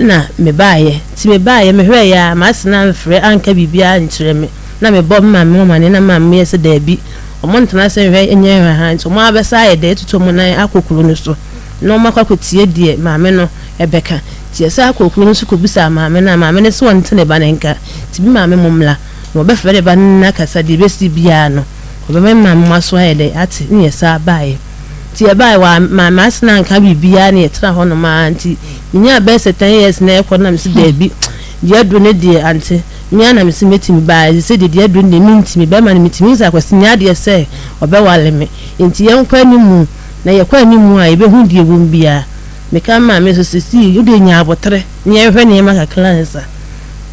Na mebaeɛ. Nti mebaeɛ, mehwɛeɛ ara, m'ase no amfrɛ anka biribiara ankyerɛ me. Na mebɔ me maame ho amaneɛ na me maame yɛ sɛ daabi, wɔntena ase nhwɛ nyɛ nhwɛhaa nti wɔn ara bɛsan ayɛ dɛ atutu wɔn nan akɔ kuro no so na wɔakɔ akɔtie deɛ maame no bɛka. Nti yɛsan kɔɔ kuro no so kɔbisaa maame no a, maame no se ɔnte ne ba no nka. Nti me maame mommra na wɔbɛfrɛ ne ba no ne no akasa, deɛ ɛbɛsi biara no ɔbɛma me maame mo aso ayɛ dɛ ate. Ne yɛsan baeɛ. Nti yɛbaeɛ, wa, ma, m'ase no anka biribiara na yɛtenaa hɔnom ara. Nti menyaa bɛyɛ sɛ 10 years na ɛrekɔ no na mese daabi, deɛ aduro no deɛ ante. Me ara na mese mɛtumi baa sɛ deɛ deɛ aduro no deɛ mentumi. Bɛrima no metumi sɛ Akwasi nyɛ adeɛ sɛ ɔbɛwale me. Nti yɛnkɔ animu na yɛkɔ animu a yɛbɛhu deɛ ɛwɔ mu biara. Meka me maame nso sɛ sii wodeɛ nya aboterɛ na yɛnhwɛ nneɛma kakra ansa.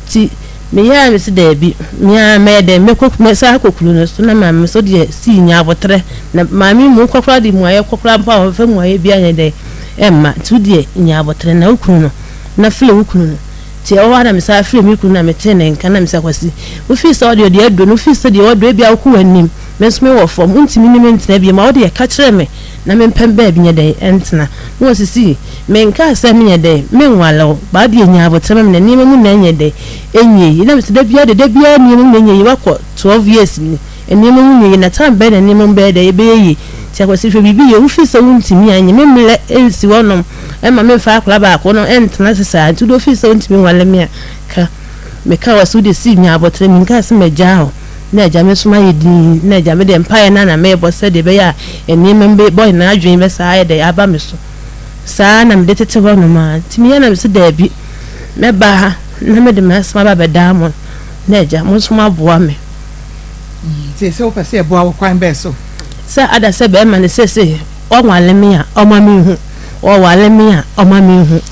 Nti meyɛɛ a mese daabi, me ara mɛyɛ dɛn mɛkɔ mɛsan akɔ kuro no so na maame nso deɛ sii nya aboterɛ na maame mu wokɔ koraa de mmuaeɛ kɔ koraa mpo a ɔmfa mmuaeɛ biara nyɛ dɛn ɛmma. Nti wodeɛ nya aboterɛ na wo kunu no na frɛ wo kunu no. Nti ɛwɔ hɔ ara na mesan frɛɛ me kunu na metee ne nka na mese Akwasi, wofii sɛ ɔdeɛ ɔde aduro no, wofii sɛ deɛ waduro ebia wokɔ w'anim, me nso mewɔ fam, wontumi ne me ntena bio ma wodeɛ ka kyerɛ me na mempɛ baabi nyɛ dɛn ntena. Na ɔsisi, menkaa sɛ menyɛ dɛn, menwale wo, but wodeɛ nya aboterɛ ma me na nneɛma mu na ɛnyɛ dɛn, ɛnyɛ yie. Na mese da biara deɛ da biara nneɛma mu na ɛnyɛ yie, woakɔ 12 years ni, nneɛma mu nyɛ yie na time bɛn na nneɛma mu bɛyɛ dɛn, ɛbɛyɛ yie. Nti Akwasi hwɛ biribi yɛ, wofii sɛ wontumi a, nye me mmerɛ nsi hɔnom. Ɛmma memfa akwadaa baako no ntena ase saa. Nti wode ofii sɛ wontumi nwale me a, ka. Meka wɔ sɛ wode sii nya abɔterɛ. Menkaa sɛ magyaa wo. Na agya me nso mayɛ dinn. Na agya me deɛ mpaeɛ no ara na merebɔ sɛdeɛ ɛbɛyɛ a nneɛma mu bɔ nyinaa adwene bɛsaa ayɛ dɛn aba me so. Saa ara na mede tete hɔnom ara. Nti meyɛ na mese daabi, mɛba ha na mede m'asɛm aba abɛdaa mo. Na agya, mo nso moaboa me. Nti sɛ wopɛ sɛ yɛboa wo kwan bɛn so? Sɛ ada sɛ bɛrima no seesei ɔnwale me a, ɔma menhu. Ɔware me a, ɔma menhu.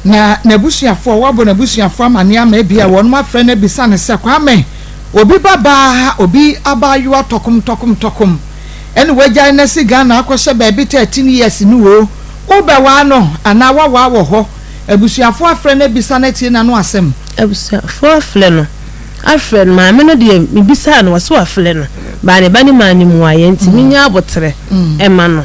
Na n'abusuafoɔ, wɔabɔ n'abusuafoɔ amaneɛ ama ebia wɔnom afrɛ no abisa no sɛ, Kwame, obi ba baa ha, obi abaayewa tɔkom tɔkom tɔkom ɛna wagyae no asi Ghana akɔhyɛ baabi 13 years no oo, wobɛwaa no anaa woawaa wɔ hɔ? Abusuafoɔ afrɛ no abisa no atie n'ano asɛm. Abusuafoɔ afrɛ no, afrɛ no, maame no deɛ mebisaa no ɔse wafrɛ no, but ne ba no maa no mmuaeɛ nti menya aboterɛ ma no.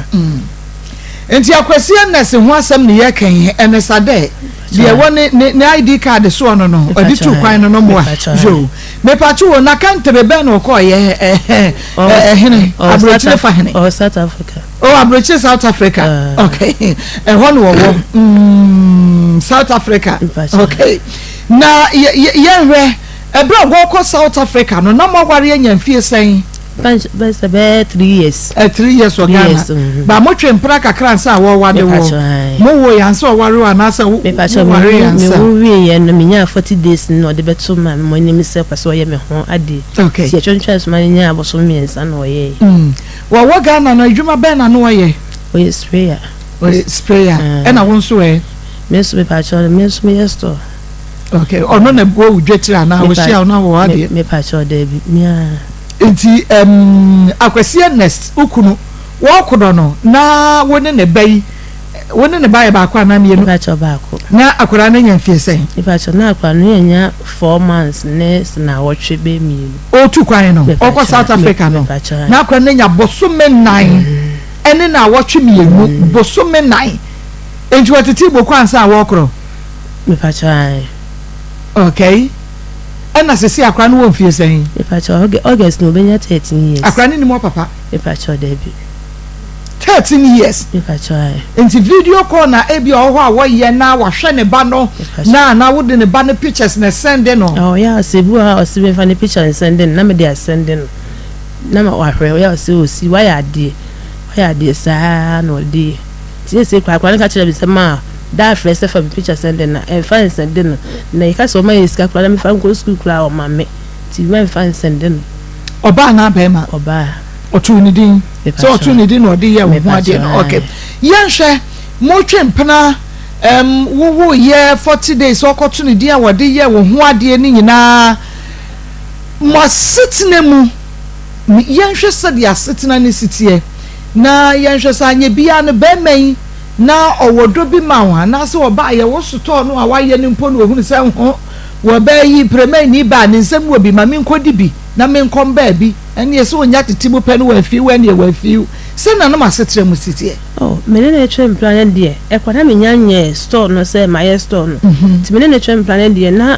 Nti Akwasi Ernest ho asɛm ne yɛka yi, ɛne sa dɛ deɛ ɛwɔ ne ne ne ID card soɔ no no ɔde tu kwan no no moa yoo mepatwo wo na kantere bɛn na ɔkɔɔyɛ ɛhɛ ɛhene aburokyire fa hene. Ɔwɔ South Africa. Oh aburokyire South Africa okay ɛhɔ na ɔwɔ mm South Africa okay na yɛ yɛ yɛnhwɛ ɛberɛ a wɔkɔ South Africa no na mo aware anya mfie sɛn? Bɛyɛ sɛ bɛyɛ 3 years. 3 years wɔ Ghana. Ba mo twe mpena kakra ansa a wɔwade wo. Mo wo yɛ ansa ɔware wo anaasɛ wo ware yɛ ansa. Me wo wie yɛ no me nyaa 40 days no na ɔde bɛto ma mo anim sɛ ɔpɛ sɛ ɔyɛ me ho adeɛ. Okay. Ti yɛtwentwɛn so ma no nyaa abosom 3 na ɔyɛɛ. Wɔwɔ Ghana no adwuma bɛn na no ɔyɛ? Ɔyɛ sprayer. Ɔyɛ sprayer. Ɛna wo nso ɛ? Me nso mepakyɛw no me nso meyɛ store. Okay, ɔno na wɔ wo dwetire anaa ɔhyia wo na wɔ adeɛ? Mepakyɛw daabi, me ara. Nti um, Akwasi Ernest wo kunu wɔɔkodɔ no na wo ne ne ba yi wo ne ne ba yɛ baako anaa mmienu? Mepakyɛw baako. Na akwadaa no anya mfie sɛn? Mepakyɛw na akwadaa no anya 4 months ne naawɔtwe bɛyɛ 2. Ɔretu kwan no ɔkɔ South Africa no na akwadaa no anya bosome 4 ɛne naawɔtwe 2, bosome 4. Nti wɔtete boko ansa a wɔrekorɔ? Mepakyɛw ae. Okay. Ɛna sese akora no wɔ mfie sɛn? Mepakyɛw August na obenya 13 years. Akora no nim ɔpapa? Mepakyɛw dabi. 13 years? Mepakyɛw ae. Nti video call na ebi ɔwɔ hɔ a wɔyɛ na wahwɛ ne ba no na na wode ne ba no pictures na sɛnde no? Ɔyɛ a ɔsɛ ebi wɔ hɔ a ɔsɛ mefa ne picture nsɛnde no na mede asɛnde no na ma wahwɛ. Ɔyɛ a ɔsɛ osi wayɛ adeɛ wayɛ adeɛ saa na ɔde yɛ. Nti sese koraa akora no ka kyerɛ me sɛ maa da afrɛ sɛ fa me picture sɛnde no a ɛmfa nsɛnde no na yɛka sɛ ɔma yɛ sika koraa na mefa nkɔ sukuu koraa ɔma me nti mɛmfa nsɛnde no. Ɔbaa anaa bɛrima? Ɔbaa. Ɔtoo ne din sɛ ɔtoo ne din na ɔde yɛ wo ho adeɛ no. Okay, yɛnhwɛ motwe mpena wowo yɛ 40 days ɔkɔto ne din a wɔde yɛ wo ho adeɛ no nyinaa, mo asetena mu yɛnhwɛ sɛdeɛ asetena no si teɛ na yɛnhwɛ sɛ anyɛ biara no bɛrima yi na ɔwɔ dɔ bi ma wo anaasɛ ɔbaa yɛ wo sotɔɔ no a wayɛ no mpo na ohunu sɛ ho wɔbaa yi mprɛmani baa ne nsam wɔ bi ma menkɔdi bi na menkɔm baabi ɛneɛ sɛ ɔnya tete mu pɛ no wafiw ɛneɛ wafiw. Sɛn na na mo asetra mu si teɛ? Oh, me ne no retwe mpena no deɛ, ɛkɔ na menya nyɛɛ store no sɛ mayɛ store no. Nti me ne no retwe mpena no deɛ, na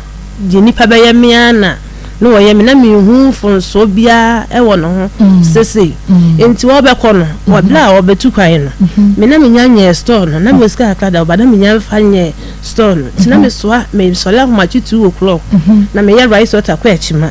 deɛ nnipa bɛyɛ me ara na na wɔyɛ me. Na menhu mfomsoɔ biara wɔ ne ho sesei. Nti wɔbɛkɔ no, wɔ berɛ a wɔbɛtu kwan no, me na menya nyɛɛ store no. Na mewɔ sika kakra da hɔ, but na menya mfa nyɛɛ store no. Nti na mesoa, mesɔre ahomakye 2:00 na meyɛ rice water kɔ akyima.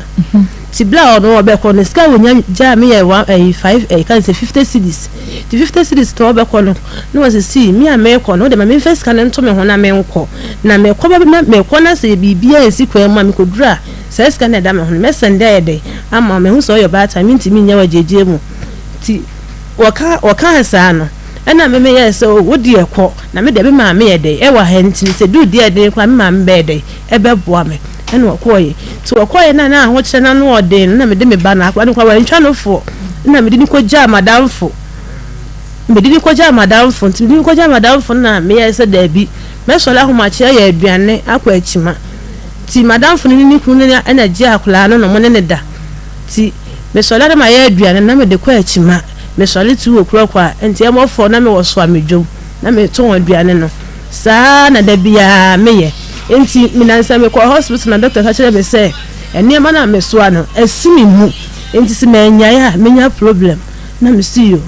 Nti berɛ a ɔno ɔbɛkɔ no, sika a ɔnya gyaa me yɛ one ɛyi five ɛyi ka ne sɛ 50 cedis. Nti 50 cedis na ɔbɛkɔ no, na ɔse see, me a merekɔ no, wode ma memfa sika no nto me ho na menkɔ. Na mekɔ bɛ na mekɔ na sɛ biribiara ansi kwan mu a, mekɔduru a, saa sika no a ɛda me ho no, mɛsɛnde ayɛ dɛn ama wo. Mahu sɛ ɔyɛ ɔbaatan, mentumi nyɛ wo agyegyeɛ mu. Nti wɔka wɔkaa saa no, ɛna me meyɛɛ sɛ, oh, wo deɛ kɔ, na me deɛ me maame yɛ dɛn ɛwɔ ha nti no, sɛ ɛduru deɛ ɛden koraa a, me maame bɛyɛ dɛn ɛbɛboa me. Ɛna ɔkɔeɛ. Nti ɔkɔeɛ no a na ahokyerɛ no ano ɔden no, na mede me ba no, akwadaa no koraa wantwa no foɔ, ɛna mede no kɔgyaa m'adamfo. Mede no kɔgyaa m'adamfo, nti mede no kɔgyaa m'adamfo no na meyɛɛ sɛ daabi, mɛsɔre ahomakye ayɛ aduane akɔ akyima. Nti m'adamfo no ne ne kunu no na ɛgyee akwadaa no na wɔne no da. Nti mesɔre a na mayɛ aduane no na mede kɔ akyima. Mesɔre 2:00 a, nti ɛmmɔ four na mewɔ Soamedwom na metɔn aduane no. Saa ara na da biara meyɛ. Enti me nnansa mekɔɔ hospital na doctor ka kyerɛɛ me sɛ nneɛma no a mesoa no asi me mu enti sɛ mannyae a menya problem. Na mese yoo.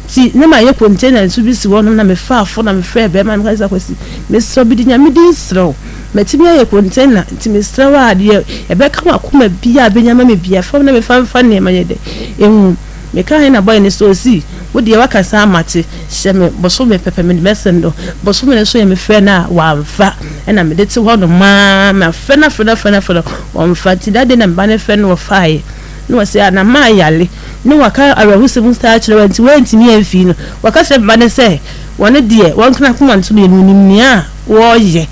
Nti na mayɛ container nso bi si hɔnom na mefaa fon na mefrɛɛ bɛrima no meka kyerɛɛ no sɛ Kwasi mesrɛ wo mede Nyame din srɛ wo matumi ayɛ container nti mesrɛ wo a deɛ ɛbɛka w'akoma biara a bɛnya ma me biara fa na mefa mfa nneɛma nyɛ dɛ ɛnwom. Mekae na bɔe no sɛ osi, Wo deɛ woaka saa mate, hyɛ me bosome pɛpɛ mede bɛsen do. Bosome no so yɛ mefrɛ no a wamfa, ɛna mede te hɔ nom ara, mafrɛ no afrɛ no afrɛ no afrɛ no ɔmfa, nti that day na me ba no frɛ no na ɔfaeɛ, na ɔse ah na mayare, na waka awerɛhosɛm saa akyerɛ wo nti woantumi amfii no, waka kyerɛ me ba no sɛ wɔno deɛ wɔnka n'akoma nto no yɛ no onim nea wɔreyɛ.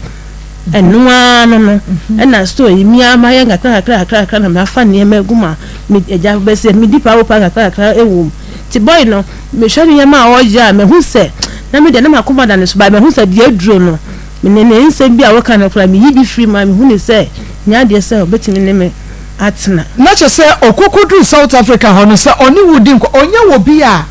Ɛno ara no no, ɛna store yi, me ara mayɛ nkakra nkakra nkakra nkakra na mafa nneɛma agu mu a, me agya bɛsɛ medi paa paa nkakra nkakra wɔ mu. Nti boy no, mehwɛ nneɛma a ɔyɛ a, mahu sɛ, na me deɛ na m'akoma da ne so, but mahu sɛ deɛ aduro no, me ne ne nsɛm bi a ɔka no koraa, meyi bi firi mu a, mehu no sɛ, nyɛ adeɛ sɛ ɔbɛtumi ne me atena. Na kyerɛ sɛ ɔkɔkɔduru South Africa hɔ no, sɛ ɔne wo di nkɔ, ɔnyɛ obi a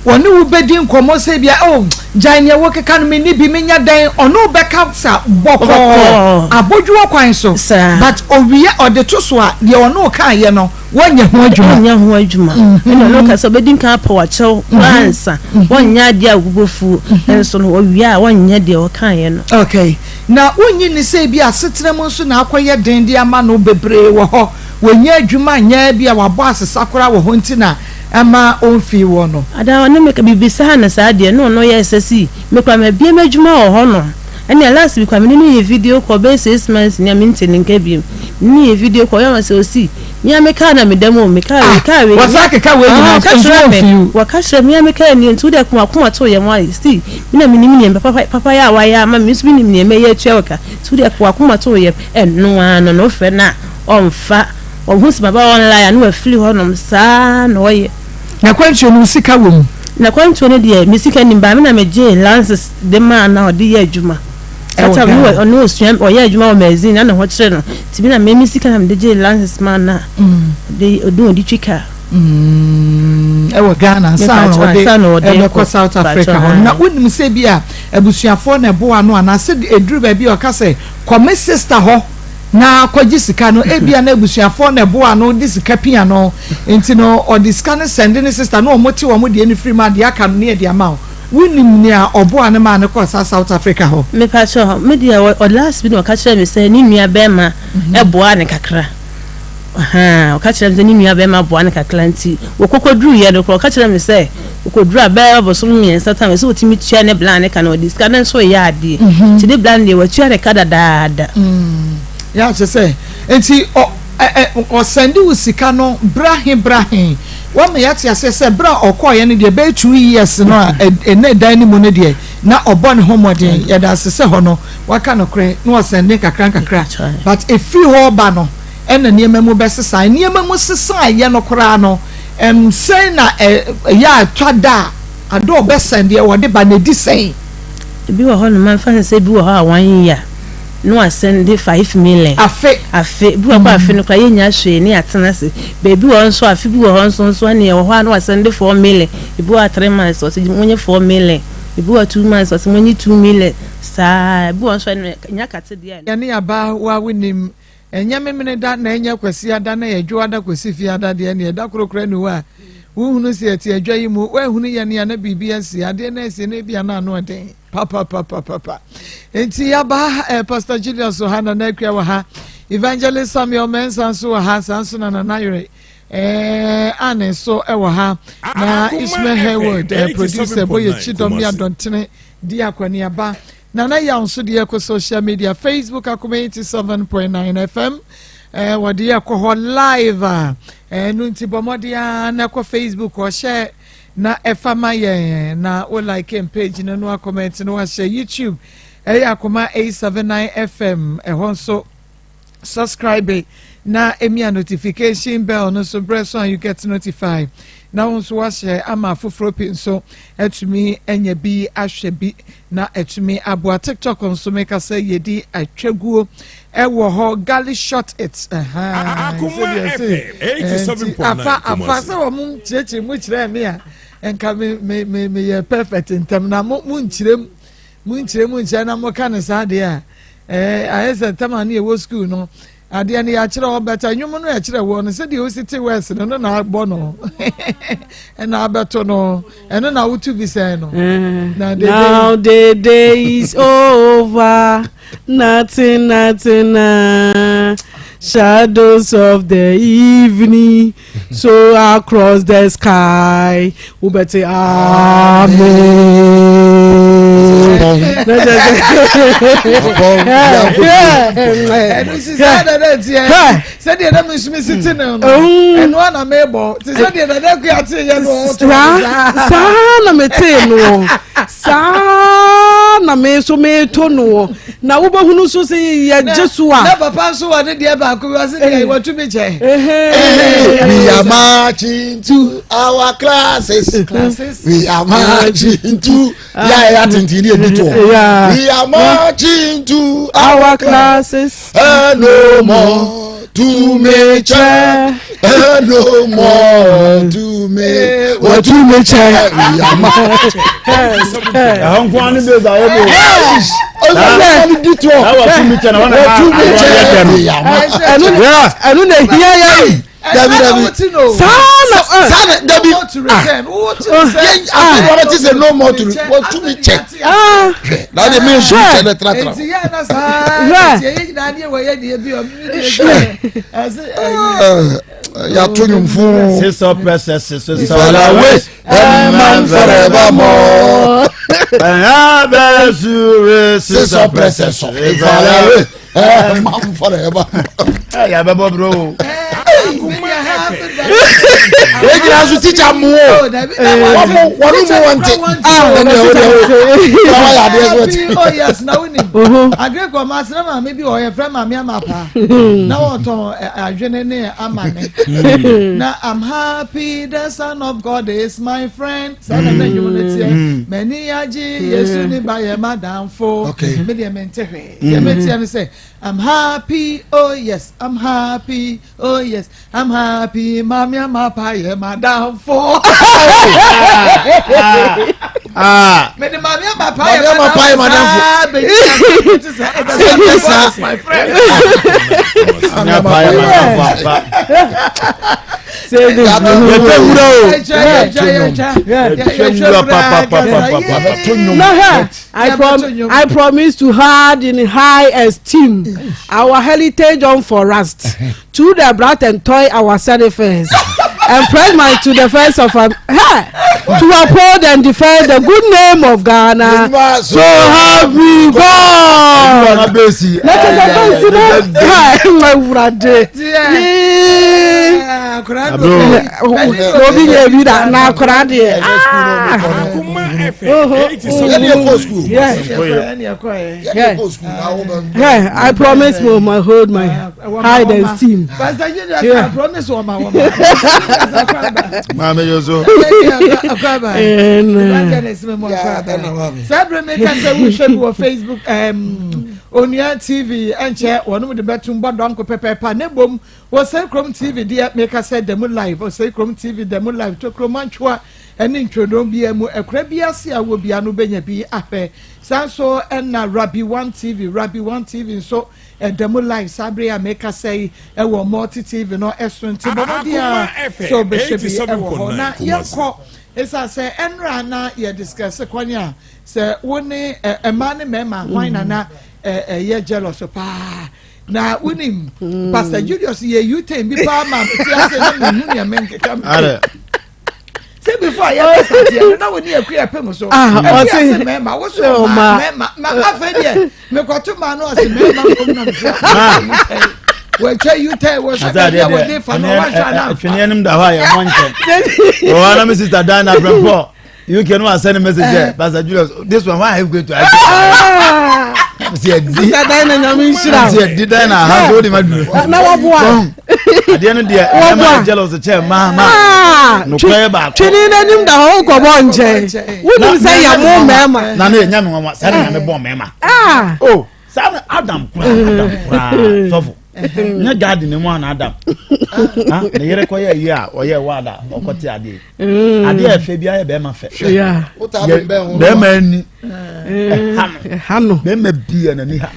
Wɔne wo bɛdi nkɔmmɔ sɛ ebia, Oh, gyae nea wokeka no, menni bi, menya dɛn? Ɔne wo bɛkasa bɔkɔɔ, abodwoɔ kwan so, but ɔwie a, ɔde to so a, deɛ ɔne wo kaeɛ no, woanyɛ ho adwuma. Ɔnyɛ ho adwuma. Ɛna ɔne wo kasa, ɔbɛdi nkan apɛ wo akyɛw koraa ansa. Wɔnyɛ adeɛ a wo bo bɛfu nso no, ɔwie a, wɔnyɛ deɛ ɔkaeɛ no. Okay. Na wonnye nni sɛ ebia asetena mu nso na akɔyɛ den de ama no bebree wɔ hɔ, wɔnnya adwuma nyɛ, ebia wabɔ asesa koraa wɔ hɔ nti na ɛma omfii wɔ no. Ada ɔne me ka bibisaa no saa deɛ na ɔno yɛ sɛ si me koraa mabie m'adwuma wɔ hɔ nom ɛnneɛ last week koraa me ne no yɛ video call bɛyɛ 6 months ni a mente ne nka biom me ne no yɛ video call ɔyɛ ma sɛ ɔsi me a me car na meda mu o me car wei car wei Wɔsan keka wei nyinaa ɔka nso kyerɛ me omfii wo. wɔka kyerɛ me a me car nie nti wode akoma akoma to yɛn why si me na menim nea papa papa yɛ a wayɛ ama me nso menim nea mɛyɛ atua wo ka nti wode akoma akoma to yɛn ɛno ara no na wofrɛ no a ɔmfa. Ɔhu sɛ maba online a na wafiri hɔnom saa na ɔyɛ. N'akwantuo no wo sika wɔ mu? N'akwantuo no deɛ me sika nnim but me na megyee lances de maa no a ɔde yɛ adwuma. Ɛwɔ That time Ghana? ɔne ɔsua ɔyɛ adwuma wɔ magazine na ne ho kyere no nti me na me me sika na mede gyee lances maa no a ɔde ɔde ɔde twi car. Mm, ɛwɔ Ghana ansa na ɔde ɛbɛkɔ South Africa hɔ. Na wonim sɛ bi a abusuafoɔ na ɛboa no anaasɛ ɛduru baabi a ɔka sɛ kɔ me sister hɔ na kɔgye sika no, ebia na abusuafoɔ na ɛboa ano de sika pia no, nti no ɔde sika no sɛnde ne sista na wɔn te wɔn deɛ no firi mu a deɛ aka no ne yɛde ama wo. Wonim nea ɔboa no maa no kɔɔ saa South Africa hɔ? Mepakyɛw, me deɛ ɔ last bi na ɔka kyerɛɛ me sɛ ne nua bɛɛma boaa no kakra. Ahaa, ɔka kyerɛɛ me sɛ ne nua bɛɛma boa no kakra nti wɔkɔkɔduruiɛ no koraa ɔka kyerɛɛ me sɛ ɔkɔduru a bɛyɛ bosom mmiɛnsa tam ɛsɛ ɔtumi tua ne bla ne ka na ɔde sika no nso reyɛ adeɛ nti ne bla no deɛ watua ne ka dadaada. Yɛ akyɛ sɛ nti ɔ ɛ ɛ ɔsɛnde wo sika no bra he bra he wama yɛate aseɛ sɛ berɛ a ɔkɔɔeɛ no deɛ bɛyɛ 2 years no a ɛna ɛdan no mu no deɛ na ɔbɔ ne ho mmɔden yɛda ase sɛ hɔ no waka nokorɛ na ɔsɛnde nkakra nkakra but ɛfiri hɔ ba no ɛna nneɛma mu bɛsesae. Nneɛma mu sesaeɛ no koraa no, ɛm, sɛn na ɛ, ɛyɛ a ɛtwa da a ade a ɔbɛsɛn deɛ wɔde ba no ɛdi sɛn? Ebi wɔ hɔ nom a, mfa no sɛ ebi wɔ hɔ a one year. na wasɛnde 5 million. Afe. Afe bi wɔ hɔ, afe no koraa yɛnya hwee ne yɛatena ase. Baabi wɔ hɔ nso, afe bi wɔ hɔ nso ɛne ɛwɔ hɔ a na wasɛnde 4 million. Ebi wɔ 3 months, ɔsɛ monye 4 million. Ebi wɔ 2 months, ɔsɛ monye 2 million. Saa ebi wɔ nso ɛno nya kate deɛ. Yɛne aba wa wonim, ɛnyɛ memene da na ɛnyɛ Kwasi ada na yɛdwo ada kɔsi fie ada deɛ, ne ɛda korokora ni hɔ a wohunu sɛ yɛte adwa yi mu, woahunu yɛ ne a na biribi asi adeɛ no asi no ebia na ano ɔden papapapapapa. Nti yaba Pastor Julius wɔ ha, Nana Akua wɔ ha, Evangelist Samuel Mensah nso wɔ ha, saa nso na Nana Yere Anne nso wɔ ha, na Ismail Hayward producer bɔ yɛ kyidɔm ne adɔntene di akɔneaba. Nana Yaw nso deɛ kɔ social media, Facebook, Akoma 87.9 FM, wɔde yɛ kɔ hɔ live a ɛno nti bɔ mmɔden a na ɛkɔ Facebook, ɔhyɛ na ɛfa ma yɛn na wo like page no no, comment no, wahyɛ. YouTube ɛyɛ Akoma 879 FM, ɛhɔ nso subscribe na emia notification bell no so brɛ so a you get notified, na wo nso wahyɛ ama afoforɔ pii nso atumi anya bi ahwɛ bi na atumi aboa. TikTok nso meka sɛ yɛdi atwaguo ɛwɔ hɔ, galley shot it. Akoma FM 87.9. Afa afa sɛ wɔn kyerɛkyerɛ mu kyerɛ mi a, nka me me me me yɛ perfect ntɛm na mo mo nkyerɛ mu, mo nkyerɛ mu nkyerɛ na mo ka ne saa deɛ a ayɛ sɛ ntɛm a ne yɛwɔ school no, adeɛ no yɛakyerɛ wɔ bɛtɛ nnwom no, yɛkyerɛ wɔ no sɛdeɛ osi te wɛs no na abɔ no ɛna abɛto no, ɛno na wotu bi sɛn no. Na the Now the day is over, nothing, nothing, shadows of the evening, so across the sky, wobɛte amen. Ɛno si saa dada tiɛ sɛdeɛ na mesumi si te no, ɛno ana mebɔ te sɛdeɛ dada kua te yɛ no ɔto. Saa na metee no, saa na me nso meto no, na wobɛhunu nso sɛ yɛgye so a. Na papa nso wɔ ne deɛ baako bi, ɔse deɛ wɔtumi kyɛ. We are marching to our classes. Classes. We are marching to. Yeah, yeah, tintin ni ebi to. We are marching to our classes. And no more to me check. And no more to me. What to me check. We are marching. Ɛhɔ nko ani bɛ sa yɛ bò. Ọsàn ní di tó. Ɛwɔ tumi kyɛ na wɔn na Wọ́n tún mi yɛ dɛ no. kyɛ. We are marching. Ɛno na ehia yɛ. Dabi, dabi. Saa na Sáà dabi. Yẹn afi wọn ti sẹ no more to wọ́n tún mi kyɛ. Na de mi nsu kyɛ ne tratra. Nti yɛ na saa nti yɛ nyinaa ne wɔ yɛ deɛ bi ɔmo ne deɛ ɛsɛ ɛyi. Yàtò nyùnfún. Sisɔ pɛsɛ sisɔ. Ifalawe ẹ̀man forevermore. Ɛhɛn bɛ sure. Sisɔ pɛsɛ sɔ. Ifalawe ẹ̀man forevermore. Ɛ yà bɛ bɔ bro o. Wọ́n gyina so teacher mu o. Wọ́n mu wọ́n mu wọ́n ti. Ẹni ẹ̀wọ̀n ni ẹ̀wọ̀n wọ́n yà adé ẹ̀sọ́ ti. Oh yes, na wonim agric ɔma asena maame bi wɔ yɛfrɛ maame ama paa na wɔtɔn adwene ne ama ne na "I'm happy the son of God is my friend", saa na nnwom no teɛ, "M'ani agye Yesu ne ba yɛ madamfo". Me deɛ mente hwee, deɛ meteɛ no sɛ "I'm happy, oh yes, I'm happy, oh yes, I'm happy maame ama pa yɛ madamfo". Mede maame ama pa yɛ Maame ama pa yɛ madamfo. Saa bɛyi te sɛ the son of God is my friend. Nyɛ pa yɛ ma fa fa. Yɛtɛ wura o. Yɛtwa wura papapapapa. Na hɛ, I promise to hold in high esteem our heritage on for rust through the blood and toil our sacrifice and press my to the first of hey, to uphold and defend the good name of Ghana, so help me God. Ɛna bɛsi. Na kyerɛ sɛ bɛnsi no ha ma wurade yee obi nyɛ bi da na akora deɛ ah. Akuma FM 87. Yɛne yɛkɔ school. Yeah. Yɛne yɛkɔ school na wo bɛ. Hey, I promise mo my hold my high esteem. Pastor Julius, Yeah. I promise wɔma wɔma. Maame yɛ so. And, Evangelist me mo Yeah, akɔ ɛna aba. maame. Saa bere mi ka sɛ wohwɛ bi wɔ Facebook. Onua TV ɛnkyɛ wɔnom de bɛtum bɔ dɔnko pɛpɛɛpɛ a na mmom Osei Kurom TV deɛ meka sɛ da mu live Osei Kurom TV da mu live Tokuro Mantwoa ɛne ntwonoo biara mu ɛkora bi ase a wɔ biara no wobɛnya bi ahwɛ saa nso ɛna Rabi One TV Rabi One TV nso ɛda mu live saa bere a meka sɛ yi ɛwɔ Multi TV no ɛso nti bɔ mmɔden a sɛ wobɛhwɛ bi ɛwɔ hɔ na yɛnkɔ ɛsiane sɛ ɛnora na yɛ discuss kwan a Sɛ wo ne mmaa ne mmarima hwan na na ɛyɛ jealous paa na wonim mm. Pastor Julius yɛ U-turn bi paa ma mete ase na mehu nea menkeka me sɛ before a yɛbɛ sateɛ no na wo ne akua pem so ɛfi ase mmarima wo so ɔmaa mmarima ma afei deɛ mekɔto maa no ɔse mmarima mmom nam sɛ wɔatwa U-turn wɔhwɛ baabi a wɔde fa no wɔahwɛ anamfa tweneɛ nom da hɔ a yɛmmɔ nkyɛn wɔwɔ na me sister Diana Brempɔ UK no wa send message there, Pastor Julius. This one, why are you going to ask? Si ɛdi. Sisa dan na nyame nhyira. Si ɛdi dan na ha so de ma duro. Na waboa. Adeɛ no deɛ ɛma jealous kyɛ maa maa. Nokorɛ baako. Twene n'anim da hɔ wokɔ bɔ nkyɛn. Wonim sɛ yɛ mo mɛɛma. Na ne yɛ nyame nwanwa saa na nyame bɔ mɛɛma. Oh saa na Adam kura Adam kura sɔfo. Nyɛ garden mu ana Adam. Ne yere kɔ yɛ yie a ɔyɛ wada ɔkɔte adeɛ. Mm. Adeɛ a ɛfɛ bi ayɛ bɛrima fɛ. Bɛrima ani ɛha no. Bɛrima bi yɛ n'ani ha.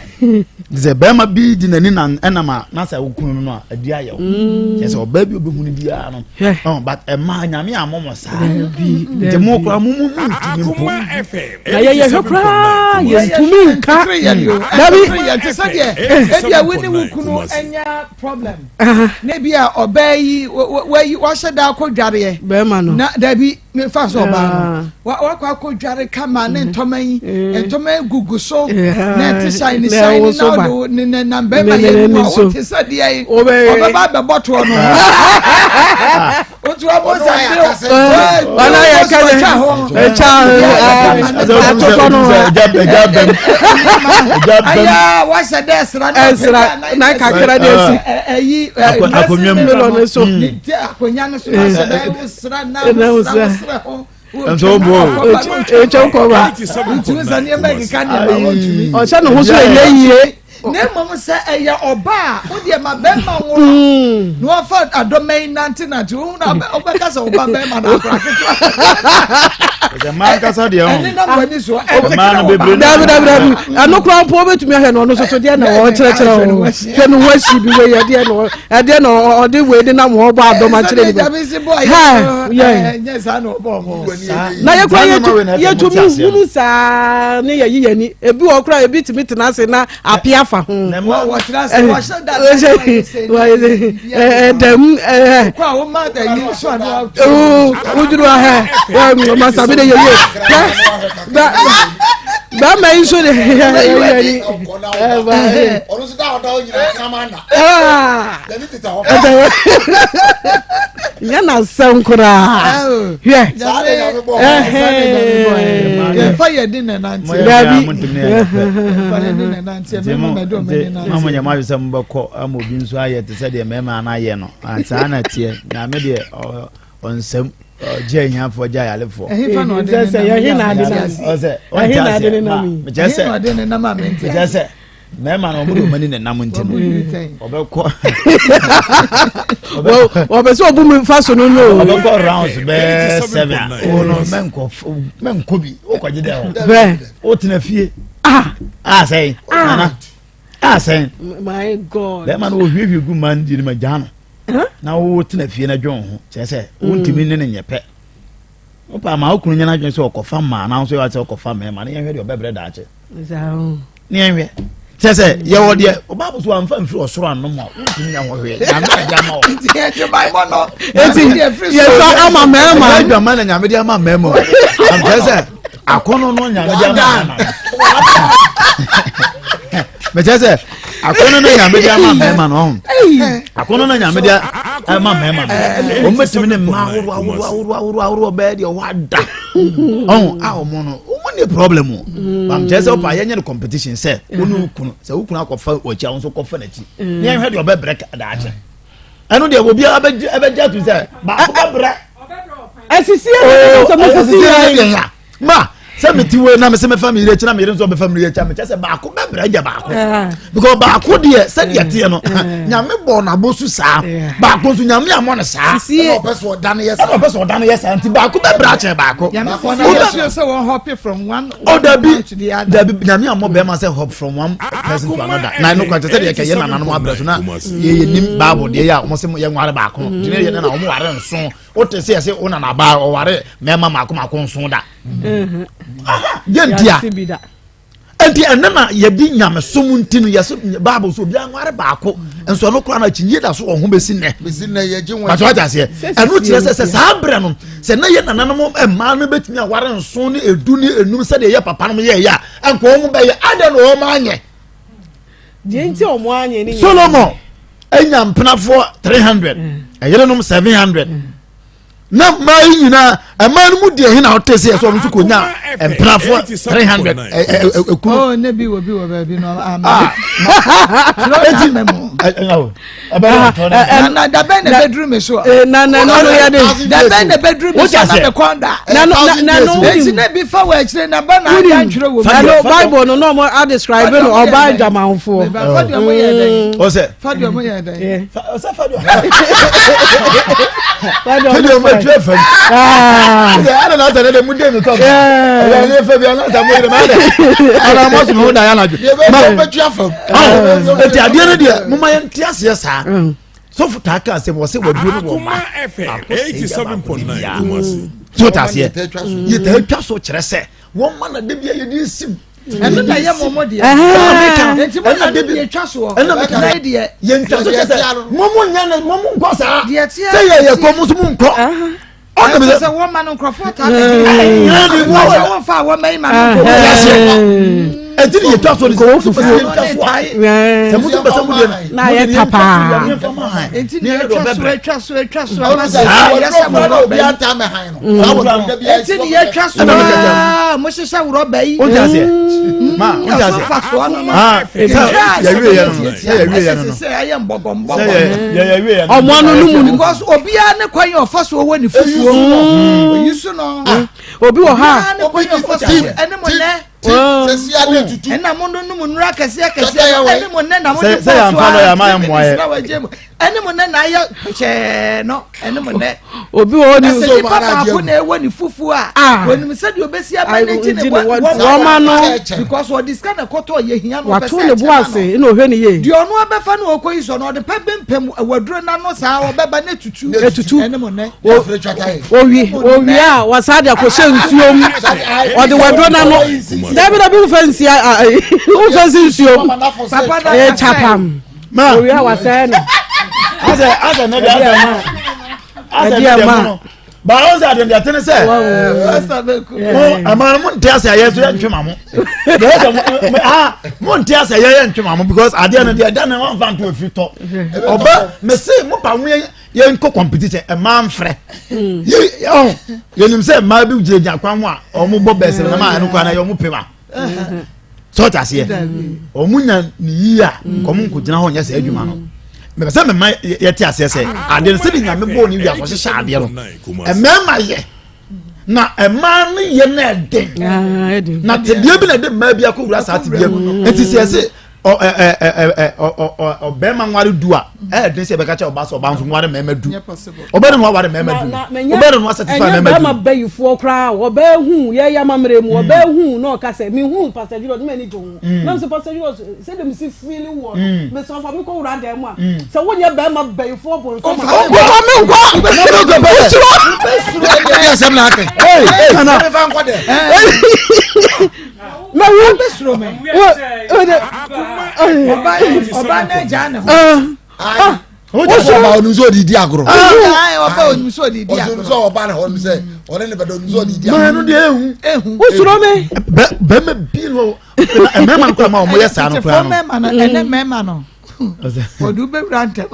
Sɛ bɛrima bi di n'ani na ɛnam a na sɛ okunu no a ɛdi ayɛ o. Mm. Kyerɛ sɛ ɔbaa bi obi hunu biara no. But ɛmaa nyame amɔmɔ saa. Nti mo kora mo mo mo ntumi mpo. Na yɛ yɛ hwɛ koraa yɛ ntumi nka. Dabi. Yɛ te sɛ deɛ ebi a wo ne wo kunu anya problem. Na ebi a ɔbaa yi wayi wahyɛ da akɔ dwareɛ. Bɛrima no. Na dabi mefa so ɔbaa no. Wakɔ akɔ dware kama ne mm. ntɔma yi mm. ntɔma yi gugu so na ɛte shine shine na ɔde ne nenam bɛrima yɛ mu a wote sɛ deɛ yi ɔbɛba abɛbɔ toɔ no. Otu abo sɛ de ɔna yɛ kɛlɛ ɛkya atokɔ no ɛgya bɛm ɛgya bɛm aya wasɛ dɛ ɛsra ɛsra na kakra de esi ɛyi akonnwa mu melɔ ne so akonnwa no so wasɛ dɛ wosra na wosra wosra ho nso o bo ɛkyɛ nkɔba ntumi sɛ nneɛma ɛkeka nneɛma wɔntumi ɔhyɛ ne ho so ɛnyɛ yie na mmom sɛ ɛyɛ ɔba a wodeɛ ma bɛrima nworo mm. na wafa adɔma yi nante nante wohu na wobɛka sɛ woba bɛrima no akora ketewa mmaa nkasa deɛ ho ɛne nam w'ani so mmaa no bebree dabi dabi dabi ɛno koraa mpo wobɛtumi ahwɛ no ɔno soso deɛ na ɔkyerɛkyerɛ wo hwɛ no ho ahyi bi wei ɛdeɛ na ɛdeɛ na ɔde wei de nam hɔ bɔ adɔm akyerɛ nipa na yɛkora yɛtumi hunu saa ne yɛyi yɛni ebi wɔ koraa ebi tumi tena ase na ape afa ho dɛm woduru ahɛ masabi de yɛyɛ bɛrima yi nso de yɛyi nyɛ n'asɛm koraa hwɛ yɛmfa yɛ de na nanteɛ dabi mamu nyɛ mo adwesɛ mobɛkɔ ama obi nso ayɛ te sɛ deɛ mmarima no ayɛ no saa na teɛ nyame deɛ ɔnsɛm ɔgye ahiafoɔ gye ayalefoɔ ɔsɛ ɔnte aseɛ mekyɛ sɛ mekyɛ sɛ mmarima no wɔn de wɔn ani na nam nti no ɔbɛkɔ ɔbɛ sɛ ɔbu mi fa so no no ɔbɛkɔ rounds bɛɛ seven o no mɛnkɔ mɛnkɔ bi o kɔgye dɛ o bɛɛ o tena fie ah ah sɛn nana ah sɛn my god bɛrima no ohwiehwie gu mmaa no di no ma gya no na o tena fie na dwon ho kyerɛ sɛ o ntumi ne ne nyɛ pɛ o pa ma o kunu nyɛ n'adwene sɛ ɔkɔfa mmaa na nso yɛ sɛ ɔkɔfa mmarima ne yɛn hwɛ deɛ ɔbɛbrɛ daakye. Ne yɛnhwɛ kyɛ sɛ yɛwɔ deɛ ɔbaabu so amfa mfiri ɔsoro anom a wontumi nya ho hwee nyame na de ama wɔ nti yɛdwemammɔ no nti yɛsɔ ama mmarima adwama na nyame de ama mmarima o amkyerɛ sɛ akɔnɔ no nyame de ama mmarima mekyerɛ sɛ akɔnɔ no nyame de ama mmarima no ɔho akɔnɔ no nyame de ama mmarima no wɔn bɛtumi ne mmaa ahorow ahorow ahorow ahorow ahorow bɛyɛ deɛ wɔada ɔho a wɔn no wɔn ne problem o mm. bam kyerɛ sɛ ɔpa yɛnyɛ no competition sɛ wo ne wo kunu sɛ wo kunu akɔfa w'akyi a wo nso kɔfa n'akyi mm. ne yɛnhwɛ deɛ ɔbɛbrɛ daakye ɛno deɛ obiara bɛgye ato sɛ baako bɛbrɛ ɛsisi yɛ sɛ mo sisi yɛ ma. Sɛ mete wei na mesɛ mɛfa me yere akyi na me yere nso ɔbɛfa me yere akyi a mekyɛ sɛ baako bɛbrɛ agya baako because baako deɛ sɛdeɛ teɛ no nyame bɔɔ n'abo so saa baako nso nyame amɔ no saa ɛna ɔpɛ sɛ ɔda no yɛ saa ɛna ɔpɛ sɛ ɔda no yɛ saa nti baako bɛbrɛ akyɛn baako oh dabi dabi nyame amɔ bɛrima sɛ hop from one person to another na ɛno kwan kyɛ sɛ deɛ kɛyɛ nananom abrɛ so na yɛyɛ nim bible deɛ yɛ a wɔn sɛ yɛ nware baako gyina yɛ nana wɔn ware nson wote sɛ yɛsɛ wo nana baa ɔware mmarima mako mako nson da mm-hmm. yɛ ntia nti ɛnɛ na yɛde nyamesom nti no yɛsɛ bible so obiara nware baako nso ɛno koraa no akyinnye da so wɔ ho bɛsi nnɛ bàtɛ wate aseɛ ɛno kyerɛ sɛ sɛ saa berɛ no sɛ na yɛ nananom mmaa no bɛtumi aware nson ne edu ne enum sɛdeɛ yɛ papa nom yɛɛyɛ a nka wɔn bɛyɛ adɛn na wɔn anyɛ Solomon anya mpenafoɔ 300 ɛyerenom 700 na mmaa yi nyinaa mmaa no mu deɛ he na ɔte sɛ ɛsɛ ɔno nso kɔnya mpenafoɔ 300 ɛkunu. Oh, ne bi wɔ bi wɔ baabi no ama. Ah, eti na dabɛn na bɛduru mi so. Na na na no yɛ de. Dabɛn na bɛduru mi so na mi kɔn da. Na na na no wunim. Eti na bi fa wɔ akyire na ba na adi antwerɛ wɔ mu. Na no Bible no na ɔmo adescribe no ɔbaa adwamanfoɔ. Fadi ɔmo yɛ dɛ. Ɔsɛ. Fadi ɔmo yɛ dɛ. Ɔsɛ fadi ɔmo. Fadi ɔmo etu efam. Ɛsɛ ɛna na asɛ ne de mu den mi tɔ mi. Ɛyɛ ne fɛ bi ɛna asɛ mo yɛrɛ mɛ ɛdɛ. Ɛna mo sɔn mo da yɛ anadwo. Yɛ bɛ bɛ tu afam. Eti adeɛ no deɛ mo ma yɛn ti aseɛ saa. Sɔfo taa ka asɛm wɔ sɛ waduro no wɔ ma baako sɛ yɛ baako de bia. So ta aseɛ yɛ taa twa so kyerɛ sɛ wɔn ma na de bia yɛ de nsim. Ɛno na yɛ mɔmɔ deɛ. Eti mo na de bi etwa soɔ. Ɛna mi ka deɛ. Yɛ ntwa so kyerɛ sɛ mo mo nya na mo mo nkɔ saa. Sɛ yɛ yɛ kɔ mo nso mo nkɔ. Ɔna mi sɛ wɔn ma no nkurɔfoɔ taa bɛ di. Wɔn wɔn fa wɔn mɛ yi ma no nkɔ. Ɛti ni yɛ twa so ni sɛ mo pɛ sɛ yɛ ntwa so a. Sɛ mo pɛ sɛ mo deɛ na yɛ ta paa. Eti ni yɛ twa so etwa so etwa so ama sɛ yɛ sɛ mo rɔba yi. Eti ni yɛ twa so aa mo hyehyɛ rɔba yi. O ti ase. Ma o ti ase. Ɛso fa soɔ no no. Sɛ yɛ wie yɛ no no. Sɛ yɛ wie yɛ no no. Sɛ ɛyɛ mbɔbɔmbɔbɔ. Sɛ yɛ wie yɛ no. Ɔmo ano no mu no. Because obiara ne kwan yɛ ɔfa so ɔwɔ ne fufuo. Oyi so no. Obi wɔ ha. Obiara ne kwan yɛ ɔfa so ɛne mo nɛ. Ɛna mo no nom nnura kɛseɛ kɛseɛ no ɛne mo nɛ na mo de bɔ so a ɛne mo nɛ na ayɛ pɛkyɛɛ no ɛne mo nɛ. Obi wɔ hɔ ni. Ɛsɛ nipa baako na ɛwɔ ne fufuo a. Onim sɛdeɛ obesi aba ne gye ne wɔma no. Because ɔde sika na ɛkɔtɔ yɛ hia no ɔpɛ Wato sɛ ne bo ɛkyɛ ma ase no. na ɔhwɛ ne yie. Deɛ ɔno abɛfa no ɔkɔ yi so no ɔde pɛ bempem waduro n'ano saa ɔbɛba ne tutu. Etutu. Ɛne mo nɛ. Owi owi a wasan de akɔhyɛ nsuo mu ɔde waduro n'ano dabi dabi wofa nsi a wofa nsi nsuo mu Papa na ɛyɛ chapam owi a wasɛn no. Asɛ asɛ ne de asɛ asɛ ne de mo no. Baa ɔn sɛ adeɛ deɛ tene sɛ. Mo ɛmaa no mo nte ase ayɛ so yɛ ntwe ma mo. Deɛ sɛ mo ah mo nte ase ayɛ yɛ ntwe ma mo because adeɛ no deɛ ɛda ne wɔn fa nto efiri tɔ. Ɔbɛ mese mo pa mo yɛ yɛn kɔ competition ɛmaa nfrɛ. Yɛ ɔn yɛnim sɛ mmaa bi gyinagyina kwan ho a wɔn bɔ bɛsɛm na maa ɛno kwan na yɛ wɔn pema. Sɛ ɔte aseɛ wɔn nya ne yie a nkɔm nko gyina hɔ nyɛ sɛ adwuma no. Mɛ sɛ mɛma yɛte aseɛ sɛ adeɛ no sɛde nyame bɔɔ ne wiase ɔhyehyɛ adeɛ no mmarima yɛ na mmaa no yɛ no ɛden na tebea bi na ɛde mmaa bi akɔwura saa tebea mu nti sɛ yɛse ɔbɛrima nware du a ɛyɛ den sɛ ɛbɛka kyɛ ɔbaa sɛ ɔbaa nso nware mmarima du ɔbɛrɛ no aware mmarima du ɔbɛrɛ no asɛtify ɛnyɛ mmarima du bɛrima bɛyifoɔ koraa ɔbɛhu yɛyɛ amammerɛ mu ɔbɛhu na ɔka sɛ mehu Pastor Julius na m'ani gye ho na mesɛ Pastor Julius sɛdeɛ mesi feeli wɔ no mesɛ ɔfa me kɔwura dan mu a sɛ wonyɛ bɛrima bɛyifoɔ bonsam a Wokɔ me nkɔ. Wosuro. Ɛdi asɛm na aka. mɛwu Bɛsuro me. Ɔba na agya ne ho. Wosuro. Ɔba onim sɛ ɔde di agorɔ. Ɔba onim sɛ ɔde di Ɔsoro agorɔ. sɛ ɔba ne hɔ no sɛ ɔne ne bɛdɔ onim sɛ ɔde di maa agorɔ. no deɛ ehu Ehu. wosuro me bɛrima bi no mmarima no koraa ma wɔn yɛ saa no Tetefoɔ koraa no mmarima no ɛnɛ mmarima no wɔde wobɛwura ntɛm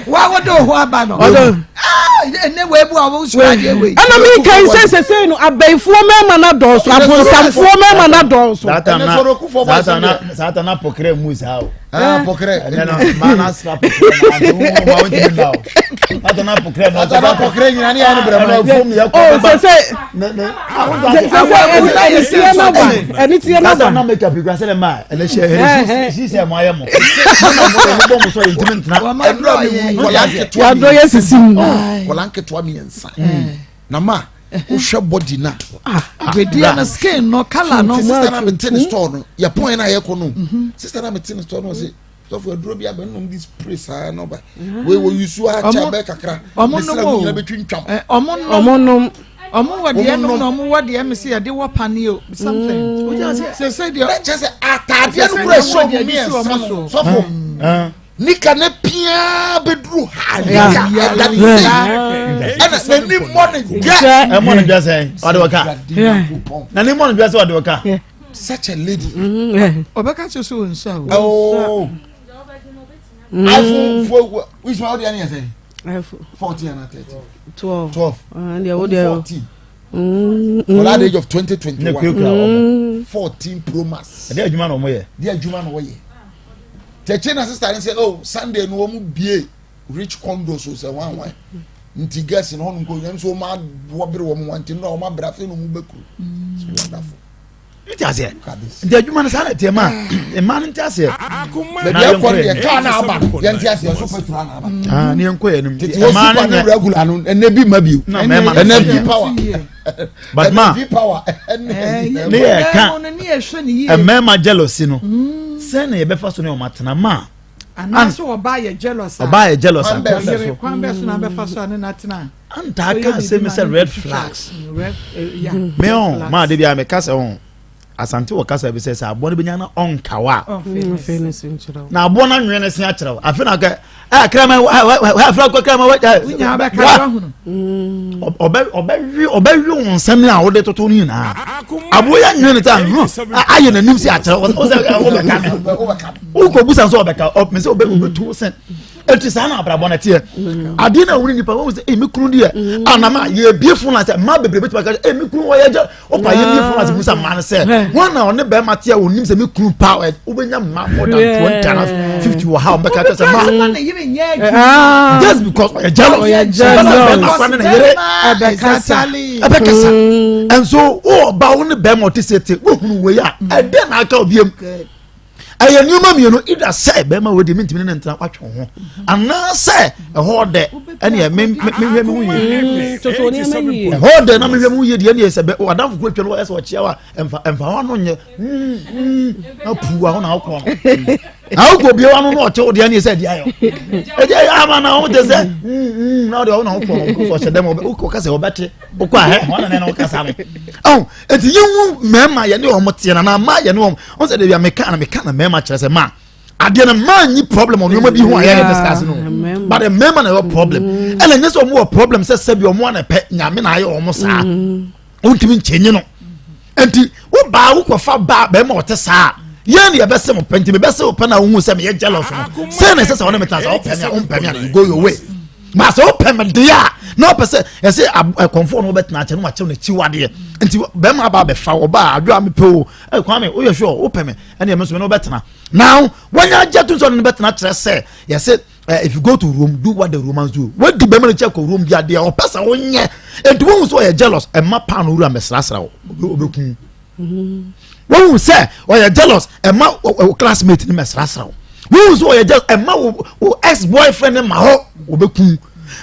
wa wode wo ho aba no ɛnɛ wɔabu a wosuro adeɛ wei ɛna meka yi sɛ sɛsei no abɛyifoɔ mmarima no adɔɔso abonsamfoɔ mmarima no adɔɔso saa ta Ɛnɛ na sɔrɔ kufoɔ bɔ saa ta asɛm na deɛ. saa ta na pɔkɛrɛ mu saa o. Ah, pɔkrɛ. Ɛnɛ no, maa na asra pɔkrɛ na adi wo ma wo ntumi na o. Ata na pɔkrɛ na ata na pɔkrɛ nyina ne yɛ ne brɛ mu. Fom yɛ kɔ. Oh, sɛ sɛ. Sɛ sɛ ɛni tiɛ na ba. Ɛni tiɛ na ba. Ata na make up ikura sɛ dɛ maa ɛnɛ hyɛ ɛnɛ si sɛ mo ayɛ mo. Mo na mo yɛ mo bɔ mo sɔ yɛ ntumi ntena. Ɛdura mi wu kɔla nketewa. Yadɔ yɛ sisi mu. Kɔla nketewa mmiɛnsa. Na ma wohwɛ body na. Wedeɛ no skin no colour no. Sister na mete ne store no yɛ pɔn na yɛkɔ no. Sister na mete ne store no ɔse sɔfo aduro bi abɛn nom de spray saa na ɔba. Wei wɔ yusu akyɛ bɛɛ kakra. Ɔmo nom o. Nyina bɛtwintwam. Ɔmo nom. Ɔmo nom. Ɔmo wɔ deɛ nom na ɔmo wɔ deɛ mesi yɛde wɔ paneɛ o something. Sɛ sɛ deɛ. Kyɛ sɛ ataadeɛ no kura ɛhyɛ ɔmo mmiɛnsa no sɔfo. Nika ne piaa bɛduru ha nika ɛda ne se ɛna n'ani mmɔ ne dwa. Ɛmmɔ ne dwa sɛn ɔde wɔ ka n'ani mmɔ ne dwa sɛ ɔde wɔ ka. Such a lady. Ɔbɛka kyerɛ sɛ ɔnsa o. Oh. iPhone fo which one ɔde ɛne yɛ sɛn. 14 and 13. 12. 12. 14. For that age of 2021. 14 Pro Max. Ɛde adwuma na wɔn yɛ. Ɛde adwuma na wɔn yɛ. Tɛkye na sister ne sɛ oh Sunday no wɔn bie rich condo so sɛ hwan hwan nti girls no hɔnom kɔ yɛn nso wɔn aboɔ bere wɔn wɔn nti no wɔn abere afei na wɔn bɛ kuro. It's wonderful. Nti aseɛ nti adwuma no saa na ɛteɛ ma mmaa no nti aseɛ. Baabi ɛkɔ no deɛ kaa na aba yɛn ti aseɛ so petrol na aba. Aa ne yɛn kɔ yɛn nim. Tete wɔ super ne regular no ɛnɛ bi ma bio. Ɛnɛ bi power. But ma ɛnɛ bi power. Ne yɛ ka mmarima jealousy no sɛn na yɛbɛfa so ne wɔn atena ma. Anaasɛ ɔbaa yɛ jealous a. Ɔbaa yɛ jealous a kwan bɛ so. Kwan bɛ so na abɛfa so a ne na tena. Antaa ka asɛm sɛ red flags. Me ɔn maa de bi a meka sɛ ɔn asante wɔ kasa bi sɛ sɛ aboa no bɛnya na ɔnkawa a na aboa no anwene ne se akyerɛ wo afei na ɔka ɛ kraman afra kɔ kraman wa ɔbɛwe ɔbɛwe wo nsɛm a wode toto no nyinaa aboa yɛ anwene ne sɛ ayɛ n'anim sɛ akyerɛ wo sɛ wobɛka me wokɔbusa sɛ ɔbɛka me sɛ wobɛtu wo sɛn eti saa na abrabɔ na teɛ adeɛ na wuli nipa wɔn sɛ emi kunu deɛ anama yɛ ebie fon na sɛ mmaa bebree betuma ka emi kunu wɔyɛ gya ɔpa yɛ ebie fon na sɛ musa mmaa no sɛ wɔn na ɔne bɛrima teɛ wɔn nim sɛ mi kunu pa ɛ wobɛnya mmaa more than 20 and 50 wɔ ha wɔn bɛka kyɛ sɛ mmaa just because ɔyɛ jealous ɔyɛ jealous bɛrima kwan ne ne yere ɛbɛkasa ɛbɛkasa ɛnso wɔ ɔba wo ne bɛrima ɔte sɛ te wohunu wei a ɛdɛ na aka obiam. Ɛyɛ nneɛma mmienu either sɛ bɛrima wei deɛ mentumi ne ne ntena watwe wo ho anaasɛ ɛhɔ dɛ ɛneɛ mehwɛ me ho yie ɛhɔ dɛ na mehwɛ me ho yie deɛ ɛneɛ sɛ wadamfo kuro atwa no wɔyɛ sɛ ɔkyea wa ɛmfa ɛmfa hɔ ano nyɛ na puu a hɔ na wokɔ no na wokɔ bie wa no na ɔkyɛ wo deɛ ɛneɛ sɛ ɛdeɛ ayɛ ɛdeɛ ayɛ ama na wo te sɛ na wode ɔwo na wokɔ no wokɔ ɔhyɛ dɛm wokɔ sɛ wɔbɛte wokɔ ahɛ hɔ na na wokasa no ɛho eti yɛn hu mmarima yɛne wɔn teɛ na na mmaa yɛne wɔn wɔn sɛ debi a meka na meka na mmarima kyerɛ sɛ maa adeɛ no mmaa nyi problem wɔ nneɛma bi ho a yɛyɛ discuss no but mmarima na ɛwɔ problem ɛna nyɛ sɛ wɔn wɔ problem sɛ sɛbi wɔn ana pɛ nyame na ayɛ wɔn saa wɔntumi nkyɛnye no nti wo baa wokɔfa baa bɛrima ɔte saa yɛn ni yɛbɛsɛ mo pɛ nti mebɛsɛ wo pɛ na wohu sɛ meyɛ jealous no sɛ na ɛsɛ sɛ wɔne me tena sɛ wopɛ me a wompɛ me a you go your way ma sɛ wopɛ me deɛ a na wopɛ sɛ ɛsɛ ɛkɔmfoɔ no wobɛtena akyɛ no wakyɛw n'akyiwadeɛ nti bɛrima aba abɛfa wo ɔba adwo a mepɛ o ɛ kwame woyɛ sure wopɛ me ɛne ɛme nso me ne wobɛtena now wɔnya agye to sɛ ɔne no bɛtena kyerɛ sɛ yɛsɛ if you go to Rome do what the Romans do wadi bɛrima no kyɛ kɔ Rome bi adeɛ ɔpɛ sɛ wonyɛ nti wohu sɛ ɔyɛ jealous ɛma paano wura mɛsrasra wo ɔbɛku wohu sɛ ɔyɛ jealous ɛma wo classmate no mɛsrasra wo wohu sɛ ɔyɛ jealous ɛma wo wo ex boyfriend no ma hɔ wɔbɛku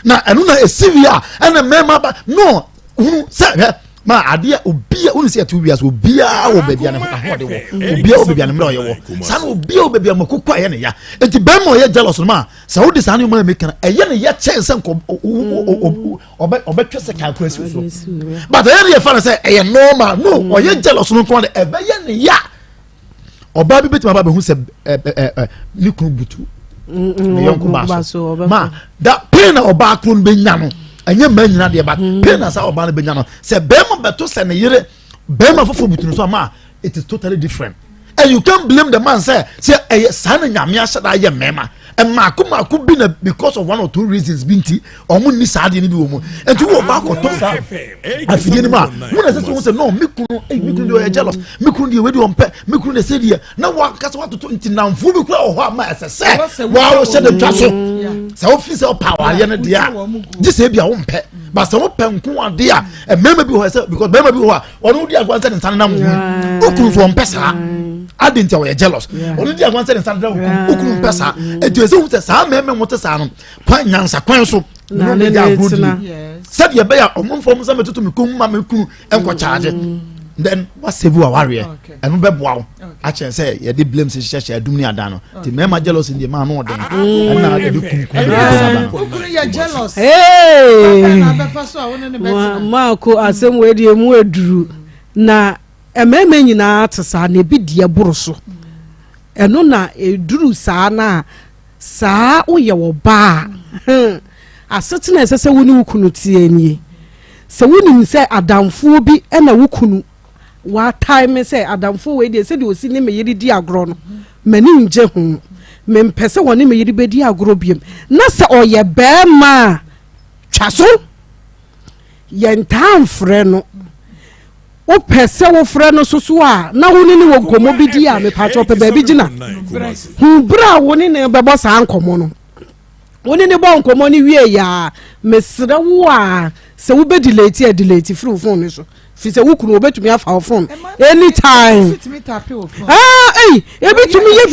na ɛno na ɛsi wie a ɛna mmarima ba no hunu sɛ hwɛ ma adeɛ obia wonu sɛ yɛte wiase obiaa wɔ baabi a ne ahoɔde wɔ obiaa wɔ baabi a ne mmerɛ ɔyɛ wɔ saa na obiaa wɔ baabi a makoko ayɛ ne ya nti bɛrima ɔyɛ jealous no ma sɛ wode saa nneɛma a meka no ɛyɛ ne yɛ kyɛn sɛ nkɔ ɔbɛtwe sɛ kan kora si so but ɛyɛ ne yɛfa no sɛ ɛyɛ normal no mm. ɔyɛ jealous no nko de ɛbɛyɛ ne ya ɔbaa bi bɛtumi aba bɛhu sɛ ne kunu butu mm, mm, ne yɔnko baa so ma da pain na ɔbaa koro no bɛnya no ɛnyɛ mmaa nyina deɛ but pain na saa ɔbaa no bɛnya no sɛ bɛrima bɛto sɛ ne yere bɛrima foforɔ butu no so ama it is totally different. And you can't blame the man sɛ sɛ ɛyɛ saa na nyame ahyɛ da ayɛ mmarima mmaako mmaako bi na because of one or two reasons bi nti wɔn nni saa adeɛ no bi wɔ mu nti wɔ ba akɔtɔ saa afidie no mu a wɔn na ɛsɛ sɛ wɔn sɛ no me kunu ɛyi me kunu deɛ ɔyɛ jealous me kunu deɛ wei deɛ ɔmpɛ me kunu deɛ sɛ deɛ na wɔn ankasa wɔatoto nti nanfo bi kura wɔ hɔ ama ɛsɛ sɛ wɔn ahyɛ de twa so sɛ wofi sɛ ɔpa awareɛ no deɛ a gye sɛ ebi a wɔmpɛ ba sɛ wopɛ nko adeɛ a mmarima bi wɔ hɔ sɛ because mmarima bi wɔ hɔ a ɔno di agorɔ sɛ ne nsa nenam ho okunu nso ɔmpɛ saa adi nti a ɔyɛ jealous ɔno di agorɔ sɛ ne nsa nenam ho okunu mpɛ saa eti ɛsɛ ohun sɛ saa mmarima mo te saa no kwan nyansa kwan so na ne di agorɔ di sɛdeɛ ɛbɛyɛ a ɔmo nfa ɔmo nsa mɛtoto mi kɔn mu ma mi kunu nkɔ kyaagye then wa save wa wareɛ ɛno bɛ boa wo akyɛn sɛ yɛde blame sɛ hyehyɛ adum ne adan no nti mmarima jealous deɛ maa no ɔden ɛna yɛde kunkum de bɛ saba no. Okunu yɛ jealous. Maako asɛm wei deɛ mu aduru na mmarima nyinaa te saa na ebi deɛ boro so ɛno na eduru saa na saa woyɛ ɔbaa asetena ɛsɛ sɛ wo ne wo kunu teɛ nie sɛ wonim sɛ adamfoɔ bi ɛna wo kunu watae me sɛ adamfoɔ wei deɛ sɛdeɛ ɔsi ne me yere di agorɔ no m'ani ngye ho mempɛ sɛ wɔne me yere bɛdi agorɔ biom na sɛ ɔyɛ bɛrima a twa so yɛntaa mfrɛ no wopɛ sɛ wofrɛ no soso a na wo ne ne wɔ nkɔmmɔ bi di a mepakyɛ ɔpɛ baabi gyina hu berɛ a wo ne ne bɛbɔ saa nkɔmmɔ no wo ne ne bɔ nkɔmmɔ no wie yɛ a mesrɛ wo a sɛ wobɛ delete a delete firi wo phone no so fi sɛ wo kunu obetumi afa wo phone anytime ah eyi ebi tumi yɛ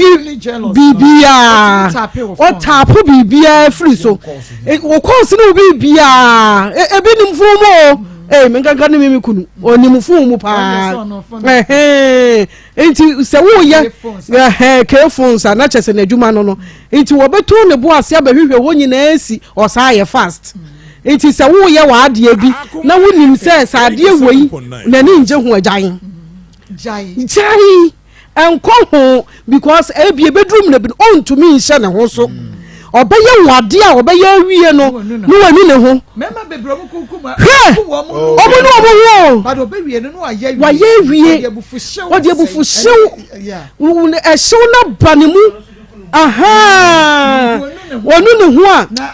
biribiara ɔtaapo biribiara firi so o kɔɔsi ne wo biribiara ebi nim fon mu o ee mi nkankan ne mi mi kunu onim fon mu paa ɛhɛn nti sɛ woyɛ ɛhɛn kee phones a na kyɛ sɛ n'adwuma no no nti wɔbɛto ne bo ase abɛhwehwɛ hɔ nyinaa si ɔsaa yɛ fast. Nti sɛ woyɛ w'adeɛ bi na wonim sɛ sɛ adeɛ wei n'ani ngye ho agyae gyae ɛnkɔ ho because ebi ebeduru mmerɛ bi no ɔntumi nhyɛ ne ho so ɔbɛyɛ wo adeɛ a ɔbɛyɛ awie no ne wani ne ho hwɛ ɔmo ne ɔmo ho wayɛ awie ɔde abufuhyew ɛhyew no ba ne mu ahaa ɔnu ne ho a na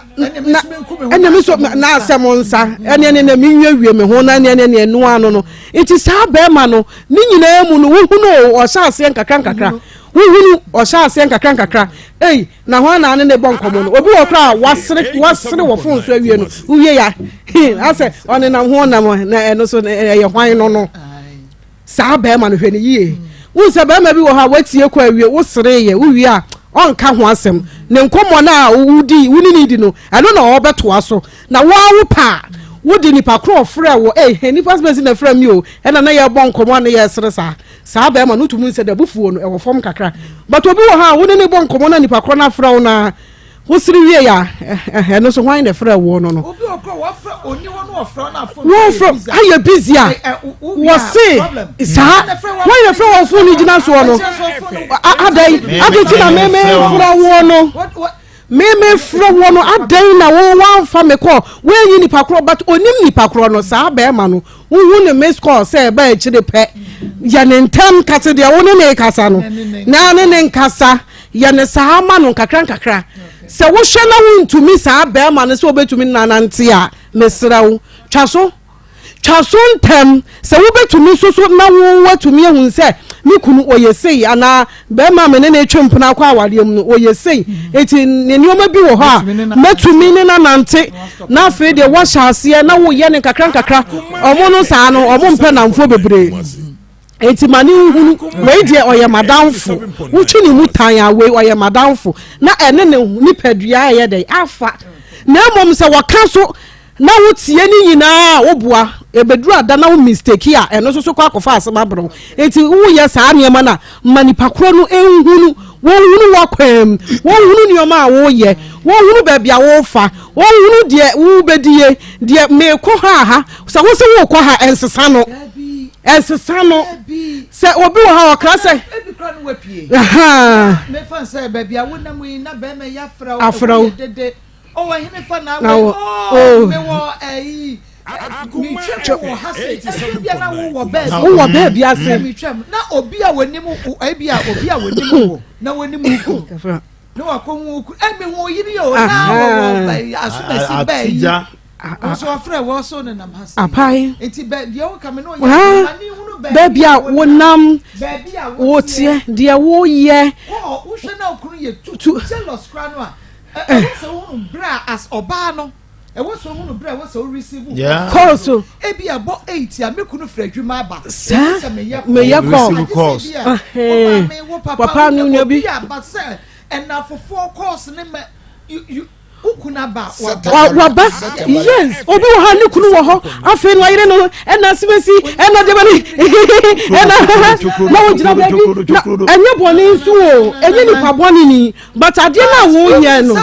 ɛna mi nso na asɛm nsa ɛne ɛne na mi nwie me ho na ɛne ɛne ɛne ɛnoa ano no nti saa bɛrima no ne nyinaa mu no wohunu ɔhyɛ aseɛ nkakra nkakra wohunu ɔhyɛ aseɛ nkakra nkakra ei na hɔn na ne ne bɔ nkɔmɔ no obi wɔ koraa wasere wasere wɔ fon so awie no wowie ya asɛ ɔnenam ho ɔnam na ɛno so ɛyɛ hwan no no. Saa bɛrima no, hwɛ no yie. Wohu sɛ bɛrima bi wɔ hɔ a woatie kɔ awie, wosereeɛ, wowie a, ɔnka ho asɛm. Ne nkɔmmɔ no a wodi, wo ne no di no, ɛno na ɔbɛtoa so. Na wo ara wopɛ a, wode nipa korɔ a ɔfrɛɛ wo, ei, he, nipa bɛsi na ɛfrɛ me o, ɛna na yɛrebɔ nkɔmmɔ a na yɛresere saa. Saa bɛrima no, wotumi hu sɛ n'abufuo no, ɛwɔ fam kakra. But obi wɔ hɔ a, wo ne no bɔ nkɔmmɔ na nipa korɔ no afrɛ wo no ara, Wosere wie a, ɛno nso hwan na ɛfrɛ woɔ no no? Obi wɔ kora wɔfrɛ oni hɔ no wɔfrɛ no afon wɔfrɛ ayɛ busy a wɔse saa wɔn yɛ frɛ wɔn fon no gyina soɔ no adan adan ti na meme frɛ woɔ no meme frɛ woɔ no adan na wɔn wɔnfa me kɔ wɔnyi nipa korɔ but onim nipa korɔ no saa bɛrima no wohu ne miss call sɛ ɛba akyire pɛ yɛ ne ntɛm kase deɛ wo ne ne kasa no na ne ne nkasa. Yɛ no saa ma no nkakrankakra. Sɛ wohwɛ na wontumi saa barima no sɛ wobɛtumi ne no anante a, mesrɛ wo, twa so. Twa so ntɛm. Sɛ wobɛtumi nso so na woatumi ahu sɛ me kunu ɔyɛ sei anaa barima a me ne no retwe mpena akɔ awareɛ mu no ɔyɛ sei, nti ne nneɛma bi wɔ hɔ a mɛtumi ne no anante na afei deɛ woahyɛ aseɛ na woyɛ no nkakrankakra. Wɔn no saa no, wɔn mpɛ nnamfoɔ bebree. Enti ma ne nhunu, wei deɛ ɔyɛ m'adamfo. Wotwe ne mu tan a, wei ɔyɛ m'adamfo. Na ɛne ne nipadua ɛyɛ dɛn? Afa. Na mmom sɛ wɔka so na wotie ne nyinaa a, woboa. Ɛbɛduru ada na wo mistake a, ɛno nso so kɔ akɔfa asɛm abrɛ wo. Enti woyɛ saa nneɛma no a, ma nipa korɔ no nhunu. Wɔnhunu w'akwan mu. Wɔnhunu nneɛma a woyɛ. Wɔnhunu baabi a wofa. Wɔnhunu deɛ wobɛdie. Deɛ meekɔ ha ha. Sɛ wo se worekɔ ha, ɛnsesa no. Ɛnsesa no. Sɛ obi wɔ ha ɔkra sɛ. Ebi kura no wapue. Mefa sɛ baabi a wonam yi na bɛrima yi afrɛ wo. Afrɛ wo. Dede. Ɔwɔ hene fa na awɔ. Oh, mewɔ ɛyi. Metwam wɔ ha sei, ɛberɛ bia na wowɔ baabi. Wowɔ baabi ase. Metwam na obi a wɔnim ebi a obi a wɔnim wo na wɔnim wo kunu na wakɔ hu wo kunu ɛ mehu oyiri o na wɔwɔ asomasi bɛɛ yi nso ɔfrɛ wɔ so nenam ha sei. Apae. Nti bɛ deɛ woka me na ɔyɛ ma ne hunu baabi a wonam baabi a woteɛ deɛ woyɛ. Kɔ wohwɛ na okunu yɛ tu jealous koraa no a ɛwɔ sɛ wohunu berɛ a as ɔbaa no. Ɛwɔ sɛ ohunu bere a ɛwɔ sɛ o receive Yeah. Call so. Ebi ɛbɔ 8 a me kunu firi adwuma aba. Saa, Ebi sɛ meyɛ call. meyɛ call. Agye sɛ ebi a Ahee. wo maame, wo papa, Papa wo no nua nua bi. obi aba sɛ ɛnafofoɔ calls ne ma you you wo kunu aba a waba. Wa- waba yes obi wɔ ha ne kunu wɔ hɔ afei no ɔyere no ɛna asimesi ɛna deɛ ne ɛna na wɔgyina baabi na ɛnyɛ bɔne nso o ɛnyɛ nipa bɔne ni but adeɛ no a woyɛ no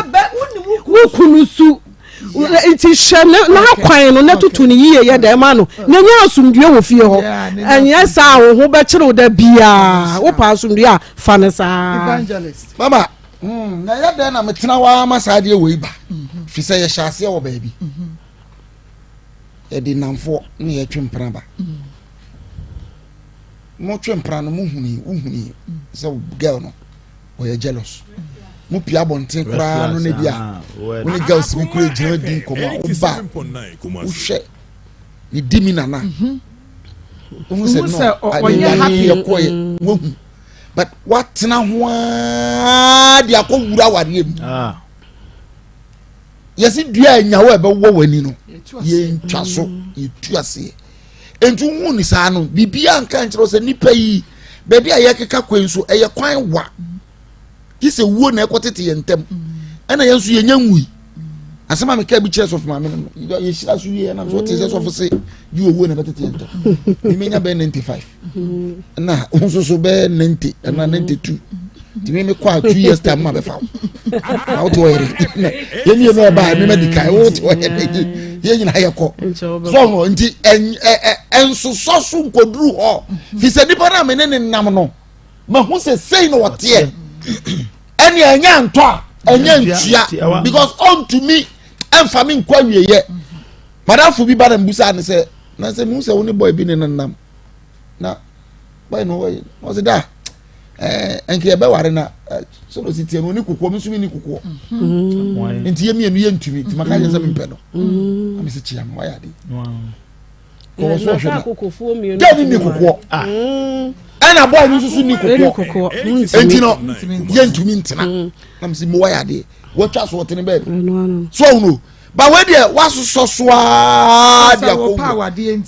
wo kunu su nti hyɛ n'akwan no na tutu ne yie yɛ dɛ ma no na nya asomdue wɔ fie hɔ ɛnyɛ saa wo ho bɛkyerɛw da biaa wopɛ asomdue a fa no saa. Mama hmm, na ɛyɛ dɛn na metena hɔ ara ma saa adeɛ wei ba mhm. fi sɛ yɛhyɛ aseɛ wɔ baabi mhm. yɛde nnamfoɔ ne yɛtwe mpena ba mhm. motwe mpena no mohuni wohuni sɛ girl no ɔyɛ jealous mo pia abɔnten koraa no ne bi a wo ne girls bi kura gyina di nkɔmɔ a woba wohwɛ ne di mi nana mhm. wohu sɛ no ɔnyɛ happy yɛkɔɛ mm. wohu but watena ho aa de akɔ wura awareɛ mu ah. yɛsi dua a nyawo a ɛbɛwɔ w'ani no yɛntwa so yɛtu aseɛ nti wohu ne saa no biribiara nka nkyerɛ sɛ nipa yi baabi a yɛkeka kwan nso ɛyɛ kwan wa gye sɛ wuo na ɛkɔtete yɛn ntam ɛna yɛn nso yɛnya nwui asɛm a meka bi kyerɛ sɔfo maame no yɛhyira so wie ɛnam so ɔte sɛ sɔfo se gye owuo na ɛbɛtete yɛn ntam memenya bɛyɛ 95 na wo nso so bɛyɛ 90 ɛna 92 nti me mekɔ a 2 years time ma bɛfa wo na wote hɔ yɛre yɛn mmienu ɛbaa ɛmema di kan wote hɔ yɛre yɛn nyinaa yɛkɔ so ɔno nti ɛnsosɔ so nkɔduru hɔ fi sɛ nipa no a me ne ne nam no mahu sɛ sei na ɔteɛ ɛne ɛnyɛ antɔ a ɛnyɛ ntua because ɔntumi ɛnfa me nkɔ awieyɛ madamfo bi ba na mbusa ne sɛ na sɛ mehu sɛ wo ne boy bi ne nenam na boy no wɔyɛ ɔsɛ da ɛɛ nka yɛbɛware na sɛ na ɔsi tiɛ no ɔni kokoɔ mi nso mi ni kokoɔ mm-hmm. nti yɛ mmienu yɛ ntumi nti maka yɛ sɛ mi mpɛ no mm-hmm. na mi sɛ kyia mi wayɛ ade kɔwɔ so ɔhwɛ na gɛɛ ni ni kokoɔ ah. mm. ɛna bɔɔl no nso so ni kokoɔ nti no yɛ ntumi ntena mm. na mi sɛ mo wayɛ ade wɔtwa so ɔtene bɛɛ so ɔhunu ba wei deɛ wasosɔ so aa de akɔ wu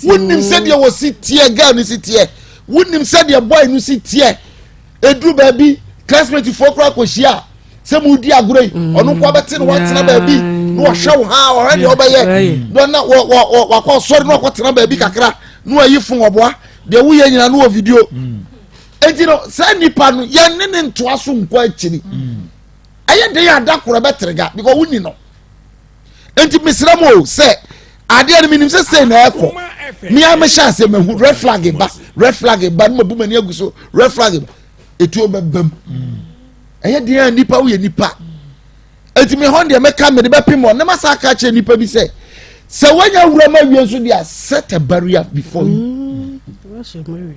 wonim sɛdeɛ wɔsi teɛ girl no si teɛ wonim sɛdeɛ boy no si teɛ eduru baabi classmate foɔ koraa kɔ hyia sɛ mo di agorɔ yi mm. ɔno nko abɛte no watena baabi na wɔhwɛ wo ha ɔhwɛ deɛ ɔbɛyɛ na ɔna wɔ wɔ wakɔ sɔre na wakɔ tena baabi kakra na wayi fon ɔboa deɛ woyɛ nyinaa no wɔ video mm. eti no saa nipa no yɛn ne ne ntoa so nkɔ akyiri mm. ɛyɛ den adakoro ɛbɛterega because wonni no. nti mesrɛ mo o sɛ adeɛ no menim sɛ sei na ɛkɔ mea mehyɛ aseɛ mahu red flag ba red flag ba no mabu m'ani agu so red flag ba ɛtuo bɛbam ɛyɛ deɛ a nipa woyɛ nipa nti me hɔ deɛ mɛka mede bɛpem hɔ na masa aka kyerɛ nipa bi sɛ sɛ woanya wura ma awie nso deɛ set a barrier before you mm.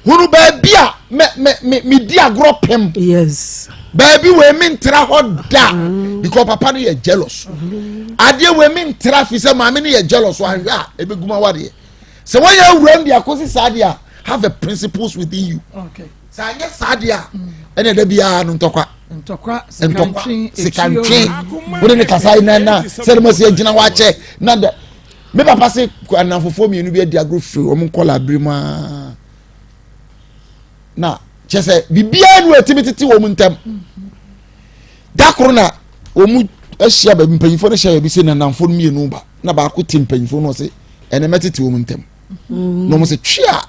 Hunu baabi a me me me me di agorɔ pem. Yes. Baabi wei mi ntra hɔ da mm. because papa no yɛ jealous. Mm. Adeɛ wei mi ntra fi sɛ maame no yɛ jealous ahwɛ a ebe guma wadeɛ. Sɛ wɔyɛ awura no de akosi saa deɛ a have a principles within you. Okay. Sɛ anyɛ saa deɛ a ɛna ɛda biara no ntɔkwa. Ntɔkwa sikantwe sikantwe. Wode ne kasa yi na na sɛ ɛdɛm asi agyina hɔ akyɛ na dɛ. Me papa se anamfofoɔ mmienu bi adi agorɔ firi wɔn nkɔla abiri mu aa na kyɛ sɛ biribiara nu ɛtumi tete wɔn ntam da koro na wɔn ahyia baabi mpanyinfoɔ no hyia baabi sɛ nanamfoɔ no mmienu ba na baako te mpanyinfoɔ no ɔse ɛnɛ mɛtete wɔn ntam na wɔn sɛ twia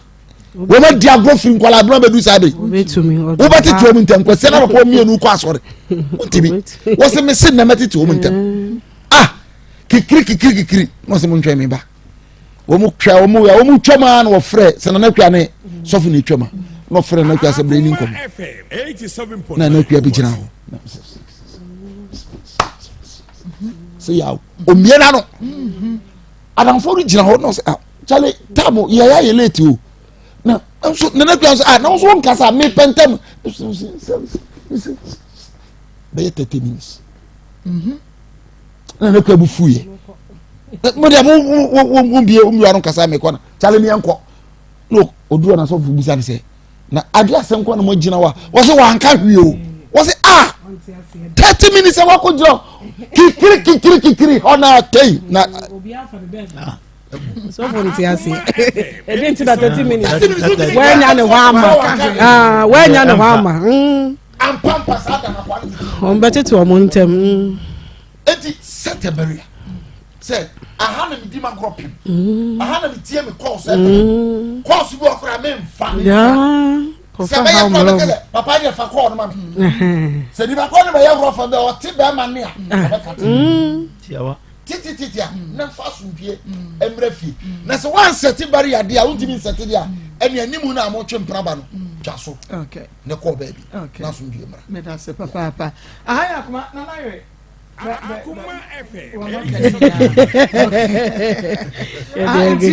wɔn adi agorɔ firi nkɔla abiri abɛdu saa de wobɛtete wɔn ntam kɔsɛ na papa mmienu kɔ asɔre ntumi wɔsɛ mese nnɛ mɛtete wɔn ntam ah kikiri kikiri kikiri na ɔsɛ mo ntwɛn mi ba wɔn twa wɔn ya wɔn twa mu ara na wɔfrɛ sɛ nana kua ne sɔfo na etwa mu na ɔfrɛ nana kua sɛ bere ni nkɔmɔ na nana kua bi gyina hɔ sɛ yaw omie n'ano. Adamfoɔ no gyina hɔ na ɔsɛ ah kyale tam yɛyɛ ayɛ late o na nso nana kura nso ah na nso nkasa mepɛ ntɛm bɛyɛ 30 minutes mhm. na nana kura bu fu yɛ mo deɛ mo mo mo mo bie mo bie ano nkasa mekɔ na kyale mi yɛn kɔ na oduro na sɔfo bisa ne sɛ na ade asɛm kɔ na mo gyina hɔ a wɔsɛ wɔanka hwee o wɔsɛ a 30 minutes a wakɔ gyina kikiri kikiri kikiri hɔ na atɛyi na. Sɔfo nti ase ebi nti na 30 minutes wɛnya ne hɔ ama wɛnya ne hɔ ama wɔn bɛ tete wɔn ntɛm. Eti sɛtɛ bɛria sɛ aha na mi di ma gorɔ pem mm. aha na mi tie mi kɔɔs ɛpem mm. kɔɔs bi wɔ koraa mi nfa sɛ bɛyɛ kɔɔ bɛkɛ sɛ papa yɛ fa kɔɔ no ma mi sɛ nipa kɔɔ no bɛyɛ rɔfa bɛ ɔte bɛrima ne a ɔbɛka te titititi a na nfa asomdue mmerɛ fie na sɛ wansɛte bari adeɛ a wontumi nsɛte deɛ a ɛne anim no a motwe mpraba no twa so ne kɔɔ baabi na asomdue mmra. Medase papaapa. Aha yɛ akoma nana yere. Akoma FM. Nti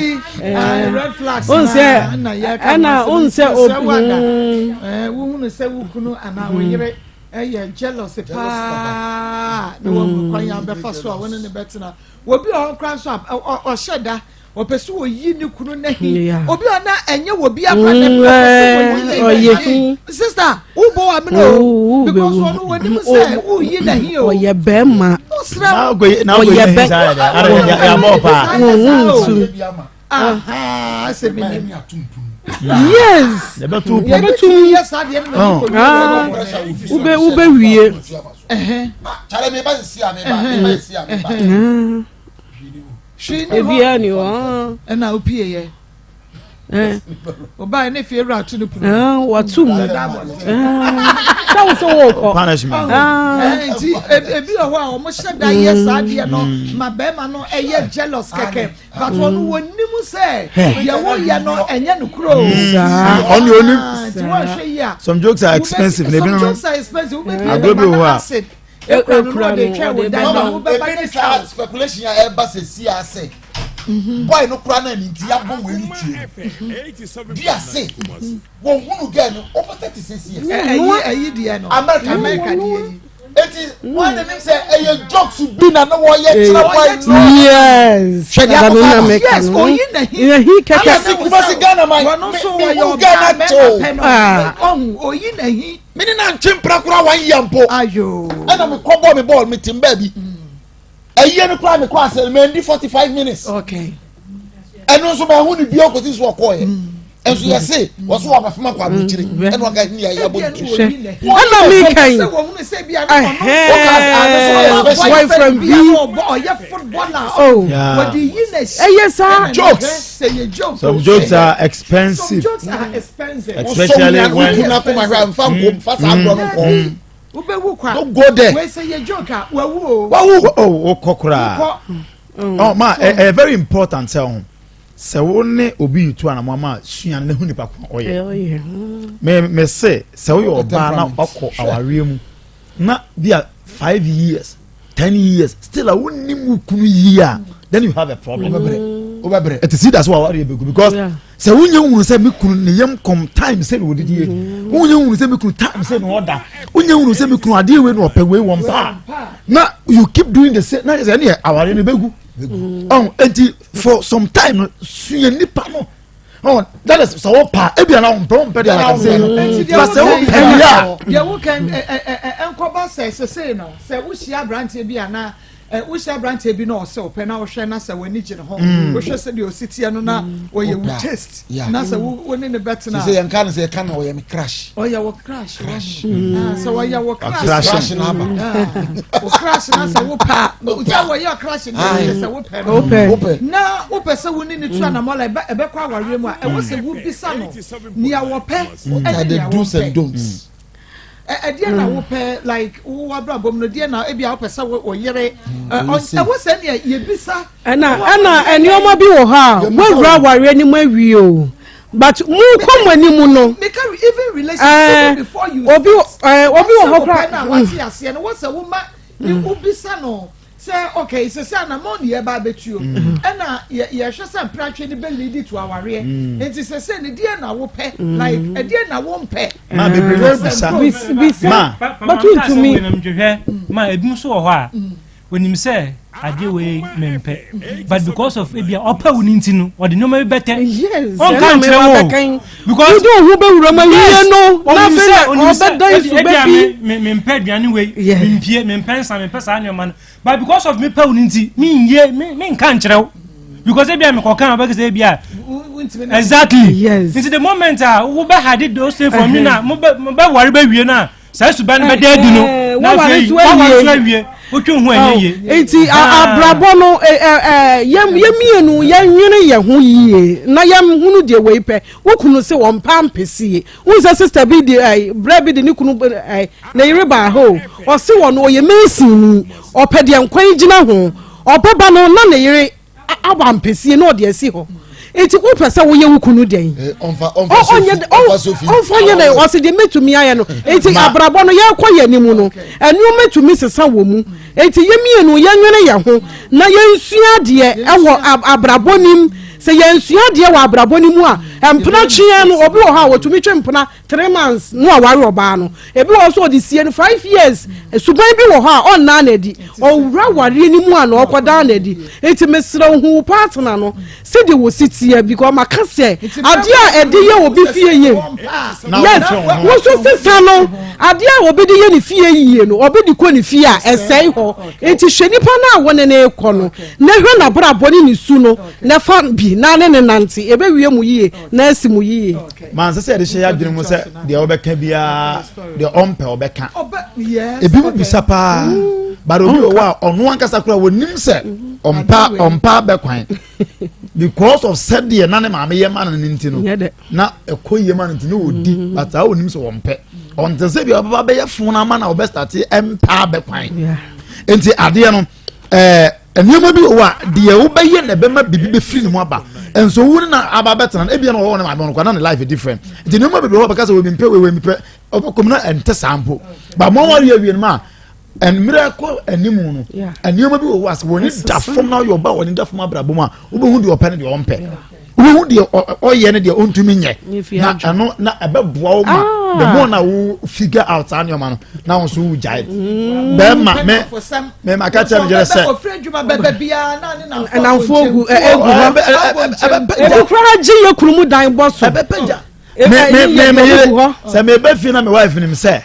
red flags na na yɛ ka na sɛ wada wohunu sɛ wo kunu anaa wo yere ɛyɛ jealous paa na wɔn kwan yɛn abɛfa so a wɔne ne bɛtena obi wɔ hɔ koraa nso a ɔhyɛ da ɔpɛ sɛ oyi ne kunu n'ahi obi a na ɛnyɛ wɔ bi akora na ɔpɛ sɛ oyi n'ahi sister wobɔ wa mene o because ɔno wɔnim sɛ woyi n'ahi o ɔyɛ bɛrima ɔyɛ bɛ sɛ menim yes yɛbɛtum wobɛwie. Kyale mi ba nsi a mi ba mi ba nsi a mi ba. Hwee ni hɔ. Ebiara ni hɔ. Ɛna opie yɛ. Ɔbaa ne fie wura ato ne pono. Wato mu. Sɛ wo sɛ wɔkɔ. Punishment. Nti ebi wɔ hɔ a wɔn hyɛ da yɛ saa adeɛ no ma bɛrima no ɛyɛ jealous kɛkɛ but wɔn wɔn nim sɛ deɛ wɔyɛ no ɛnyɛ no kuro. Ɔne onim. Nti wɔn hwɛ yi a. Some jokes are expensive. Some jokes are expensive. Wobɛ bi Agorɔ bi wɔ hɔ a. acid. Ekura no na ɔde twɛn wo dan na wobɛba Ebi ne ni saa speculation a ɛba sɛ si ase. Boy no kura na ne nti yabɔ wei no tie. Di ase. Wɔn hunu girl no over 36 years. Ɛyi ɛyi deɛ no. America America deɛ yi. Eti wɔn anim sɛ ɛyɛ jokes bi na ne wɔyɛ kyerɛ boy no. Yes. Hwɛ deɛ akɔfa aba. Yes, oyi na hi. Nahi kɛkɛ. Ana si Kumasi Ghana man. Wɔn nso Me wɔyɛ hu ɔbaa Ghana mɛma kyɛw. pɛ no. Ɔhu oyi na hi. Me ne na ntwe mpra koraa one year mpo. Ayo. Ɛna me kɔ bɔ me bɔɔl me tim baabi. Ɛyie no koraa me kɔ ase me ndi 45 minutes. Ɛno nso ma ɛho ne bia ɔkɔsi so ɔkɔɔyɛ. Ɛnso yɛ se wɔso wɔ abɛfoma kɔ aburukyire ɛna ɔka ne yɛ yɛabɔ ne tu. Ɛna mi kan yi. Sɛ wɔn sɛ bi a Ɛhɛn. Boyfriend bi. Ɔyɛ footballer. Oh. Wɔde yi na si. Ɛyɛ saa. Jokes. Sɛ yɛ joke. Some jokes are expensive. Some jokes are expensive. Especially when. Wosɔ akoma hwɛ nfa nko nfa saa agorɔ no nkɔ. Wobɛwu kwa. Don't go there. Wei sɛ yɛ joke a wawu o. Wawu. Oh, wokɔ koraa. Wokɔ. Oh, ma ɛ ɛ very important sɛ ɔho sɛ wo ne obi yi tu anamɔ ama sua ne ho nipa ko ɔyɛ. Me me se sɛ woyɛ ɔbaa na ɔkɔ awareɛ mu na bi a 5 years, 10 years, still a wonim wo kunu yie a, then you have a problem. Wobɛbrɛ. Ɛte si da so awareɛ bɛgu because sɛ wonyɛ nhunu sɛ me kunu ne yam kɔm time sɛ na wɔdidi yɛ, wonyɛ nhunu sɛ me kunu time sɛ na ɔda, wonyɛ nhunu sɛ me kunu adeɛ wei na ɔpɛ wei wɔn paa na you keep doing the same na yɛ sɛ ɛne yɛ awareɛ no bɛgu ɔn. Eti for some time no sua nipa no ɔn. That is sɛ wɔpa ebi ana wɔn pɛ wɔn pɛ de ala kan sɛ no, but sɛ wɔpɛ wie a. Deɛ woka nkɔba sɛ sesei no sɛ wohyia aberanteɛ bi anaa wohyia aberanteɛ bi na ɔsɛ ɔpɛ na wohwɛ na sɛ w'ani gye ne ho, wohwɛ sɛ deɛ ɔsi teɛ no na ɔyɛ wo taste na sɛ wo ne ne bɛtena. Sɛ yɛn ka no sɛ yɛka no ɔyɛ me crush. Ɔyɛ wo crush. Sɛ ɔyɛ wo crush. Crush na aba. Wo crush na sɛ wopɛ a sɛ wɔyɛ crush na yɛ sɛ wopɛ no na wopɛ sɛ wo ne ne tu anamɔla ɛbɛkɔ awareɛ mu a, ɛwɔ sɛ wobisa no nea wɔpɛ ɛne nea wɔmpɛ. Ɛdeɛ na wopɛ, like wo abrabɔ mu no, deɛ na ebi a wopɛ sɛ wo yere ɛwɔ sɛ nea yɛbisa. Ɛna nneɛma bi wɔ hɔ a woawura awareɛ no mu awie o, but mu kɔ mu anim no. Meka even relationship, even before you obi obi wɔ hɔ kora na wate aseɛ no wɔ sɛ woma ne wobisa no. Sɛ okay sese anamɔn ne yɛba abɛtuo ɛna yɛ yɛhwɛ sɛ mpratwe no bɛ lead to awareɛ nti sese ne deɛ na wopɛ like ɛdeɛ na wompɛ. Ma bebree na bisa. Bisa Ma. but wontumi. Hwɛ ma ebi nso wɔ hɔ a onim sɛ adeɛ wei mempɛ, but because of ebi a ɔpɛ wo ne nti no, ɔde nneɛma bi bɛtɛ. Ɔnka nkyerɛ wo because wode wo ho bɛwura ma yie no na afei na ɔbɛda nsu bɛbi. Mempɛ aduane wei, mempie, mempɛ nsa, mempɛ saa nneɛma no, but because of mepɛ wo no nti menyie, menka nkyerɛ wo because ebi a mekɔka a ɔbɛka sɛ ebi a exactly. Nti the moment a wobɛ hide those things from me na mobɛware bɛwie no a, saa suban no bɛda adi no, na afei waware so awie, wotwe ho ɛnyɛ yie. Nti abrabɔ no, yɛ mmienu yɛnwene yɛn ho yie na yɛnhunu deɛ wei pɛ. Wo kunu se wɔn mpa mpɛsie wohu sɛ sister bi de brɛ bi de ne kunu ne yere baa hɔ o, ɔse wɔ no ɔyɛ masonni, ɔpɛ deɛ nkwan gyina ho. Ɔbɛba no na ne yere abɔ ampɛsie na ɔde asi hɔ. Nti wopɛ sɛ woyɛ wo kunu dɛn? Ɔmfa nyɛ dɛn? Ɔse deɛ mɛtumi ayɛ no. Nti abrabɔ no yɛkɔ yɛn anim no, nneɛma tumi sesa wɔ mu. Nti yɛ mmienu yɛnwene yɛn ho na yɛnsua adeɛ ɛwɔ abrabɔ nim. Sɛ yɛnsua adeɛ wɔ abrabɔ no mu a, mpena tweɛ no, obi wɔ hɔ a wɔtumi twe mpena 3 months na waware ɔbaa no. Ebi wɔ hɔ nso ɔde sie no 5 years. Suban bi wɔ hɔ a ɔnnaa n'adi, ɔwura awareɛ no mu a na ɔkɔdaa n'adi. Nti mesrɛ wo, hu wo partner no sɛdeɛ wɔsi teɛ, because maka sɛ adeɛ a ɛde yɛ obi fie yie, yes, woso sesa no. Adeɛ a obi de yɛ ne fie yie no, obi de kɔ ne fie a, ɛsɛe hɔ. Nti hwɛ nipa no a wɔne ne kɔ no na hwɛ n'abrabɔ ne ne su no na fa bi na ne ne nante, ɛbɛwie mu yie na asi mu yie. Maa nsɛ sɛ yɛde hyɛ yɛ adwene mu sɛ deɛ ɔbɛka biara, deɛ ɔmpɛ ɔbɛka. Ebi mu bisa paa, but obi wɔ hɔ a ɔno ankasa koraa wɔnim sɛ ɔmpa ɔmpa abɛkwan because of sɛdeɛ na ne maame yɛ ma no ne nti no na ɛkɔ yie ma no, nti ne ɔdi, but saa ɔnim sɛ ɔmpɛ. Ɔnte sɛ bi ɔbɛba bɛyɛ fon ama na ɔbɛ start ɛmpa abɛkwan. Nti adeɛ no nneɛma bi wɔ hɔ a deɛ wobɛyɛ na ɛbɛma biribi bɛfiri ne mu aba. Nso wo ne na aba bɛtena no, ebia na ɔwɔ ne maame ɔno kwa na ne life different, nti nneɛma bebree wɔ hɔ bɛka sɛ wɔmi mpɛ wei, wɔmi pɛ ɔbɛkɔm na ɛnte saa mpo ba mo awari awie no ma mmerɛ kɔ anim no, nneɛma bi wɔ hɔ a sɛ wɔn da fam na ɔyɛ ɔba wɔn da fam abrabɔ mu a, wobɛhu deɛ ɔpɛ ne deɛ ɔmpɛ, wobɛhu deɛ ɔyɛ ne deɛ ɔntumi nyɛ, na ɛno na ɛbɛboa wo ma the more na wo figure out saa nneɛma no na wo nso wo gyae bɛrima. Me maka kyerɛ me gyerɛ sɛ Namfoɔ gu egu hɔ, ebi koraa gye yɛ kunu mu dan bɔ so. Ɛbɛpɛgya me me me yere sɛ meba fie na me wife nim sɛ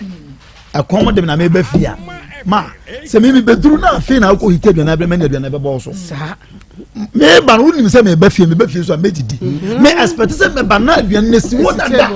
ɛkɔm de me na meba fie a, ma sɛ me mebɛduru na afei na wokɔ hita aduane abrɛ manya aduane bɛbɔ so. Meba no, wonim sɛ meba fie, meba fie so a mɛdidi. Me expect sɛ meba na aduane no si hɔ dada,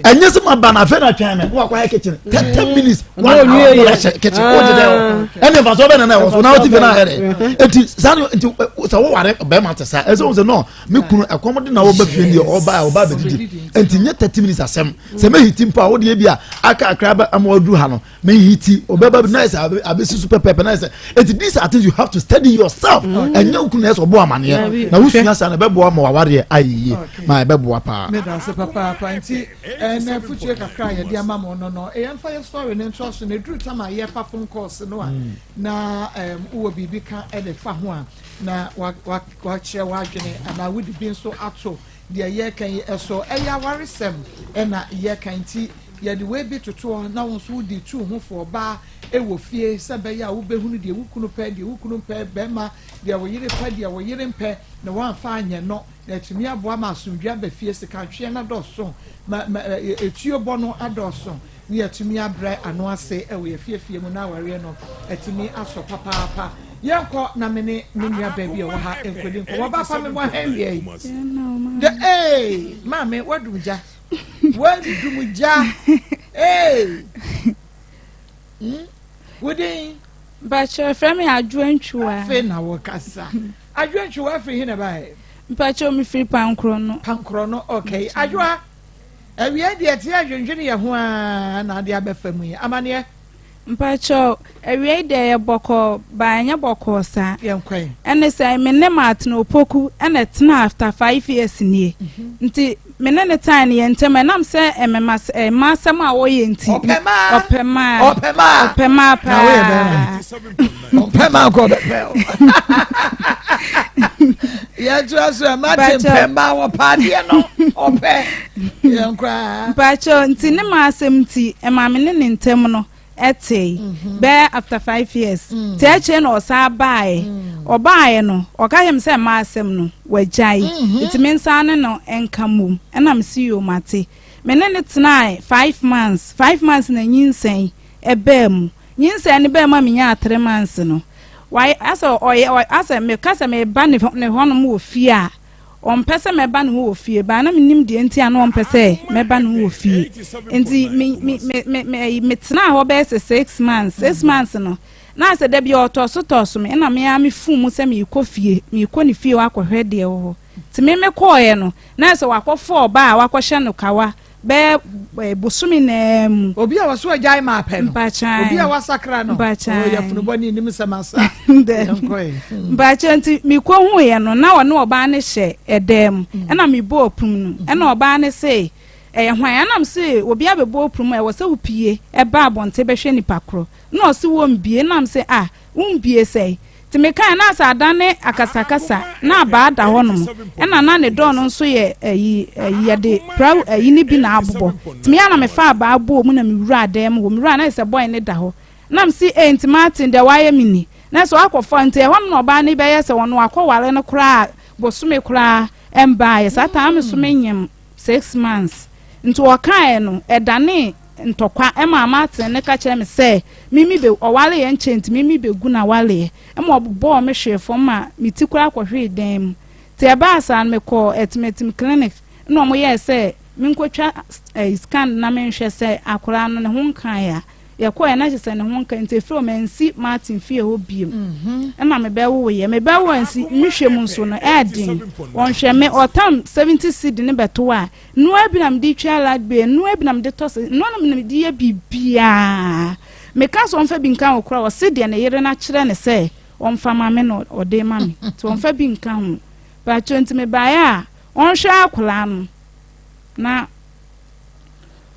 ɛnyɛ sɛ maba na afei na twɛn me na wakɔyɛ kitchen 30 minutes, one hour na wahyɛ kitchen wogye dɛ hɔ. Ɛne mfa so ɔbɛ nana ɛwɔ so na wote fie na ayɛ dɛ. Enti saa no nti sɛ woware bɛrima te saa, ɛsɛ wo sɛ no me kunu ɛkɔm de na wɔba fie deɛ, ɔba a ɔba abɛdidi, nti nyɛ 30 minutes asɛm sɛ mɛhiti mpo a, wodeɛ bi a aka akra bɛ ama waduru ha no, mɛhiti ɔbɛba bi na ɛsɛ abɛsi so pɛpɛpɛ na ɛsɛ. Nti these are things you have to study yourself. Ɛnyɛ wo kunu na ɛsɛ ɔbɔ amaneɛ na wosua saa na ɛbɛboa ma wawareɛ ayɛ yie ma ɛbɛboa paa. Meda ase papaapa. Nti ɛnɛ futue kakra a yɛde ama mo no, yɛmfa yɛ story no ntoa so na ɛduru tam a yɛfa phone calls no a, na wowɔ biribi ka ɛde fa ho a, na wakyerɛ w'adwene anaa wode bi nso ato deɛ yɛreka yi ɛso. Ɛyɛ awaresɛm ɛna yɛreka, nti yɛde wei bi totoɔ na wo nso wode tu ho fo. Ɔbaa ɛwɔ fie, sɛ ɛbɛyɛ a wobɛhunu deɛ wo kunu pɛ, deɛ wo kunu mpɛ, bɛrima, deɛ wo yere pɛ, deɛ wo yere mpɛ, na woamfa anyɛ no na atumi aboa ma asomdwe aba fie. Sikantweɛ no adɔɔso ma etuo bɔ no adɔɔso, ne yɛatumi abrɛ ano ase ɛwɔ yɛ fiefie mu na awareɛ no atumi asɔ papaapa. Yɛnkɔ na me ne me nua baabi a ɛwɔ ha nkɔdi nkɔmmɔ. Ɔbaa pa, me mɔ ha awia yi de ee maame wadum gya, wadum gya ee wodin? Mpakyɛ, frɛ me Adwoa Ntwiwa. Afei na wɔkasa. Adwoa Ntwiwa, afiri he na baɛ? Mpakyɛ, mefiri Pankorɔ no. Pankorɔ no, okay. Adwoa, awia deɛ te adwendwene yɛ ho a na ade abɛfa mu yi, amanneɛ? Mpakyɛw, awiei deɛ ɛyɛ bɔkɔɔ but ɛnyɛ bɔkɔɔ saa. Yɛnkɔ Ɛne sɛ me ne Martin Opoku ɛna ɛtena after 5 years nie. Nti me ne ne tan no yɛn ntam ɛnam sɛ ɛmɛma mmaa asɛm a wɔyɛ nti. Ɔpɛ maa. Ɔpɛ maa. Ɔpɛ maa. Ɔpɛ maa Na woyɛ bɛrima. paa. Ɔpɛ maa kɔ ɔbɛpɛ o. Yɛtoa so ɛ Martin Mpakyɛw. pɛ maa wɔ paadeɛ no ɔpɛ yɛn koraa. Mpakyɛw, nti ne maa asɛm nti ɛma me ne ne ntam no ɛtee bɛyɛ after 5 years. Nti akyire na ɔsan baeɛ. Ɔbaeɛ no ɔka kyerɛ me sɛ mmaa asɛm no wagyae nti me nsa ne no nka mmom, ɛna me si yoo, mate. Me ne ne tenae 5 months, 5 months na nyinsɛn ɛbaa mu. Nyinsɛn no bɛɛ mu a menyaa 3 months no, wayɛ asɛ ɔyɛ asɛ meka sɛ meba ne hɔnom wɔ fie a, ɔmpɛ sɛ mɛba ne ho wɔ fie baa na menim deɛ nti a na ɔmpɛ sɛ mɛba ne ho wɔ fie. Nti me me me me me ɛyi metenaa hɔ bɛyɛ sɛ 6 months. 6 months no na sɛ da bi ɔtɔ so tɔ so me, ɛna me ara me fun mu sɛ meekɔ fie, meekɔ ne fie hɔ akɔhwɛ deɛ wɔ hɔ. Nti me mekɔɔɛ no na sɛ wakɔfɔ ɔbaa a wakɔhyɛ no kawa bɛyɛ bosome naa mu. Obi a wɔso agyae maa pɛ no. Mpakyan. Obi a wasakra no. Mpakyan. Ɔyɛ funubɔ ne nim sɛ masa. Yɛnkɔ ɛ. Mpakyɛ, nti mekɔhuiɛ no na ɔne ɔbaa no hyɛ ɛdan mu, ɛna mebɔɔ pum no, ɛna ɔbaa no se ɛyɛ hwan, ɛnam se obi abɛbɔ pum a ɛwɔ sɛ wopie ɛba abɔnten bɛhwɛ nipa korɔ, na ɔse wɔmbie, ɛnam se ah, wombie sɛe. Nti mekae na asɛ adane akasakasa na abaa da hɔnom, ɛna na ne dɔɔ no nso yɛ ayi ayi yɛde pra ayi ne bi na abobɔ. Nti meyɛ na mefa abaa bɔɔ mu na mewura dan mu hɔ. Mewura na sɛ boy ne da hɔ, nam si e nti Martin deɛ wayɛ me ni na sɛ wakɔfa. Nti ɛhɔ no na ɔbaa no bɛyɛ sɛ ɔno akɔware no koraa bosome koraa ɛmbaayɛ saa taa me so menyem 6 months. Nti ɔkaeɛ no ɛdane ntɔkwa ɛma Martin ne ka kyerɛ me sɛ mimi bɛ ɔware yɛ nkyɛn, nti mimi bɛgu na wareɛ ɛma ɔbɔɔ me hwee fam ma me ti koraa kɔhwee dan mu. Nti ɛbaa saa no mekɔɔ Atimatim Clinic na ɔmo yɛɛ sɛ menkɔtwa scan na menhwɛ sɛ akwaraa no ne ho nkaeɛ a yɛkɔɛ na kyerɛ sɛ ne ho nka. Nti efiri ɔmo ansi Martin fie hɔ biem ɛna mebɛwoyɛ mebɛwo ansi mehwɛ mu nso no ɛɛden wɔnhwɛ me. Ɔtam 70 cedi ne bɛto a noa bi na mede twa light bill, noa bi na mede tɔ sɛ noa na mede yɛ biribiaa. Meka sɛ ɔmfa bi nka ho koraa, ɔse deɛ ne yere no akyerɛ ne sɛ ɔmfa ma me na ɔde ma me, nti ɔmfa bi nka ho patro. Nti mebaeɛ a ɔnhwɛ akwaraa no na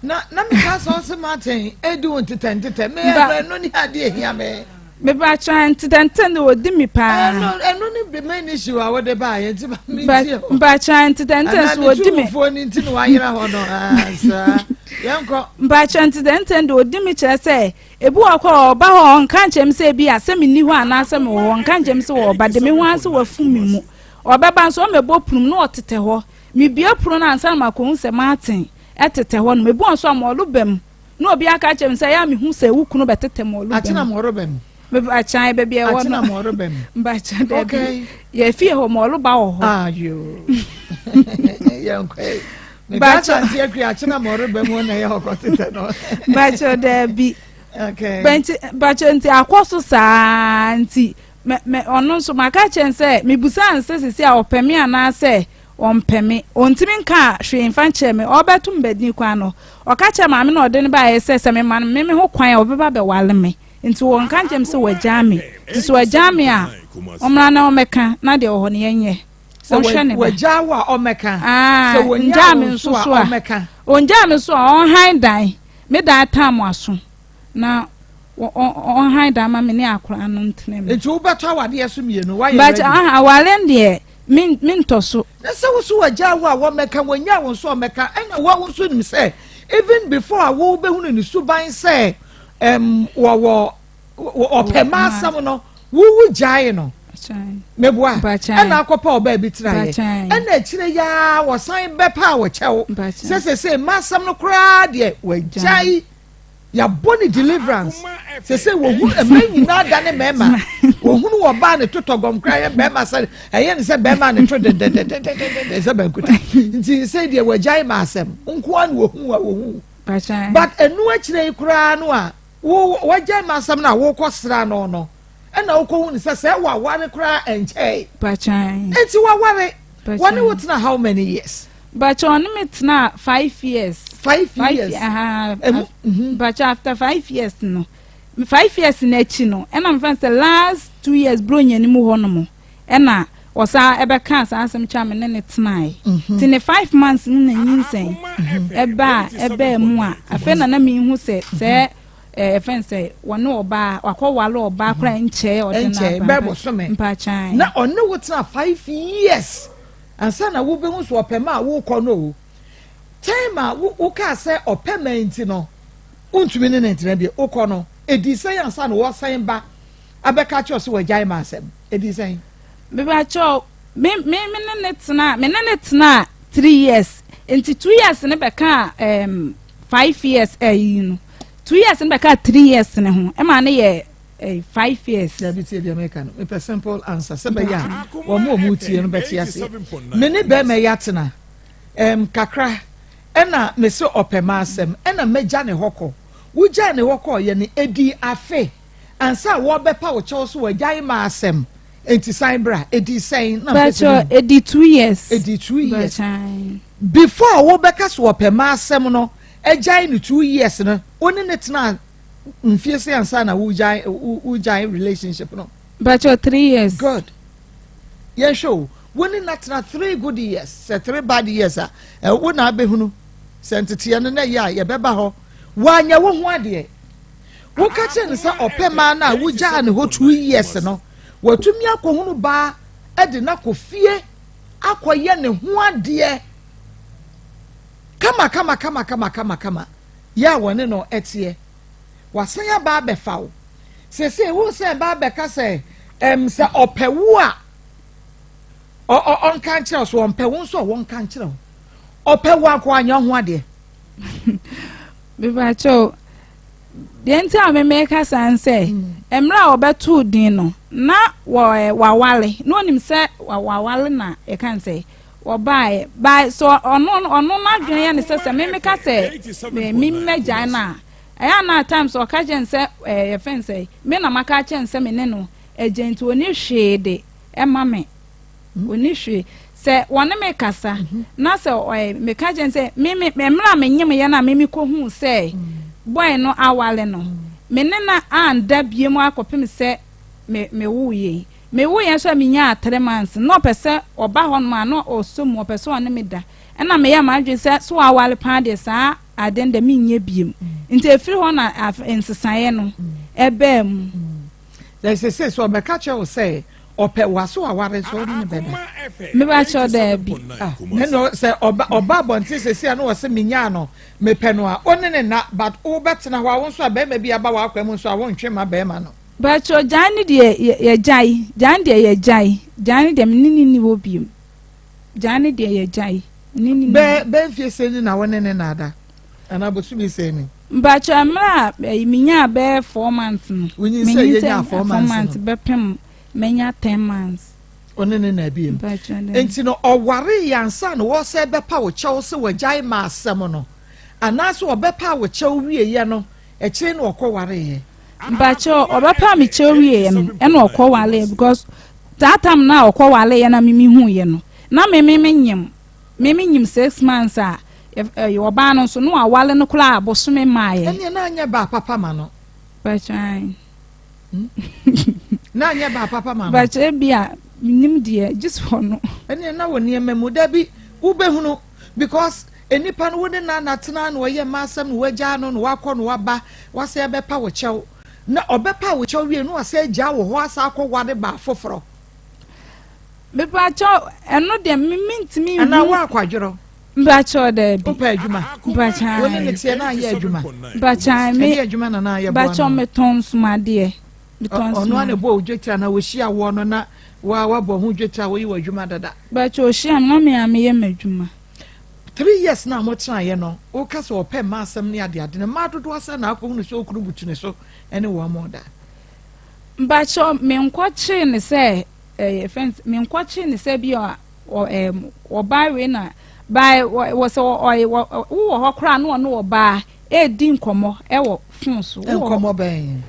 Na meka sɛ ɔse Martin edi wo ntetɛ ntetɛ me ɛno ne adeɛ ehia me. Mebakyɛ, ntetɛntɛ no ɔdi mi paa. Ɛno ne the main issue a wode baa yɛ nti ma me tie hɔ. Mbakyɛ, ntetɛntɛ so ɔdi mi. Anaa ne tumfoɔ ne nti na wayera hɔ no saa, yɛnkɔ. Mbakyɛ, ntetɛntɛ de ɔdi mi kyerɛ sɛ ebi wɔ kɔ ɔba hɔ ɔnka nkyɛn mi sɛ ebi a sɛ mi ni hɔ anaasɛ mi wɔ hɔ, ɔnka nkyɛn mi sɛ ɔba de mi ho ase wafu mi mu. Ɔbɛba nso ɔmɛbɔ punum na ɔtetɛ hɔ, mibie pono no ansa na makɔhu sɛ Martin ɛtetɛ hɔ nom. Ebi wɔ nso a mɔɔlo bɛm na obi aka kyerɛ mi sɛ ɛyɛ a mehu sɛ wo kunu bɛtetɛ mɔɔlo bɛm. Akyena mɔɔlo bɛm. Mbakyɛn baabi a ɛwɔ no. Akyena mɔɔlo bɛm. Mbakyɛn dɛbi yɛ fie hɔ mɔɔlo ba wɔ hɔ. Ayo, yɛn kɔ yi meka asante akuri akyena mɔɔlo bɛm hɔ na ɛyɛ hɔ kɔ tetɛ no. Mbakyɛn dɛbi. Bɛnti mbakyɛn nti akɔ so saa nti mɛ mɛ ɔno nso maka kyerɛ sɛ mebusa nsɛ sisi a ɔpɛ me anaasɛ ɔmpɛ me, ɔntumi nka hwee mfa nkyerɛ me. Ɔbɛto me badin kwan no, ɔka kyerɛ maame na ɔde no baeɛ sɛ sɛ mema no me me ho kwan a ɔbɛba bɛwale me. Nti wɔnka nkyerɛ me sɛ wagyaa me. Nti sɛ wagyaa me a, ɔmmra na ɔmmɛka na deɛ wɔ hɔ no yɛnyɛ. Ɔnhwɛ ne ba. Wagyaa wo a ɔmmɛka. Sɛ wɔnyaa me nso so a ɔmmɛka. Ɔngyaa me so a, ɔnhan dan me dan tam aso na ɔnhan dan ma me ne akwaraa no ntena mu. Nti wobɛtɔ awadeɛ so mmienu, wayɛ ready? Aware deɛ mentɔ so. Na sɛ wo so wagyaa wo a wɔmmɛka, wɔnyaa wo nso ɔmmɛka, ɛna wo nso nim sɛ even before a wobɛhunu ne suban sɛ wɔwɔ ɔpɛ ma asɛm no wowu gyae no meboa ɛna akɔpa ɔbaa bi traeɛ, ɛna akyire yaa wɔsan bɛpa a wɔkyɛw sɛ sɛ ma asɛm no koraa deɛ wagyae, yabɔ ne deliverance sese wohu mmaa nyinaa da ne mmarima wohunu wɔ baa ne to tɔgɔm koraa yɛ bɛrima sɛ ɛyɛ ne sɛ bɛrima ne to dendendendendenden sɛ bankuta. Nti sɛ deɛ wagyae ma asɛm nkoa na wohu a wohu, but ɛnu akyire yi koraa no a wo wagyae ma asɛm no a wokɔ sra no ɛna wokɔhu ne sɛ sɛ waware koraa ɛnkyɛe. Nti waware, wɔne wo tena how many years? Bàtchɛ, ɔne mi tena 5 years. 5 years. Bàtchɛ, after 5 years no. 5 years n'akyi no, ɛna mefa sɛ last 2 years Buronya no mu hɔ nom, ɛna ɔsan ɛbɛka saa asɛm kyerɛ me ne ne tenaeɛ. Nti ne 5 months no na nyinsɛn ɛba a ɛbaa mu a, afei na na mehu sɛ ɛfɛn sɛ wɔne ɔbaa wakɔwale ɔbaa koraa nkyɛɛ ɔde no Ɛnkyɛe, aba. bɛɛ bosome. Mpakyan. Na ɔne wo tena 5 years ansa na wobɛhu so ɔpɛ ma a wokɔ no o. Time a wokaa sɛ ɔpɛ ma nti no wontumi ne ne ntena bio, wokɔ no, ɛdi sɛn ansa na wɔsan ba abɛka kyerɛ sɛ wɔagyae ma asɛm? Ɛdi sɛn? Mebakyɛw, me ne ne tena 3 years, nti 2 years ne bɛka 5 years ɛyi no, 2 years ne bɛka 3 years ne ho, ɛma ne yɛ 5 years. Dabi, tie deɛ meka no, mepɛ simple answer sɛ bɛyɛ a wɔn a wɔn tie no bɛte aseɛ. Me ne bɛrima yi atena kakra, ɛna me sɛ ɔpɛ ma asɛm, ɛna mɛgya ne hɔ kɔ. Wogya ne hɔ kɔ yɛ ne edi afe ansa a wɔbɛpa wo kyɛw so wɔagyae ma asɛm nti san bra. Edi sɛn na mpɛ sɛ Bɛkyɛw, edi 2 years. Edi 2 years. Bɛkyɛn. Before wɔbɛka so ɔpɛ ma asɛm no, agyae no 2 years no, wo ne ne tena mfie sɛ ansa na wogyae relationship no? Bɛkyɛw, 3 years. Good. Yɛhwɛ o, wo ne na tena 3 good years sɛ 3 bad years a ɛ wo na abɛhunu sɛ nteteɛ no na yɛ a yɛbɛba hɔ. Wanyɛ wo ho adeɛ, woka kyerɛ no sɛ ɔpɛ maa no a wogyaa ne hɔ 2 years no, watumi akɔhunu baa ɛde no akɔ fie akɔyɛ ne ho adeɛ kama kama kama kama kama kama yɛ a wɔne no ɛteɛ. Wasan aba abɛfa wo sese wo sɛ ɛba abɛka sɛ sɛ ɔpɛ wo a ɔ ɔ ɔnka nkyerɛ wo, so ɔmpɛ wo nso a wɔnka nkyerɛ wo. Ɔpɛ wo akɔ anyɛ ho adeɛ. Mebakyɛw, deɛ nti a memeka saa n sɛ mmerɛ a wɔbɛtoo din no na wɔ wawale na onim sɛ wawale na yɛka n sɛ wɔbaeɛ ba so, ɔno n'adwene yɛ ne sɛ memeka sɛ me mmɛgyae no a, ɛyɛ ana at times ɔka kyɛn sɛ yɛfɛn sɛ me na maka kyɛn sɛ me ne no agya, nti oni hwee de ɛma me, oni hwee sɛ wɔne me kasa. Na sɛ ɔyɛ meka kyɛn sɛ me me mmerɛ a menyem yɛ no a me kɔhuu sɛ boy no awale no, me ne na anda bie mu akɔpem sɛ me me wo yɛ me wo yɛ nso a menyaa 3 months na ɔpɛ sɛ ɔba hɔ nom a na ɔsɔ mu, ɔpɛ sɛ ɔne me da, ɛna meyɛ m'adwene sɛ so wawale paa deɛ, saa ade no deɛ menyɛ biem. Nti efiri hɔ na nsesaeɛ no ɛbɛɛ mu. Sɛ sɛ ɔbɛka kyerɛ wo sɛ ɔpɛ waso aware nso, ɔne ne bɛda? Mebakyɛw, daabi. Ah, ne no sɛ ɔba abɔnten sɛsi a na wɔsɛ menyaa no mepɛ no a, ɔne ne na, but wobɛtena hɔ a wo nso a bɛrima bi aba w'akwan mu nso a wontwe ma bɛrima no? Bàtchɛ, gyan ne deɛ yɛgyae. Gyan deɛ yɛgyae. Gyan ne deɛ me ne ne ni hɔ biem. Gyan ne deɛ yɛgyae. Ne ne ni. Bɛɛ mfie sɛ ni na wo ne ne naada anaa bosome sɛ ni? Bàtchɛ, mmerɛ a menyaa bɛyɛ 4 months no. Wonyin sɛ yɛnya 4 months no. Bɛpem menya 10 months. Ɔne ne na biem. Bàtchɛ dɛ. Nti no ɔware yɛ ansa na wɔsɛ bɛpa wo kyɛw sɛ wɔagyae ma asɛm no, anaasɛ ɔbɛpa wo kyɛw wieɛ no akyire na ɔkɔ wareeɛ? Mpakyɛ, ɔbɛpa me kyɛw wieɛ no ɛna ɔkɔ waleɛ, because that time na ɔkɔ waleɛ na mimi hu yɛ no na me me nyim 6 months a ɛyɛ ɔbaa no nso na wawale no koraa abosome maayɛ. Ɛneɛ na anyɛ baa papa ma no. Mpakyɛ. Na anyɛ baa papa ma no. Mpakyɛ, ebi a nim deɛ gye so ɔno. Ɛneɛ na wɔ nneɛma mu dabi wobɛhunu, because nipa no wo ne nana tena na ɔyɛ mma asɛm na wagyaa no na wakɔ na waba wasɛ ɛbɛpa wo kyɛw, na ɔbɛpa wo kyɛw wie na wasɛ agyaa wɔ hɔ asa akɔ ware baa foforɔ. Mepakyɛ, ɛno deɛ me ntumi nhu. Anaa woakwadworɔ? Mpakyɛ, daabi. Wopɛ adwuma? Mpakyɛ. Wo ne ne teɛ na ayɛ adwuma? Mpakyɛ, me ɛde adwuma na na ayɛ boa mpakyɛ no? Metɔn nsomadeɛ, metɔn. Ɔno ana nsomadeɛ. bɔ wo dwetire anaa wɔhyia woɔ no na wabɔ ho dwetire a woyi wɔ adwuma dada? Mpakyɛ, ohyia me na me a meyɛ m'adwuma. 3 years na motenaeɛ no, woka sɛ ɔpɛ mma asɛm ne adeade no, mmaa dodoɔ sɛ na akɔhunu sɛ okunu butu ne so ne wɔn mo da? Mpakyɛ, menkɔkyee ne sɛ ɛyɛ fɛn, menkɔkyee ne sɛ bi a ɔ ɔbaa wei na baa wɔ sɛ ɔyɛ wɔ wowɔ hɔ koraa na ɔne ɔbaa edi nkɔmɔ ɛwɔ phone so. Wowɔ hɔ. Nkɔmmɔ bɛn?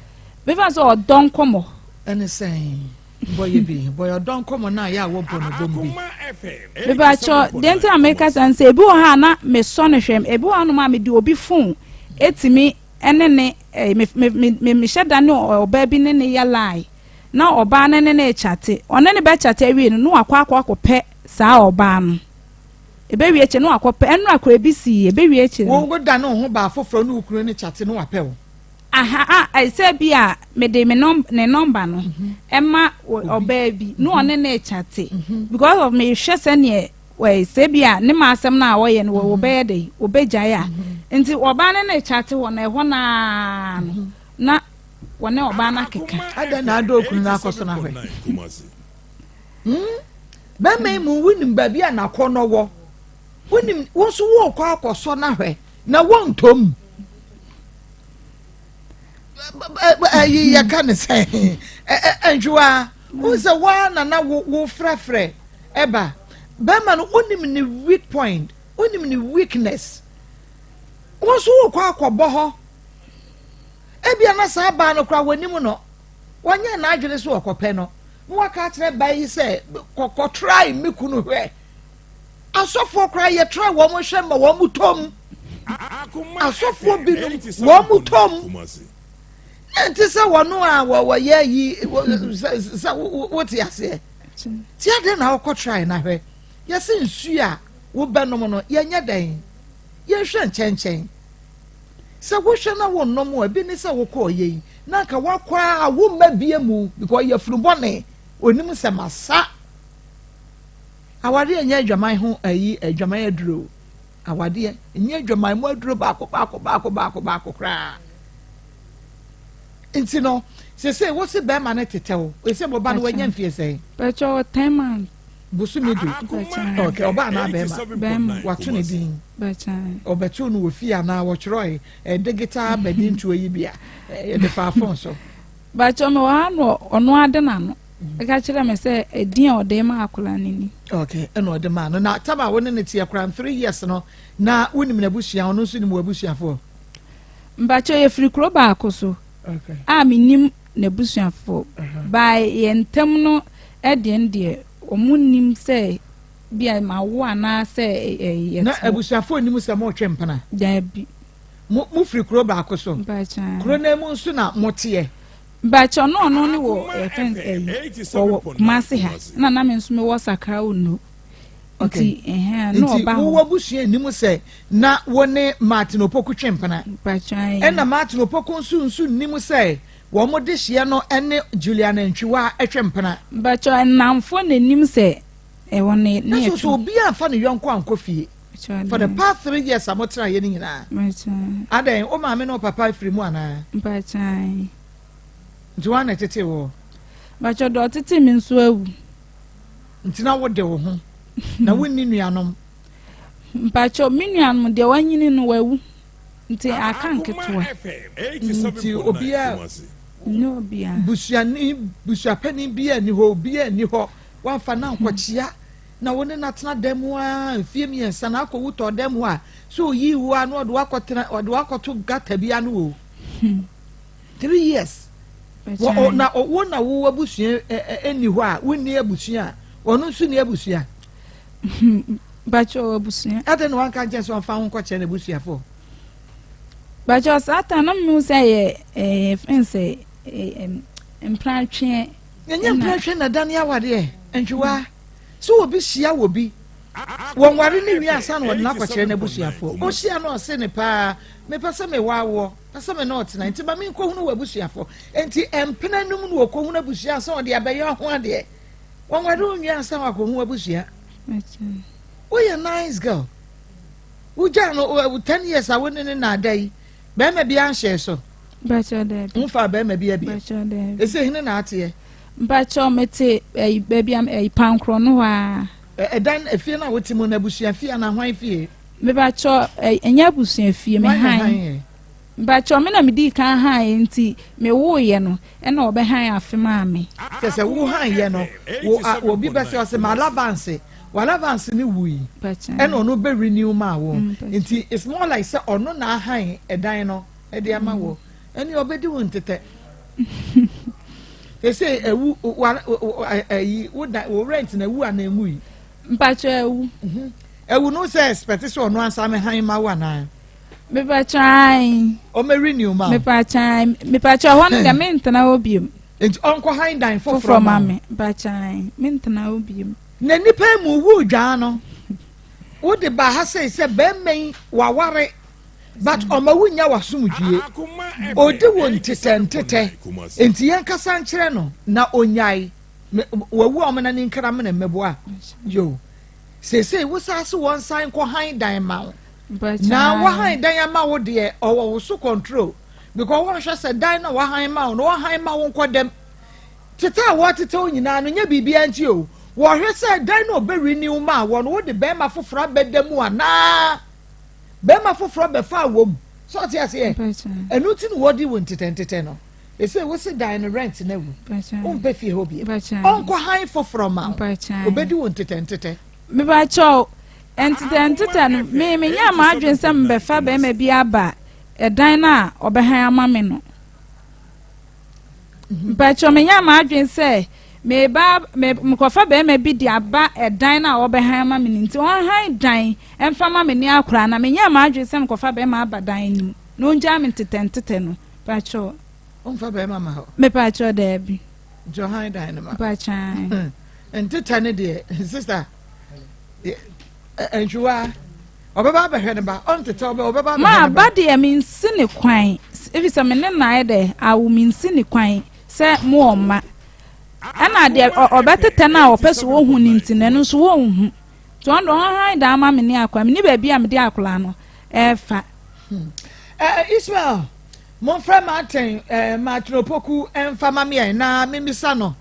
Mefa sɛ ɔdɔ nkɔmɔ. Ɛne sɛn? Bɔyɛ bi, bɔyɛ ɔdɔ nkɔmmɔ no a yɛ a wɔbɔ no bom bi. Mepakyɛ, deɛ nti a meka sa nsɛ ebi wɔ ha a na mesɔ no hwɛ, ebi wɔ hanom a mede obi phone etimi. ne ne me me me mehyɛ da ne ɔbaa bi ne ne yɛ lie na ɔbaa no ne ne rekyate ɔne ne bɛkyate awie no na wakɔ akɔ akɔpɛ saa ɔbaa no ɛbɛwie akyire na wakɔpɛ ɛnora koraa ebi sii ɛbɛwie akyire no. Wo da ne wo ho baa foforɔ ne wo kunu ne kyate na wapɛ wo. Aha a sɛ bi a mede me nɔm ne nɔmba no ɛma ɔbaa bi na ɔne ne rekyate because of mehwɛ sɛneɛ Wai, sɛ ebia ne ma asɛm no a ɔyɛ no wɔbɛyɛ dɛ wɔbɛgyae a nti ɔbaa no ne kyate wɔ no ɛhɔ no ara no na wɔne ɔbaa no akeka. Adɛn na adɔ okunu no akɔ so no ahwɛ? Hmm? Bɛrima yi mu wonim baabi a n'akɔnnɔ wɔ. Wonim wo nso worekɔ akɔsɔ no ahwɛ na wontɔ mu. Ɛyi yɛka ne sɛ ɛntwewa wo sɛ woa na na wofrɛfrɛ Ɛba, bɛrima no wonim ne weak point, wonim ne weakness. Wo nso wokɔ akɔbɔ hɔ. Ebia na saa baa no koraa wɔnim no, wɔnyɛ n'adwene so ɔkɔpɛ no. Na waka akyerɛ baa yi sɛ kɔkɔ try me kunu hwɛ. Asɔfoɔ koraa yɛ try wɔn hwɛ ma wɔn tɔm. Asɔfoɔ binom wɔn tɔm. Na nti sɛ wɔn a wɔyɛ yi sɛ wote aseɛ. Nti adɛn na wokɔ try na hwɛ. Yɛse nsuo a wobɛnom no yɛnyɛ dɛn? Yɛnhwɛ nkyɛnkyɛn. Sɛ wohwɛ na wonnom a ebi ne sɛ wokɔɔ yɛ yi na anka woakɔ a womma bie mu because yafunu bɔne onim sɛ masa. Awadeɛ nyɛ adwaman ho ayi adwaman aduro. Awadeɛ nyɛ adwaman mu aduro baako baako baako baako baako koraa. Nti no, sesei wo se bɛrima no tetɛ wo, ese mo ba no wanya mfie sɛn? Bɛkyɛ wɔ 10 months. Bosome du. Okay, ɔba anaa bɛrima? Bɛrima. Wato ne din. Bɛkyɛ. Ɔbɛto no wɔ fie anaa wɔtwerɛe eh, digital badintuo yi bi a eh, yɛde faa phone so. Bɛkyɛ me wɔ ha no ɔno ade n'ano. Ɛka kyerɛ me sɛ edin a ɔde ma akwadaa no ni. Okay, ɛna ɔde maa no. Na taba a wo ne ne teɛ koraa 3 years no na wonim n'abusua, ɔno nso nim w'abusuafoɔ. Mpakyɛ yɛfiri kuro baako so a menim n'abusuafoɔ by yɛn ntam no deɛ deɛ wɔn nim sɛ bia ma wo anaasɛ ɛyɛ. Na abusuafoɔ nim sɛ mo retwe mpena. Daabi. Mo mo firi kuro baako so. Mpakyɛ. Kuro no mu nso na mo teɛ. Mpakyɛ ɔno ɔno ne wɔ ɛfɛn ɛyi ɔwɔ Kumasi ha na na me nso me wɔ Sakra Ondo. Nti ɛhɛn na ɔba hɔ. Nti wowɔ abusua anim sɛ na wo ne Martin Opoku twe mpena. Ɛna Martin Opoku nso nso nnim sɛ wɔn dehyeɛ no ne Juliana Ntwiwa twe mpena. Mpakyɛ nnamfoɔ na nim sɛ ɛwɔ ne ne ɛtwe. So obiara nfa ne yɔnko ankɔ fie for the past 3 years a mo tena yɛ ne nyinaa. Adɛn, wo maame ne wo papa firi mu anaa? Mpakyɛ. Nti wɔn na ɛtete wɔ? Mpakyɛ deɛ ɔtete me nso awu. Nti na wode wo ho na wonni nuanom? Mpakyɛ me nuanom deɛ wanyini no wawu nti aka nketewa. Nti obiara ne obiara busuani busuapanin biara ni hɔ, obiara ni hɔ wamfa na nkɔkyea na wo ne no atena dan mu a mfie 3 na akɔwu tɔ dan mu a sɛ oyii wo a na ɔde wakɔtena ɔde wakɔto gata bi ano o 3 years wɔ na wo na wo abusua ɛni hɔ a wonni abusua a ɔno nso ni abusua. Bakyɛ abusua. Ɛde na wanka nkyɛn sɛ ɔnfa ho nkɔkyerɛ n'abusuafoɔ. Bakyɛ saa ta na mu sɛ yɛ ɛyɛ fɛn sɛ ɛɛ mpratweɛ. Nyɛ mpratweɛ na dane awadeɛ ntwiwa sɛ obi hyia wɔ bi wɔn ware ne wie ansa na wɔde no akɔkyerɛ n'abusuafoɔ. Ohyia no ɔse ne paa mepɛ sɛ mewɔ awoɔ pɛ sɛ me ne ɔtena nti ma menkɔhunu wɔ abusuafoɔ nti mpena num na wɔkɔhunu abusua ansa wɔde abɛyɛ ho adeɛ. Wɔn ware onwie ansa wakɔhu abusua. Woyɛ nice girl. Wogyaa no 10 years a wo ne ne naada yi bɛrima bi anhyɛ so. Nfa bɛrima bi abi. Ese hene na ateɛ. Mpakyɛ mete ɛyi baabi a ɛyi pankorɔ no hɔ a. Ɛdan efie na wote mu na abusua fie ana hwan fie? Mebakyɛ ɛnyɛ abusua fie me han. Mpakyɛ me na me di kan han nti me wo yɛ no ɛna ɔbɛ han afe maa me. Kyɛ sɛ wo han yɛ no wo a obi bɛ sɛ ɔsɛ ma alavanse w'alavanse ne wui ɛna ɔno bɛ renew maa wo nti it's more like sɛ ɔno na ahan ɛdan no ɛde ama wo ɛne ɔbɛdi wo ntetɛ sɛ ɛwu wa ɛyi wo dan wo rent na ɛwu ana ɛnwu yi. Mpakyɛ ɛwu. Ɛwu no sɛ expect sɛ ɔno ansa mɛ han ma wo anaa. Mepakyɛ ae. Ɔmɛ renew ma wo. Mepakyɛ ae. Mepakyɛ hɔ no deɛ mentena hɔ biom. Nti ɔnkɔ han dan foforɔ ma me. Mepakyɛ ae. Mentena hɔ biom. Na nipa yi mu wu dwaa no wode ba ha sei sɛ bɛrima yi waware but ɔma wo nya w'asomdwie ɔdi wo ntetɛ ntetɛ nti yɛnkasa nkyerɛ no na ɔnyae wawu a ɔmena ne nkra mena mmɛboa yo seesei wo saa se wɔn san nkɔ han dan ma wo na wahan dan ama wo deɛ ɔwɔ wo so control because wɔhwɛ sɛ dan na wahan ma wo na wahan ma wo nkɔ dɛm tete a wɔtete wo nyinaa no nyɛ biribiara nti o wɔhwɛ sɛ dan na ɔbɛ renew ma wɔ no wode bɛrima foforɔ abɛda mu anaa bɛrima foforɔ bɛfa wɔ mu sɛ ɔte aseɛ ɛno nti na wɔdi wo ntetɛntetɛ no ɛsɛ wo se dan no rent no awu wompɛ fie hɔ bio ɔnkɔ han foforɔ ma wo ɔbɛdi wo ntetɛntetɛ Mepakyɛw, ntetɛntetɛ no, me menyaa m'adwene sɛ mebɛfa bɛrima bi aba ɛdan no a ɔbɛhan ama me no. Mepakyɛw, menyaa m'adwene sɛ meba me mekɔfa bɛrima bi de aba ɛdan no a ɔbɛhan ama me no nti ɔnhan dan ɛmfa ma me ne akora na menyaa m'adwene sɛ mekɔfa bɛrima aba dan no mu na ɔngyaa me ntetɛntetɛ no. Mepakyɛw. Ɔmfa bɛrima ma hɔ. Mepakyɛw, daabi. Nti ɔhan dan no ma. Mepakyɛw. Ntetɛ ne deɛ sista ntwiwa ɔbɛba abɛhwɛ ne ba ɔntetɛ ɔbɛ ɔbɛba abɛhwɛ ne ba. Maa ba deɛ mensi ne kwan efisɛ me ne no ayɛ dɛ awo mensi ne kwan sɛ mo ɔma ɛna deɛ ɔbɛtetɛ no a ɔpɛ sɛ ɔhu no nti no ɛno nso wɔnhu nti ɔno deɛ ɔhan dan ama me ne akora me ne baabi a mede akora no ɛfa. Hmm. Eh, Ismael, momfrɛ Martin eh, Martin Opoku mfa ma meɛ na memisa no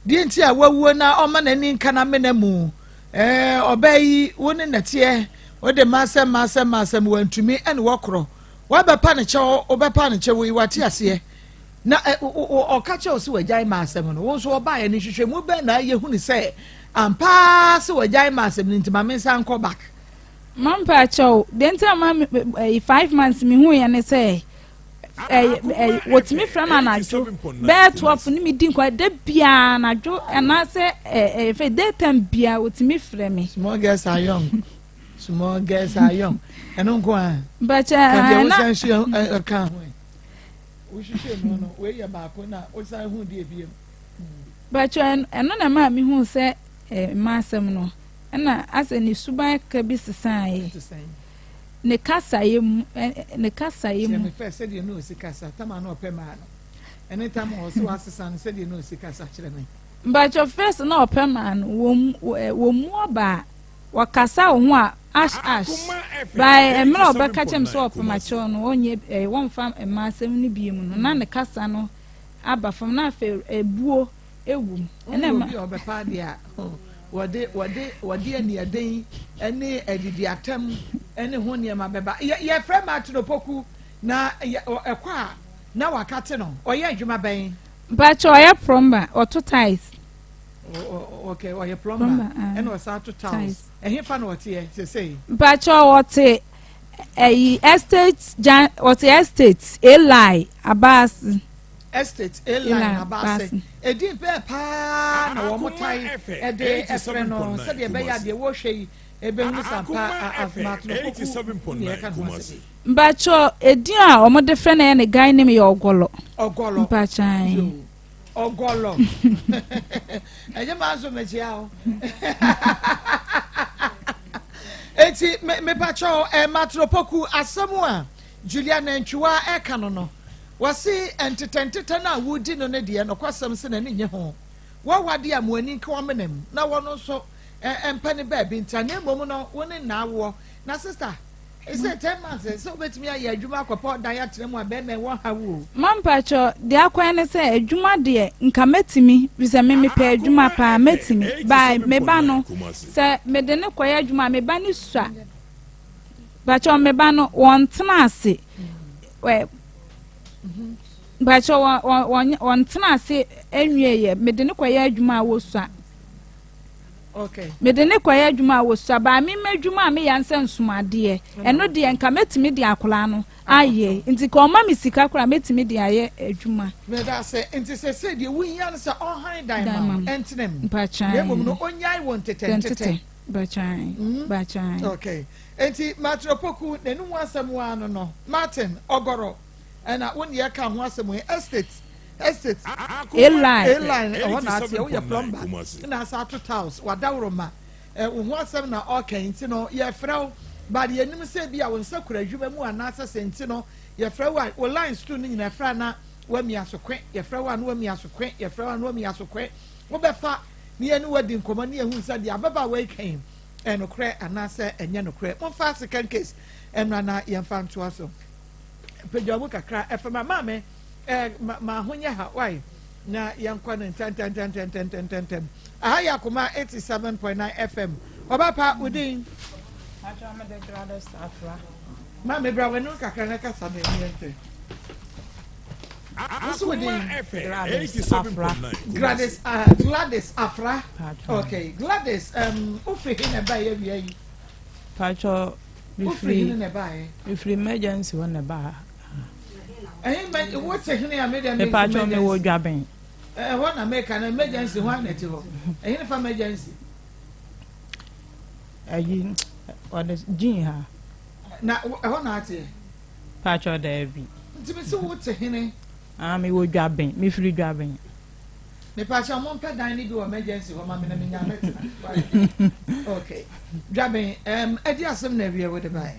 Deɛ nti a wawuo na ɔma n'ani nka n'amena mu. Ɛɛ, ɔbaa yi, wo ne nɛteɛ, wode m'asɛm, m'asɛm, m'asɛm, wantumi ɛne wɔkorɔ. Wabɛpa ne kyɛw, wobɛpa ne kyɛw yi, wate aseɛ. Na ɛ, ɔka kyerɛ wo sɛ wagyae m'asɛm no, wo nso ɔbaeɛ no, nhwehwɛmu bɛn na ayɛ hunu sɛ ampa ara sɛ wagyae m'asɛm no nti ma me nsa nkɔ back. Mampakyɛw, deɛ nti a ma 5 months mehuiɛ ne sɛ wɔtumi frɛ no anadwo bɛyɛ 12 ne medi nkwa da biara anadwo anaasɛ ɛfɛ daytime biara wɔtumi frɛ me. Small girls are young. Small girls are young. Ɛno nko a. Bàkyɛ ɛna. Kadeɛ wosan so ɛka ho yi. Wohwehwɛ mu no wei yɛ baako na wosan hu deɛ biem. Bàkyɛ ɛno na ɛmaa mi hu sɛ mmaa asɛm no ɛna asɛ ne suban ka bi sesaeɛ. Ne kasaeɛ mu, ɛ, ne kasaeɛ mu. Kyerɛ me fɛ sɛdeɛ na ɔsi kasa, tam a na ɔpɛ maa no, ɛne tam a ɔse wasesa no sɛdeɛ na ɔsi kasa kyerɛ me. Mpakyɛ first na ɔpɛ maa no, wɔn wɔn mu ɔbaa, wɔkasa wo ho a ash ash, by mmerɛ a ɔbɛka kyerɛ me sɛ ɔpɛ makyɛw no, ɔnyɛ ɛ, wɔmfa mmaa asɛm no bie mu no, na ne kasa no aba fam, na afei ɛbuo ɛwom. Ɛna ɛma. Obi a ɔbɛpa adeɛ a, wɔde wɔde wɔde aniɛden ne adidiatam ne ho nneɛma bɛba. Yɛ yɛfrɛ Martin Opoku na yɛ ɛkɔ a na wakate no. Ɔyɛ adwuma bɛn? Mpakyɛ ɔyɛ plumber, ɔto tiles. Okay, ɔyɛ plumber ɛna ɔsan to tiles. Ɛhefa na ɔteɛ sesei? Mpakyɛ ɔte ɛyi estate jan ɔte estate Eli Abaase. Estate, A-line aba ase. Edin bɛɛ paa na wɔn tae de frɛ no sɛdeɛ ɛbɛyɛ a deɛ wɔrehwɛ yi bɛhunu sɛ ampa Asthma Opoku na yɛreka ne ho asɛm yi. Mpakyɛ edin a wɔn de frɛ no yɛ ne guy name yɛ Ɔgɔlɔ. Ɔgɔlɔ. Mpakyɛ ayi. Yoo. Ɔgɔlɔ. Ɛnyɛ maa nso mekyia o. Eti mepakyɛ ɛ Matro Poku asɛm a Julia Nantwiwa ɛka no no. Wɔse ntetɛntetɛ no a woredi no no deɛ, nokwasɛm sɛ n'ani nnye ho. W'awade a mo ani nka w'amena mu na wɔno nso mpɛ ne baabi ntra na mmom no wo ne nna awoɔ. Na sister, sɛ 10 months sɛ wobɛtumi ayɛ adwuma akɔpɛ ɔdan atena mu a bɛrima yi wɔnha wo o. Ma mpakyɛ deɛ akwan ne sɛ adwuma deɛ nka mɛtumi fisɛ me mepɛ adwuma paa mɛtumi by me ba no sɛ mede ne kɔyɛ adwuma a me ba no sua mpakyɛ me ba no wɔntena ase ɛ mpakyɛ wɔn wɔn wɔntena ase nwie yɛ mede ne kɔyɛ adwuma a wɔsua okay. mede ne kɔyɛ adwuma a wɔsua baa me ma adwuma a meyɛ nsɛ nsomadeɛ ɛno deɛ nka mɛtumi de akwadaa no ayɛ nti ka ɔma me sika koraa mɛtumi de ayɛ adwuma. meda ase nti sɛ sɛ deɛ wohia no sɛ ɔhan dan ma wo ɛntena mu mpakyɛ na mmom no ɔnyae wo ntetɛntetɛ. Bakyan mm? bakyan. Okay. Enti Martin Opoku n'anum asɛm waa no no Martin Ɔgɔrɔ ɛna wo ne yɛka ho asɛm yi estate estate A-line. A-line ɛhɔ na ateɛ woyɛ plumber na asa ato tiles wadaworo ma wo ho asɛm na ɔka nti no yɛfrɛ wo but yɛnim sɛ bi a wo nsa kura adwuma mu anaasɛ sɛ nti no yɛfrɛ wo a wo line stool no nyina ɛfrɛ a na wamia so kwe yɛfrɛ wo a na wamia so kwe yɛfrɛ wo a na wamia so kwe wobɛfa na yɛne wo adi nkɔmmɔ na yɛhu sɛ deɛ ababaawa yi ka yi ɛyɛ nokorɛ anaasɛ ɛnyɛ nokorɛ. Momfa second case mmra na yɛmfa ntoa so. Pagya mu kakra ɛfɛ ma maame eh, ma, ma ho nyɛ ha wai na yɛnkɔ no ntɛntɛntɛntɛntɛntɛntɛm. Aha yɛ Akoma 87.9 FM. Ɔba pa, wo din? Maame bra w'anim kakra na kasa na ɛni ɛntɛ. What's wo din? Gladys Afra. Gladys, Gladys Afra. Okay, Gladys, um, wofiri he na ɛbaeɛ awia yi? Patro, Wofiri he na ɛbaeɛ? Mefiri emergency hɔ na ɛbaa. Ɛhe mɛ wote hene a medeɛ me Patro, mewɔ Dwaben. Ɛhɔ na meka na emergency hɔ a na ɛte hɔ. Ɛhe ne fa emergency? Ayi, ɔde jean ha. Na ɛhɔ na ateɛ? Paatwɔ daabi. Nti me se wo te hene? Ah me wɔ Dwaben, me firi Dwaben. Me paatwɔ mo mpɛ dan ne bi wɔ emergency hɔ ma me na me nya mɛ tena. Okay. Dwaben, um, ɛdi asɛm na awie wo de baeɛ.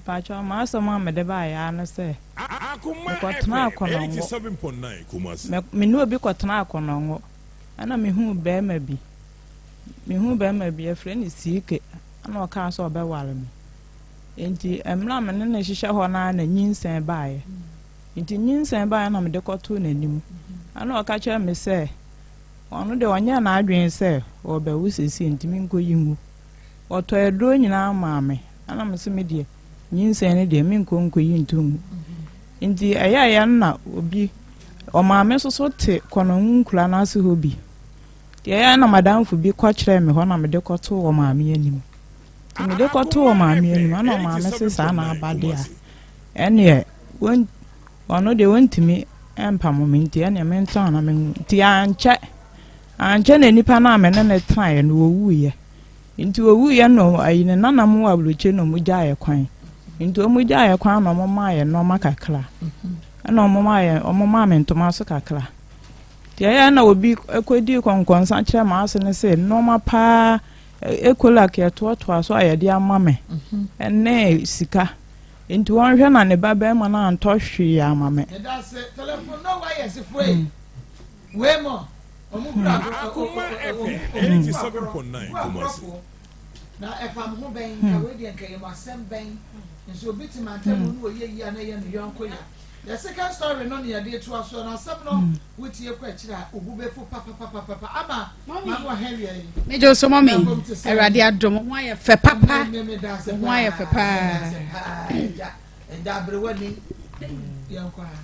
Paatwɔ m'asɛm a mede baeɛ ara ne sɛ, me kɔ tena Akɔnɔngo, me, me ne obi kɔ tena Akɔnɔngo, ɛna me huu bɛɛma bi, me huu bɛɛma bi, yɛfrɛ no Siike, ɛna ɔkaa sɛ ɔbɛware me. Enti mmerɛ a me ne no hyehyɛ hɔ no ara na nyinsɛn baeɛ. Nti nyinsɛn baeɛ na mede kɔtoo n'anim. Ɛna ɔka kyerɛɛ me sɛ ɔno deɛ ɔnyɛɛ n'adwene sɛ ɔrebɛwo seesei nti menkɔyi ngu. Ɔtɔɔ aduro nyinaa maa me. Ɛna me se me deɛ nyinsɛn no deɛ menkɔ nkɔyi nto ngu. Nti ɛyɛeɛ no na obi ɔmaa me nso so te kɔnɔngo nkura no ase hɔ bi. Nti ɛyɛeɛ na madamfo bi kɔkyerɛɛ me hɔ na mede kɔtoo ɔmaame anim. Nti mede kɔtoo ɔmaame anim, ɛna ɔmaame se saa na aba de a, ɛneɛ wɔn ɔno deɛ wɔntumi mpamo me nti ɛneɛ mentɔn na menwu. Nti ankyɛ, ankyɛ na nipa no a me ne no tenaeɛ no wɔwuiɛ. Nti wɔwuiɛ no ayi ne nana mu wɔ aburokyire na wɔn gyaeɛ kwan. Nti wɔn gyaeɛ kwan na wɔn maa yɛ nneɛma kakra. Ɛna wɔn maa yɛ wɔn maa me ntoma so kakra. Nti ɛyɛ na obi kɔdii kɔnkɔnsa kyerɛ m'ase no sɛ nneɛma paa Ecolac yɛtoatoa so a yɛde ama me ne sika nti wɔnhwɛ na ne ba bɛrima no antɔ hwee ama me. Akoma FM 87.9 Kumasi. Na ɛfa mo ho bɛn nka wei deɛ nka yɛ mo asɛm bɛn nso obi te mantam mu no wɔyɛ yie a na ɛyɛ ne yɔnko ya. The second story no na yɛde retoa soɔ no asɛm no wotie kɔ akyire a obu bɛfu papapapapa ama maame wɔ ha wia yi. Megye wo so mɔmi awurade adom ho ayɛ fɛ papa ho ayɛ fɛ paa. Ɛgya aberewa ni yɛn kɔ ha.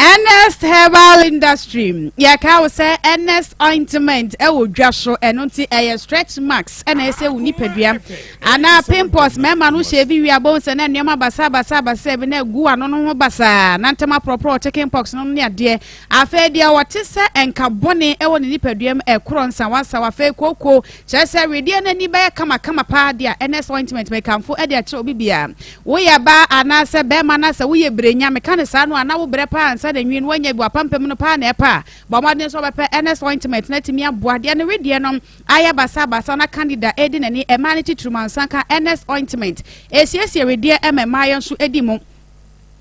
Ernest Herbal Industry yɛka wo sɛ Ernest ointment ɛwɔ dwa so ɛno nti ɛyɛ stretch marks ɛna ɛsɛ wo nipadua anaa pimples mmarima no hyɛ bi wie abɔn sɛ na nneɛma basaa basaa basaa bi na egu ano no ho basaa na ntɛm aporɔporɔ chicken pox no ne adeɛ afei deɛ wɔte sɛ nka bɔne ɛwɔ ne nipadua mu ɛkorɔ nsawansawa afei kooko Kyerɛ sɛ, wedeɛ no ani bɛyɛ kamakama paa de a, ɛnɛ ointment mekamfo de akyerɛ obi biara. Woyɛ baa anaasɛ bɛrima na sɛ woyɛ brenya, meka no saa no a, na wobrɛ paa ansa na nwi no woanya bi, w'apampam no paa na ɛpɛ a, bɔ mmɔden sɛ wobɛpɛ Ernest ointment no atumi aboa deɛ ne wedeɛ no ayɛ basabasa na candida redi n'ani, mmaa no titiriw mansa ka Ernest ointment. Ɛsiesie wedeɛ ma mmaayɛ nso di mu.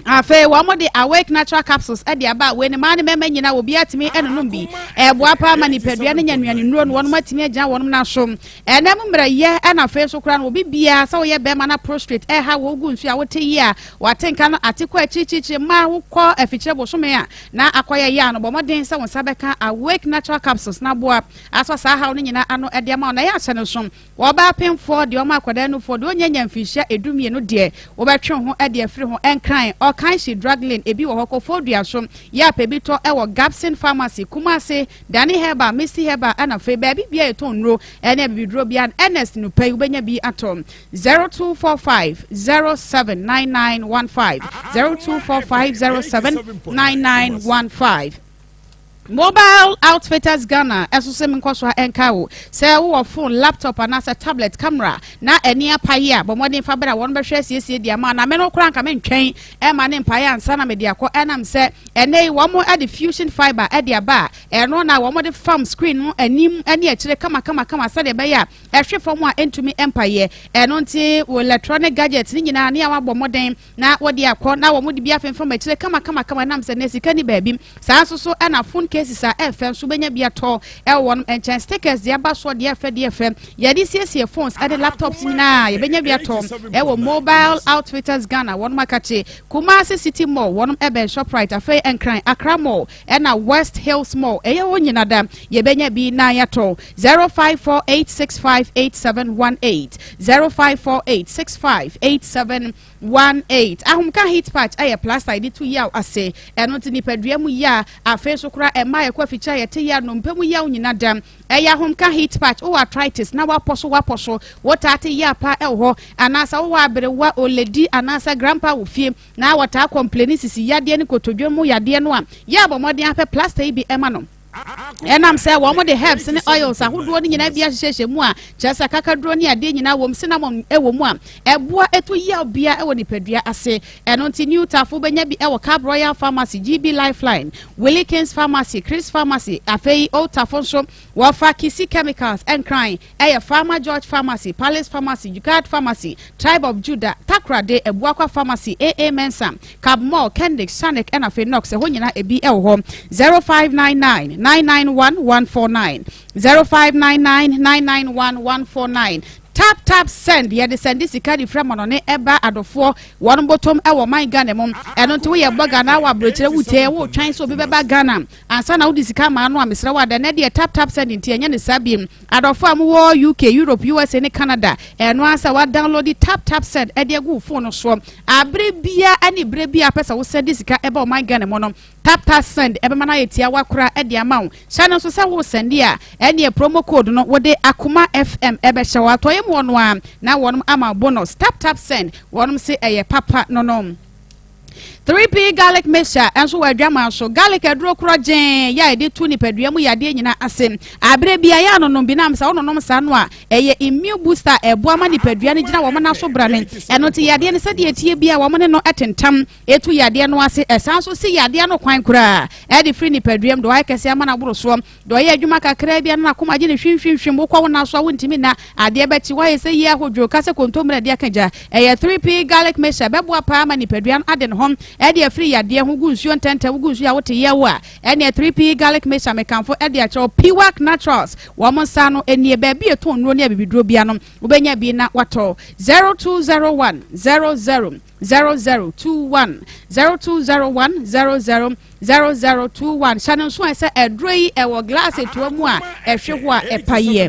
Afei wɔde Awake Natural Capsules de aba a wei no mmaa ne mmarima nyinaa obiara tumi nonom bi. Ɛboa paa ma nipadua no nya nnuane nnuro no wɔnom atumi agyina wɔnom nan so. Ɛnam mmerɛyɛ ɛna afei nso koraa no obi biara sɛ woyɛ bɛrima na prostrate ɛha wo gu nsuo a wote yi a wate nka no ate kɔ akyirikyirikyiri mmaa wokɔ afikyire bosome a na akɔyɛ yɛ a no bɔ mmɔden sɛ wo nsa bɛka Awake Natural Capsules na aboa asɔ saa haw no nyinaa ano de ama wo na ɛyɛ ahyɛ no so Ɔbaa pemfoɔ deɛ ɔma akwadaa nufoɔ deɛ ɔnnya nya mfirinhyia edumienu deɛ wobɛtwe wo ho de afiri ho. Nkran. Ɔkanhyi Drug Lane ebi wɔ hɔ, Koforidua nso yɛ apɛ bi tɔ wɔ Gabson Pharmacy, Kumasi, Dani Herbal, Misty Herbal ɛna afei baabi biara yɛtɔn nnuro ɛne abibiduro biara no Ernest Nupɛ yi wobɛnya bi atɔ. 0245 079915 0245 079915. Mobile Outfitters Ghana ɛso sɛ menkɔ so a ɛnka wo sɛ wowɔ phone, laptop anaasɛ tablet, camera na ani apaye a, bɔ mmɔden fa bra, wɔn bɛhwɛ asiesie di ama. Na me no koraa nka mentwɛn ɛma ne mpaeɛ ansa na mede akɔ, ɛnam sɛ ɛnɛ yi wɔn de fusion fiber ɛde aba a ɛno na wɔn de fam screen no anim ne akyire kama kama kama sɛdeɛ ɛbɛyɛ a ɛhwe fam a ɛntumi mpaeɛ. Ɛno nti wɔ electronic gadget ne nyinaa ne a wabɔ mmɔden na wɔde akɔ na wɔn de bi afemfam akyire kama kama kama, nam sɛ ne sika ni baabi. Saa nso so ɛna phone cases a ɛfɛ nso bɛnya bi atɔ ɛwɔ wɔn nkyɛn. Stickers deɛ aba soɔ deɛ ɛfɛ deɛ ɛfɛ yɛde siesie phones ɛne laptops nyinaa, yɛbɛnya bi atɔ ɛwɔ Mobile Outfitters Ghana. Wɔn akakye Kumasi City Mall, wɔn ɛbɛn Shoprite. Afei Nkran Accra Mall ɛna West Hills Mall, ɛyɛ wɔn nyinaa da yɛbɛnya bi na yɛatɔ. 0548658718, 0548658718. Ahomka heat patch ɛyɛ plaster yɛde to yaw ase. Ɛno nti nipadua mu yia, afei nso koraa ɛma yɛkɔ afikyire a yɛte yaw, nnompe mu yaw nyina dam. Ɛyɛ ahomka heat patch. Wowɔ arthritis na wapɔ so wapɔ so, wotaa te yaw pa ɛwɔ hɔ, anaasɛ wowɔ aberewa, oledi anaasɛ grandpa wɔ fie na wɔtaa complain sisi yadeɛ ne kotodwe mu yadeɛ no a, yɛ abɔ mmɔden apɛ plaster yi bi ɛma no, ɛnam sɛ wɔn de herbs ne oils ahodoɔ no nyinaa bi ahyehyɛhyɛ mu a kyerɛ sɛ kakaduro ne adeɛ nyinaa wɔ mu, cinnamon ɛwɔ mu a ɛboa ɛto yaw bia ɛwɔ nipadua ase. Ɛno nti New Tafo bɛnya bi ɛwɔ Cab Royal Pharmacy, GB Lifeline, Willie Kings Pharmacy, Chris Pharmacy. Afei Old Tafo nso wɔfa Kisi Chemicals. Ɛnkran ɛyɛ Farmer George Pharmacy, Palace Pharmacy, Jugad Pharmacy, Tribe of Judah, Takrade, Ebuakwa Pharmacy, AA Mensa, Cab Mall, Kendrick, Shanek, ɛna afei Knox, ɛhɔ nyinaa ebi ɛwɔ hɔ. 0599 991 149, 0599 991 149. Tap Tap Send, yɛde send sika de fira mɔnɔne ɛba adɔfoɔ wɔn bɔtɔm ɛwɔ man Ghana mu. Ɛno nti woyɛ bɔ Ghana wɔ aburokyerɛ, wutie wotwɛn sɛ obi bɛba Ghana ansa na wode sika maa no a, mesrɛ wo ada nɛ deɛ Tap Tap Send nti ɛnyɛ ne saa biem. Adɔfoɔ a mowɔ UK, Europe, USA ne Canada, ɛno ansa wa download Tap Tap Send ɛde agu wo phone no soɔ. Abere bia ne bere bia pɛ sɛ wosend sika ɛba ɔman Ghana mu no, Tap Tap Send ɛbɛma no ayɛ tia wakora ɛde ama wo. Hyɛ no nso sɛ wo send a, ɛneɛ promo code no wode Akoma FM ɛbɛhyɛ wɔ atɔyɛ mu ɔno a na wɔnom ama bonus. Tap Tap Send, wɔnom se ɛyɛ papa no no. 3P Garlic Mixture nso wɔ adwama so. Garlic aduro korɔ gyee yɛ a yɛde to nipadua mu yadeɛ nyinaa ase. Abere bi a yɛ anonom bi nam sɛ wononom saa no a, ɛyɛ immune booster, ɛboa ma nipadua no gyina wɔn nan so brane. Ɛno nti yadeɛ no sɛdeɛ etie bi a wɔn ne no tentam etu yadeɛ no ase, ɛsan so si yadeɛ no kwan koraa ɛde firi nipadua mu. De wayɛ kɛse ama no aboro soɔ, deɛ ɔyɛ adwuma kakra bi ano n'akoma gye ne hwimhwimhwim, wokɔ wo nan so a wontumi na adeɛ bɛkyi wayɛ sɛ yie ahodwo kasa kontomire de aka gya. Ɛyɛ 3P Garlic Mixture, bɛboa paa ma nipadua no ade ne ho ɛde afiri yadeɛ ho. Gu nsuo ntɛntɛn, wogu nsuo a wote yɛ wo a, ɛneɛ 3P Garlic Mixture mekamfo ɛde akyerɛw. Piwak Naturals, wɔn nsa no nie, baabi ɛtɔn nnuro ne abibiduro bia no wobɛnya bi na watɔ. 0201 00 0021, 0201 00 0021. Hyɛ no nso a sɛ aduro yi ɛwɔ glass etua mu a ɛhwe hɔ a ɛpa yie.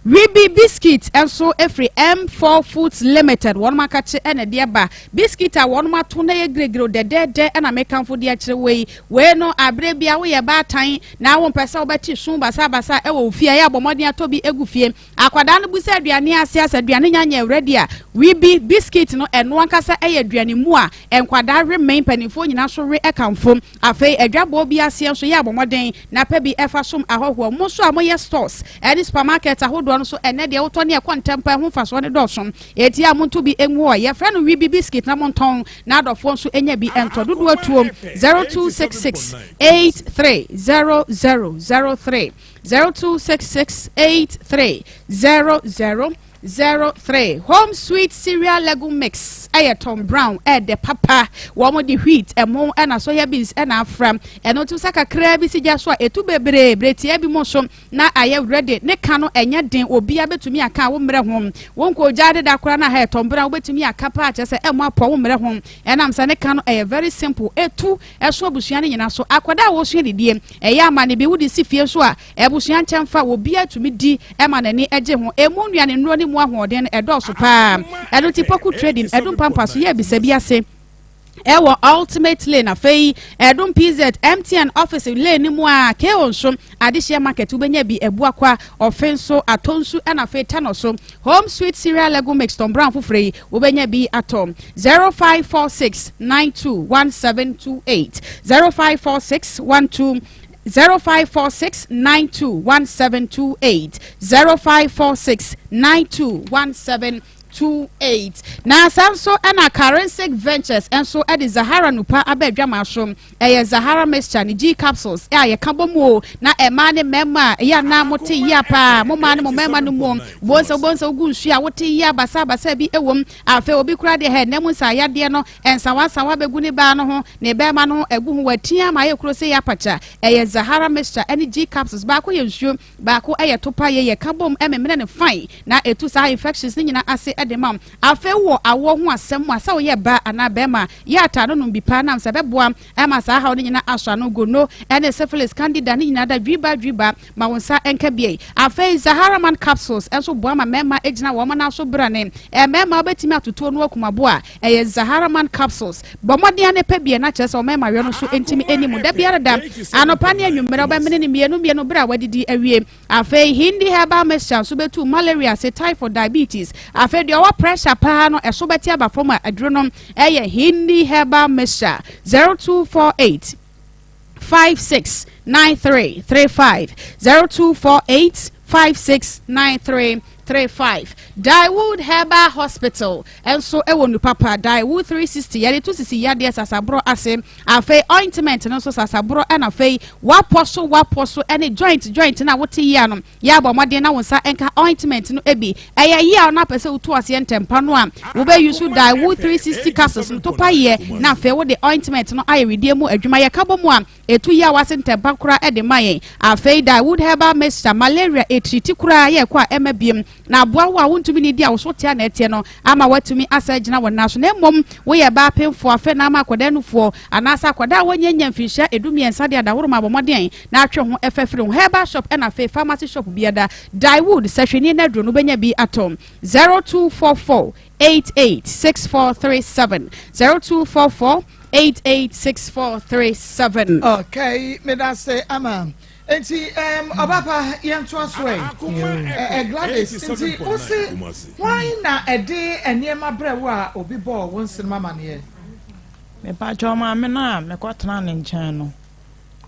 Wibi Biscuit nso efiri M4 Foods Limited, wɔn akakye ɛna ɛde aba. Biscuit a wɔn ato na yɛ giregire dɛdɛɛdɛ ɛna mekanfo de akyerɛ wei. Wei no abere bi a woyɛ baatan na wɔn mpɛ sɛ wɔbɛte sun basabasa ɛwɔ wo fie a, yɛ abɔ mmɔden atɔ bi egu fie. Akwadaa no busa aduane ase asɛ aduane nya nyɛ ready a, Wibi Biscuit no ɛno ankasa ɛyɛ aduane mu a nkwadaa we mmɛn, mpanimfoɔ nyinaa so we ɛkamfo. Afei adwabɔ bi aseɛ nso yɛ abɔ mmɔden na pɛ bi ɛfa som ahɔhoɔ. Mo nso a moyɛ stores ɛne supermarket ahodoɔ no so, ɛnɛ deɛ wotɔ ne ɛkɔ ntɛm pa, ɛho mfasoɔ ne dɔɔso. Eti a monto bi ngu hɔ, yɛfrɛ no Wibi Biscuit na montɔn na adɔfoɔ nso nya bi ɛntɔ. Dodoɔ tuo 0266 830003, 0266 830003. Home Sweet Cereal Legume Mix ɛyɛ Tom Brown, ɛɛdɛ papa. Wɔn de wheat, ɛmo ɛna soya beans ɛna afra. Ɛno nso sɛ kakraa bi si gya so a, etu bebree beretia bi mu nso na ayɛ ready. Ne ka no ɛnyɛ den, obiara bɛtumi aka a wo mmerɛ ho. Wɔn nkɔ ogya deda koraa na ha yɛ Tom Brown, wobɛtumi aka paa kyerɛ sɛ ɛmo apɔ wo mmerɛ ho, ɛnam sɛ ne ka no ɛyɛ very simple. Etu ɛso abusua no nyinaa so. Akwadaa a wɔsua didie, ɛyɛ ama ne bi wode si fie nso a, abusua nkyɛn fa obiara tumi di ɛma n'ani gye ho. Emu nnuane nnuro ne mu ahoɔden no ɛdɔɔso paa. Ɛno ti Poku Trading ɛdu mpampa so yɛ bisa bi ase. Ɛwɔ Ultimate Lane afei Ɛdom PZ MTN office lane no mu a KO nso Adehyeɛ market wobɛnya bi Abuakwa Ɔfe nso Atonsu ɛna afei Tanɔ so Home Sweet Cereal Lego Mix Tom Brown foforɔ yi wobɛnya bi atɔ 0546 92 1728 0546 12 0546 92 1728 0546 92 17 28. Na saa nso na Karensic Ventures nso de Zahara Nupa aba adwamaa so. Ɛyɛ Zahara Mixture ne G Capsules a yɛka bɔ mu o. Na mmaa ne mmarima a ɛyɛ anaa mote yia paa, mo mmaa ne mo mmarima no mu bonsa bonsa wogu nsuo a wote yia basaa basaa bi wɔ mu. Afei obi koraa deɛ hɛ nna mu nsaayadeɛ no nsawansawa bɛgu ne baa no ho, ne barima no ho agu ho, watia ama ayɛ kuro sɛ yɛ apakya. Ɛyɛ Zahara Mixture ne G Capsules, baako yɛ nsuo, Baako yɛ topa yɛ yɛka bom memene no fine na ɛtu saa infections no nyinaa ase de ma wo. Afei wowɔ awoɔ ho asɛm a sɛ woyɛ baa anaa bɛɛma yɛ ataa no nom bi paa nam sɛ ɛbɛboa ma saa haw no nyinaa asɔ ano. Gono ne syphilis, candida ne nyinaa da dwiba dwiba ma wo nsa nka biei. Afei Zaharaman capsules nso boa ma mɛɛma gyina wɔn nan so brane. Mɛɛma wobɛtumi atotoɔ no akum aboa a ɛyɛ Zaharaman capsules. Bɔ mmɔden ara na pɛ bi na kyerɛ sɛ ɔmɛɛma yɔ no so ntumi nni mu da biara da. Anɔpa ne anwummerɛ wobɛmene no mmienu mmienu berɛ a woadidi awie. Afei Hindi herbal mixture nso bɛtu malaria ase, typhoid, diabetes. Afei deɛ ɔwɔ pressure paa no ɛso bɛte aba fam a aduro no yɛ Hindi herbal mixture 0248 5693 35 0248 5693 35. Daewood Herbal Hospital nso wɔ nnu papa. Daewood 360 yɛde to sisi yadeɛ sasaborɔ ase. Afei ointment no nso sasaborɔ ɛna afei wapɔ so wapɔ so ɛne joint joint no a wote yia no yɛ abɔ mmɔden na wo nsa nka ointment no bi. Ɛyɛ yia na apɛ sɛ wotu aseɛ ntɛmpa no a wobɛ use Daewood 360 capsules no topa yɛ na afei wode ointment no ayɛ wedeɛ mu adwuma. Yɛka bɔ mu a Etu yaw ase ntɛmpa koraa de ma yɛn. Afei Dawood Herbal Mixture, Malaria etiriti koraa yɛ ɛkɔ a ɛmma biom, na aboa wo a wontumi nnidi a wo so te a na ɛteɛ no ama woatumi asan agyina wo nan so. Na mmom woyɛ baa pemfoɔ afei na ama akwadaa nufoɔ anaasɛ akwadaa a wannya nnya mfinhyia edumiɛnsa de adahoro ma abɔ mmɔden na atwe ho ɛfa firi ho. Herbal shop ɛna afei pharmacy shop biada Dawood sahwini no aduro no wobɛnya bi atɔ. 0244 88 6437 0244 886437. Okay, medase ama. Nti um, ɔbapa yɛntoa so ɛ. Eh, Gladys, nti wose hwan na ɛde nneɛma brɛ wo a obi bɔɔ wo nsenom amaneɛ? Mepakyɛw maame no a mekɔtenaa ne nkyɛn no,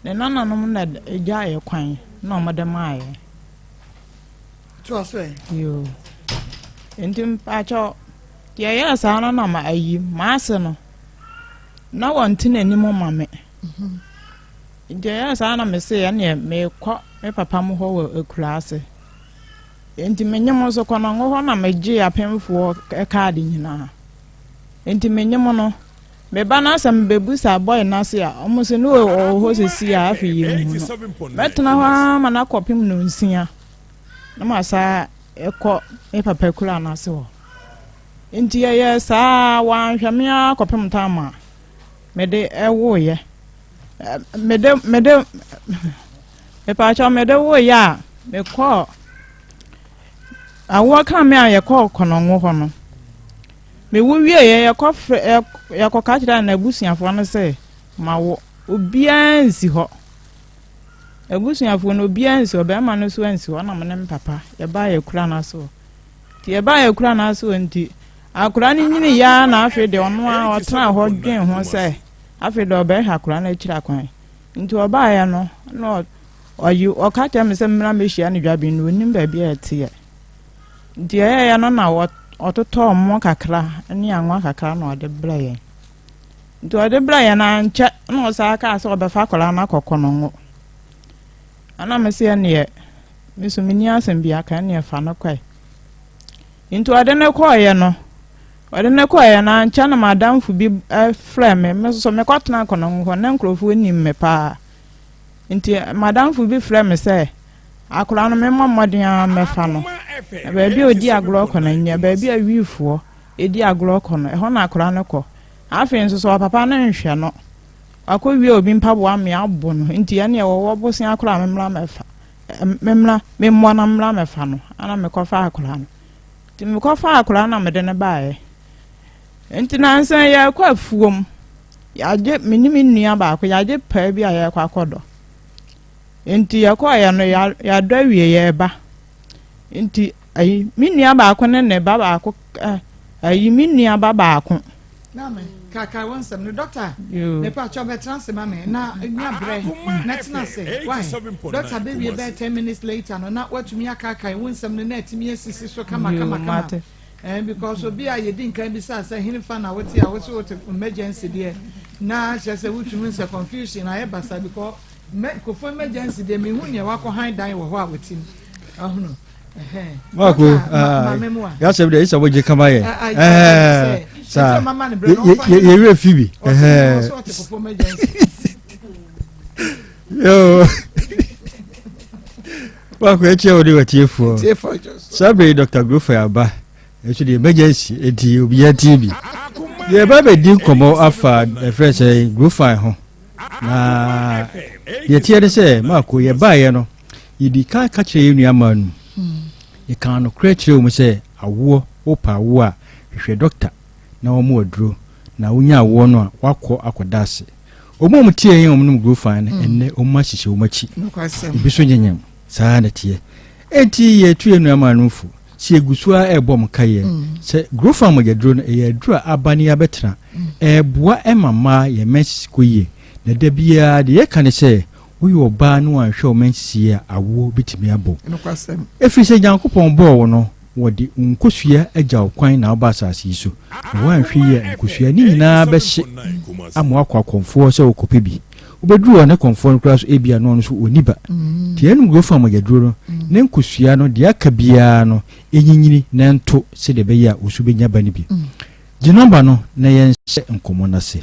ne nananom na egyaeɛ kwan na wɔde maaeɛ. Toa so ɛ. Yoo. Nti mpakyɛw, deɛ ɛyɛɛ saa no na ma ayi m'ase no na wɔnte n'anim ma me. Nti ɛyɛɛ saa na mese ɛneɛ mekɔ me papa mo hɔ wɔ akuraase. Nti menye mo nso kɔnɔngo hɔ na megyee apemfoɔ kaade nyinaa. Nti menye mo no, meba no asɛ mebɛbusa bɔe no ase a, ɔmo se no ɔwɔ hɔ sisi a afei yɛnhu no. Mɛtena hɔ ara ma no akɔpem nonsia na masa kɔ me papa kura no ase hɔ. Nti yɛyɛɛ saa ara, wanhwɛ me ara kɔpem tam a mede woeɛ. Mede, mede, mepaakyɛw mede woeɛ a, mekɔɔ, awoɔ ka me a yɛkɔɔ Kɔnɔngo hɔ no. Mewo wieeɛ, yɛkɔfrɛ, yɛkɔka kyerɛɛ n'abusuafoɔ no sɛ mawo. Obiara nsi hɔ. Abusuafoɔ no obiara nsi hɔ, bɛrima no nso ansi hɔ, ɛna me ne me papa yɛbaa yɛkura no ase hɔ. Nti yɛbaa yɛkura no ase hɔ nti, akwadaa no nyini yɛ ara na afei deɛ ɔno ara ɔtena hɔ dwen ho sɛ afei deɛ ɔbɛhwɛ akwadaa no akyiri akwan. Nti ɔbaeɛ no na ɔyi ɔka kyerɛ me sɛ mmra mmɛhyia no dwaben no ɔnim baabi a ɛteɛ. Nti ɛyɛeɛ no na ɔtotɔɔ mmo kakra ne anwa kakra na ɔde brɛ yɛn. Nti ɔde brɛ yɛn ankyɛ na ɔsan kaa sɛ ɔbɛfa akwadaa no akɔ Kɔnɔngo. Ɛna me sɛ ɛneɛ me so menni asɛm bi aka ɛneɛ fa no kɔe. Nti ɔde no kɔeɛ no ɔde no kɔeɛ no ankyɛ na m'adamfo bi frɛ me me nso mekɔtena Kɔnɔngo hɔ na nkurɔfoɔ nim me paa. Nti m'adamfo bi frɛ me sɛ akwadaa no memmɔ mmɔden ara mmɛfa no. Na baabi a ɔdi agorɔ kɔ no nyɛ baabi a wiifoɔ Edi agorɔ kɔ no, ɛhɔ na akwadaa no kɔ. Afei nso sɛ ɔpapa no nhwɛ no, wakɔwia obi mpaboa amea abo no, nti ɛneɛ wɔwɔ bosea koraa memmra mɛfa, memmra, memmɔ na mmra mɛfa no, ana mekɔfa akwadaa no. Nti mekɔfa akwadaa no na mede no baeɛ. Nti nansa yɛrekɔ afuom. Yɛagye me ne me nua baako yɛagye paa bi a yɛrekɔ akɔdɔ. Nti yɛkɔeɛ no yɛadɔ awie yɛreba. Nti ayi me nua baako ne ne ba baako ayi me nua ba baako. Maame, kaakae wo nsɛm no. Dɔkta, mepa kyɛw bɛtena ase ma me na nya brɛ na tena ase. Why? Dɔkta bɛwie bɛyɛ ten minutes later no na watumi akaakae wo nsɛm no na atumi asisi so kama kama kama. Eh, because obi a yɛdi nkan bisaa sɛ henefa na wote a wose wote emergency deɛ na kyerɛ sɛ wotumi sɛ confusion ayɛ basa because kofo emergency deɛ mehu nea wakɔ han dan wɔ hɔ a wɔtim ahunu. Mako, yasɛm deɛ ɛsɛ wogye kama yɛ saa yɛwerɛ fi bi yo Baako akyia wo ne watiefoɔ. Saa bere yi Dr. Grofer aba nso de emergency enti obiara tie bi. Yɛba bɛdi nkɔmmɔ afa ɛfrɛ sɛ Grofer ho. Na deɛ teɛ ne sɛ Marco yɛbaeɛ no yɛdi ka ka kyerɛ yɛn nua maa no. Yɛkaa nokorɛ kyerɛ wɔn sɛ awoɔ wopɛ awoɔ a hwehwɛ dɔkta na wɔn aduro na wonya awoɔ no a wakɔ akɔda ase. Wɔn a wɔtiee yɛn a wɔnom Grofan no, ɛnnɛ wɔn ahyehyɛ wɔn akyi. Ebi nso nyenyem. Saa ara na ɛteɛ. Enti yɛtu yɛn nuammaa fo sɛ yɛgu so ara rebɔ wɔn nkaeɛ sɛ Grofan mogyaduro no, ɛyɛ aduro a aba ne abɛtena. Ɛreboa ma mmaa yɛn menses kɔ yie. Na da biara deɛ yɛka ne sɛ, woyɛ ɔbaa na wanhwɛ wo menses yie a, awoɔ bɛtumi abɔ wo. Ɛfiri sɛ Nyankopɔn bɔɔ wo no, Wɔde wo nkosua agya wo kwan na woba asase yi so, na woanhwɛ yie a, nkosua no nyinaa bɛhye ama woakɔ akɔmfoɔ sɛ wokɔpɛ bi. Wobɛduru hɔ ne kɔmfoɔ no koraa so ebia na ɔno nso ɔnni ba. Nti yɛnom Grofan mogyaduro no, ne nkosua no, deɛ aka biara no, ɛnyinyini na ɛnto sɛdeɛ ɛbɛyɛ a wo nso wobɛnya ba no bi. Gye nɔmba no na yɛnhyɛ nkɔmmɔ no ase.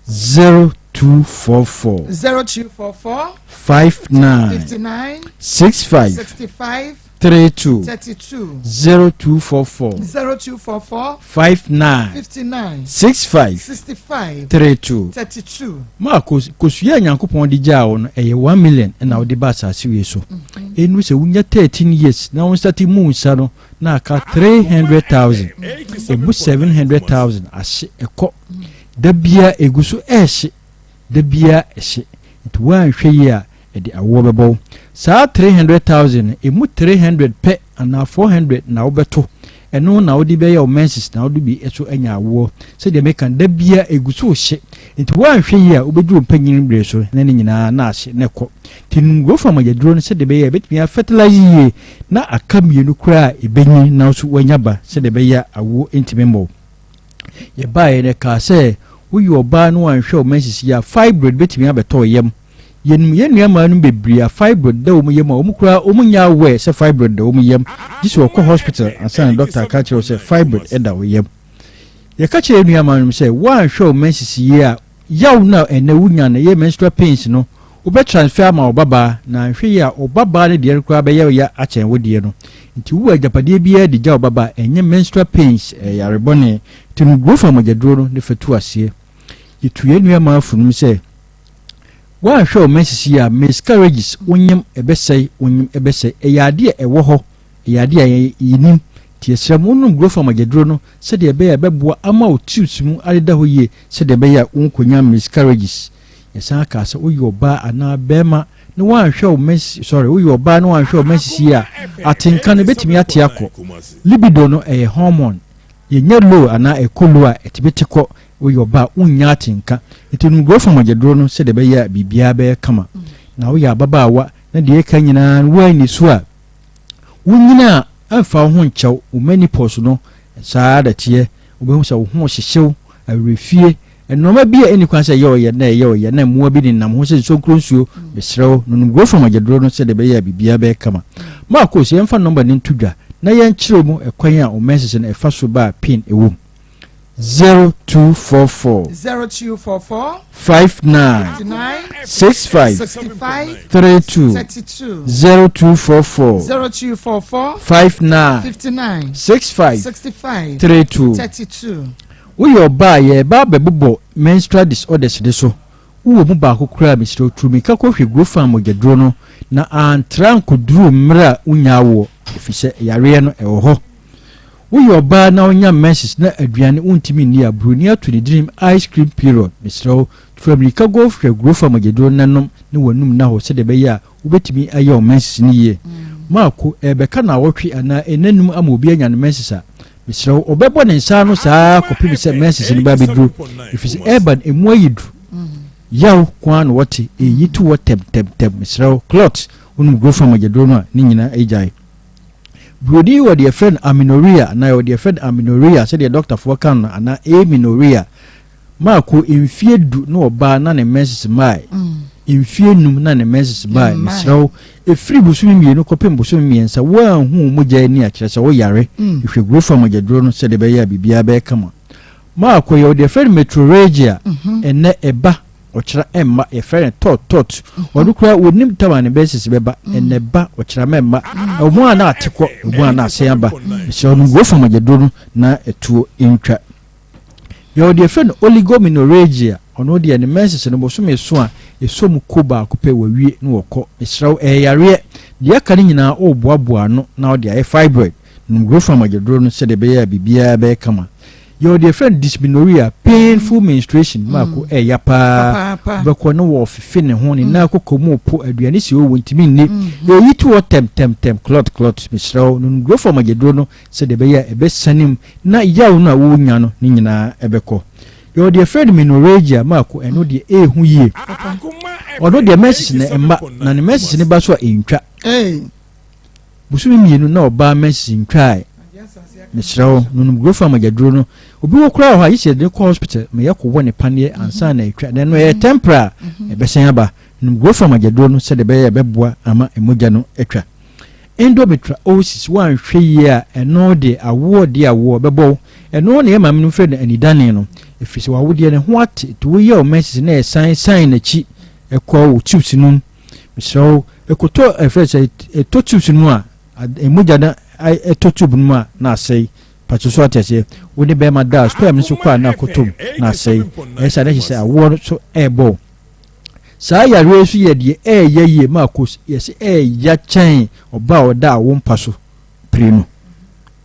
0244. 0244. 59. 59. 65. 65. 32. 32. 0244. 0244. 59. 59. 65. 65. 32. 32. Maa kosua a Nyankopɔn de gyaa wo no ɛyɛ 1 million na wode ba asase wei so. Ɛnu sɛ wonya 13 years na wo nsate mu nsa no na aka 300,000. Ɛmu 700,000 ahye ɛkɔ. Da biara ɛgu so ɛrehye, da biara ɛhye. Nti woanhwɛ yie a, ɛde awoɔ bɛbɔ wo. Saa 300,000 no, ɛmu 300 pɛ anaa 400 na wobɛto. Ɛno na wode bɛyɛ wo menses na wode bi nso anya awoɔ. Sɛdeɛ meka no, da biara ɛgu so rehye. Nti woanhwɛ yie a, wobɛduru wo mpanyin berɛ so na ne nyinaa na ahye na ɛkɔ. Nti nom growth hormone aduro no sɛdeɛ ɛbɛyɛ a ɛbɛtumi afertilize yie na aka mmienu koraa a ɛbɛnyin na wo nso woanya ba sɛdeɛ ɛbɛyɛ a awoɔ ntumi mmɔ wo. Yɛbaeɛ no ɛkaa sɛ woyɛ ɔbaa no wanhwɛ wo menses yie a fibroid bɛtumi abɛtɔ wo yam. Yɛnim yɛn nua mmaa no bebree a fibroid da wɔn yam a wɔn koraa wɔn nyɛ aware sɛ fibroid da wɔn yam gye sɛ wɔkɔ hospital ansa na doctor aka akyerɛ wo sɛ fibroid da wo yam. Yɛka kyerɛ yɛn nua mmaa no sɛ woanhwɛ wo menses yie a Yaw no a ɛnnɛ wunya no, ɛyɛ menstrual pains no, wobɛ transfer ama wo babaa, na anhwɛ yie a wo babaa no deɛ no koraa bɛyɛ wo ya akyɛn wo deɛ no. Nti wowɔ agyapadeɛ biara de gya wo babaa a, ɛnyɛ menstrual pains, ɛyɛ yare bɔne. Nti nom Grofa mogyaduro no ne fa tu aseɛ. Yɛtu yɛn nua maa funum sɛ, woanhwɛ wo menses yie a, miscarriages, wonyem ɛbɛsɛe, wonyem ɛbɛsɛe. Ɛyɛ adeɛ a ɛwɔ hɔ. Ɛyɛ ade a yɛnim, nti yɛsrɛ mo monnom Grofam agyaduro no sɛdeɛ ɛbɛyɛ a ɛbɛboa ama wo tubes mu adeda hɔ yie sɛdeɛ ɛbɛyɛ a wonkɔnya miscarriages. Yɛsan kaa sɛ woyɛ ɔbaa anaa barima na woanhwɛ wo mens sorry woyɛ ɔbaa na woanhwɛ wo menses yie a, atenka no ɛbɛtumi ate akɔ. Libido no ɛyɛ hormone, yɛnya low anaa ɛkɔ low a ɛtumi te kɔ, woyɛ ɔbaa a wonnya atenka. Nti nom Grofam agyaduro no sɛdeɛ ɛbɛyɛ a biribiara bɛyɛ kama. Na woyɛ ababaawa na deɛ ɛka nyinaa no woanni so a, Wonyin a, ɛmfa wo ho nkyɛ wo, wo menopause no, saa ara na ɛteɛ. Wobɛhu sɛ wo ho rehyehye wo, awerɛfie, nnoɔma bi a ɛnni kwan sɛ ɛyɛ wo ya na ɛyɛ wo ya, na mmoa bi nenam ho sɛ nsonkuro nsuo. Mesrɛ wo, nonom Grofam agyaduro no sɛdeɛ ɛbɛyɛ a biribiara bɛyɛ kama. Marcos, yɛmfa nɔmba no nto dwa na yɛnkyerɛ mu ɛkwan a wo menses no ɛfa so ba a pain wɔ mu. 0244. 0244. 59. 59. 65. 65. 32. 32. 0244. 0244. 59. 59. 65. 65. 32. 32. Woyɛ ɔbaa a yɛreba abɛbobɔ menstrual disorders no so. Wowɔ mu baako koraa a mesrɛ wo tu mmirika kɔhwɛ Grofan mogyaduro no na antra ankɔduru mmerɛ a wonnya awoɔ ɛfiri sɛ yareɛ no ɛwɔ hɔ. Woyɛ ɔbaa na wonya menses na aduane wontumi nni a, buroni ato ne dirim ice cream period. Mesrɛ wo, tu amirika go hwɛ Grofa mogyaduro na nom na w'anum nna hɔ sɛdeɛ ɛbɛyɛ a wobɛtumi ayɛ wo menses no yie. Maako, ɛrebɛka naawɔtwe anaa nnanum ama obi anya ne menses a, mesrɛ wo, ɔbɛbɔ ne nsa ano saa ara kɔpem sɛ menses no bɛ abɛduru, ɛfiri sɛ ɛreba no, ɛmu ayi duru. Yaw ko ara na wɔte, ɛyi to hɔ tɛmtɛmtɛm. Mesrɛ wo, clot, wonom Grofa mogyaduro no a, ne nyinaa agyae. Buroni wɔ deɛ yɛfrɛ no amenorrhea anaa yɛwɔ deɛ yɛfrɛ no amenorrhea sɛdeɛ dɔktafoɔ ka no anaa amenorrhea. Maako mfie du na ɔbaa na ne menses mmae. Mfie num na ne menses mmae. Mesrɛ wo, ɛfiri bosome mmienu kɔpem bosome mmiɛnsa woanhu wo mogya ani a kyerɛ sɛ woyare. Hwehwɛ Grofa mogyaduro no sɛdeɛ ɛbɛyɛ a biribiara bɛyɛ kama. Maako yɛwɔ deɛ yɛfrɛ no metrorrhagia. Ɛnnɛ ɛba ɔkyerɛ ɛmma yɛfrɛ no tɔt tɔt ɔno koraa wɔnim tam a ne bɛsisi bɛba ɛnɛ ba ɔkyerɛ mɛmma ɛho a na ate kɔ ɛho a na asɛn aba mesrɛ no guo fam agyaduro no na ɛtuo ntwa yɛwɔ deɛ yɛfrɛ no oligomenorrhagia ɔno deɛ ne menses no bosome so a ɛsɔ mu ko baako pɛ wawie na wɔkɔ mesrɛ wo ɛyɛ yareɛ deɛ aka no nyinaa ɔreboaboa ano na ɔde ayɛ fibroid nom guo fam agyaduro no sɛdeɛ ɛbɛyɛ a biribiara bɛyɛ kama Yɛwɔ deɛ yɛfrɛ no dysmenorrhea, painful menstruation, maako ɛya paa, wobɛkɔ ne wɔfefe ne ho, ne nan kɔkɔ mu po, aduane si hɔ wɔntumi nni, ɛyi to hɔ tɛm tɛm tɛm, clot clot, mesrɛ wo nom Grofa mogyaduro no sɛdeɛ ɛbɛyɛ a ɛbɛsane mu na yaw no a wonya no ne nyinaa ɛbɛkɔ. Yɛwɔ deɛ yɛfrɛ no menorrhagia, maako ɛno deɛ ɛɛhu yie, ɔno deɛ menses no ɛmma, na ne menses no ba so a ɛntwa. Bosome mmienu na ɔbaa menses ntwae. Mesrɛ wo, nonom Grofa mogyaduro no. Obi wɔ koraa wɔ hɔ a, gye sɛ yɛde no kɔ hospital ma yɛakɔwɔ ne paneɛ ansa na atwa. Na ɛno ɛyɛ temporary a, ɛbɛsan aba. Nom Grofa mogyaduro no sɛdeɛ ɛbɛyɛ a ɛbɛboa ama mogya no atwa. Endometriosis, woanhwɛ yie a, ɛno deɛ awoɔ deɛ awoɔ bɛbɔ wo. Ɛno na yɛn maame nom frɛ no anidane no. Ɛfiri sɛ w'awodeɛ no ho ate, nti woyɛ wo menses na ɛsan san n'akyi kɔ wo tubes no mu. Mesrɛ wo, ɛkɔtɔ ɛfrɛ sɛ ɛtɔ tubes no mu a, mogya no ɛtɔ tube no mu a na asɛe. Patro so ate aseɛ. Wo ne bɛrima da a sperm no so kɔ a na akɔtɔ mu na asɛe. Ɛyɛ saa na ɛhyɛ sɛ awoɔ no so ɛrebɔ wo. Saa yareɛ yi so yɛ deɛ ɛɛya yie ma akos yɛsɛ ɛɛya kyɛn ɔbaa a ɔda awo mpa so pire no.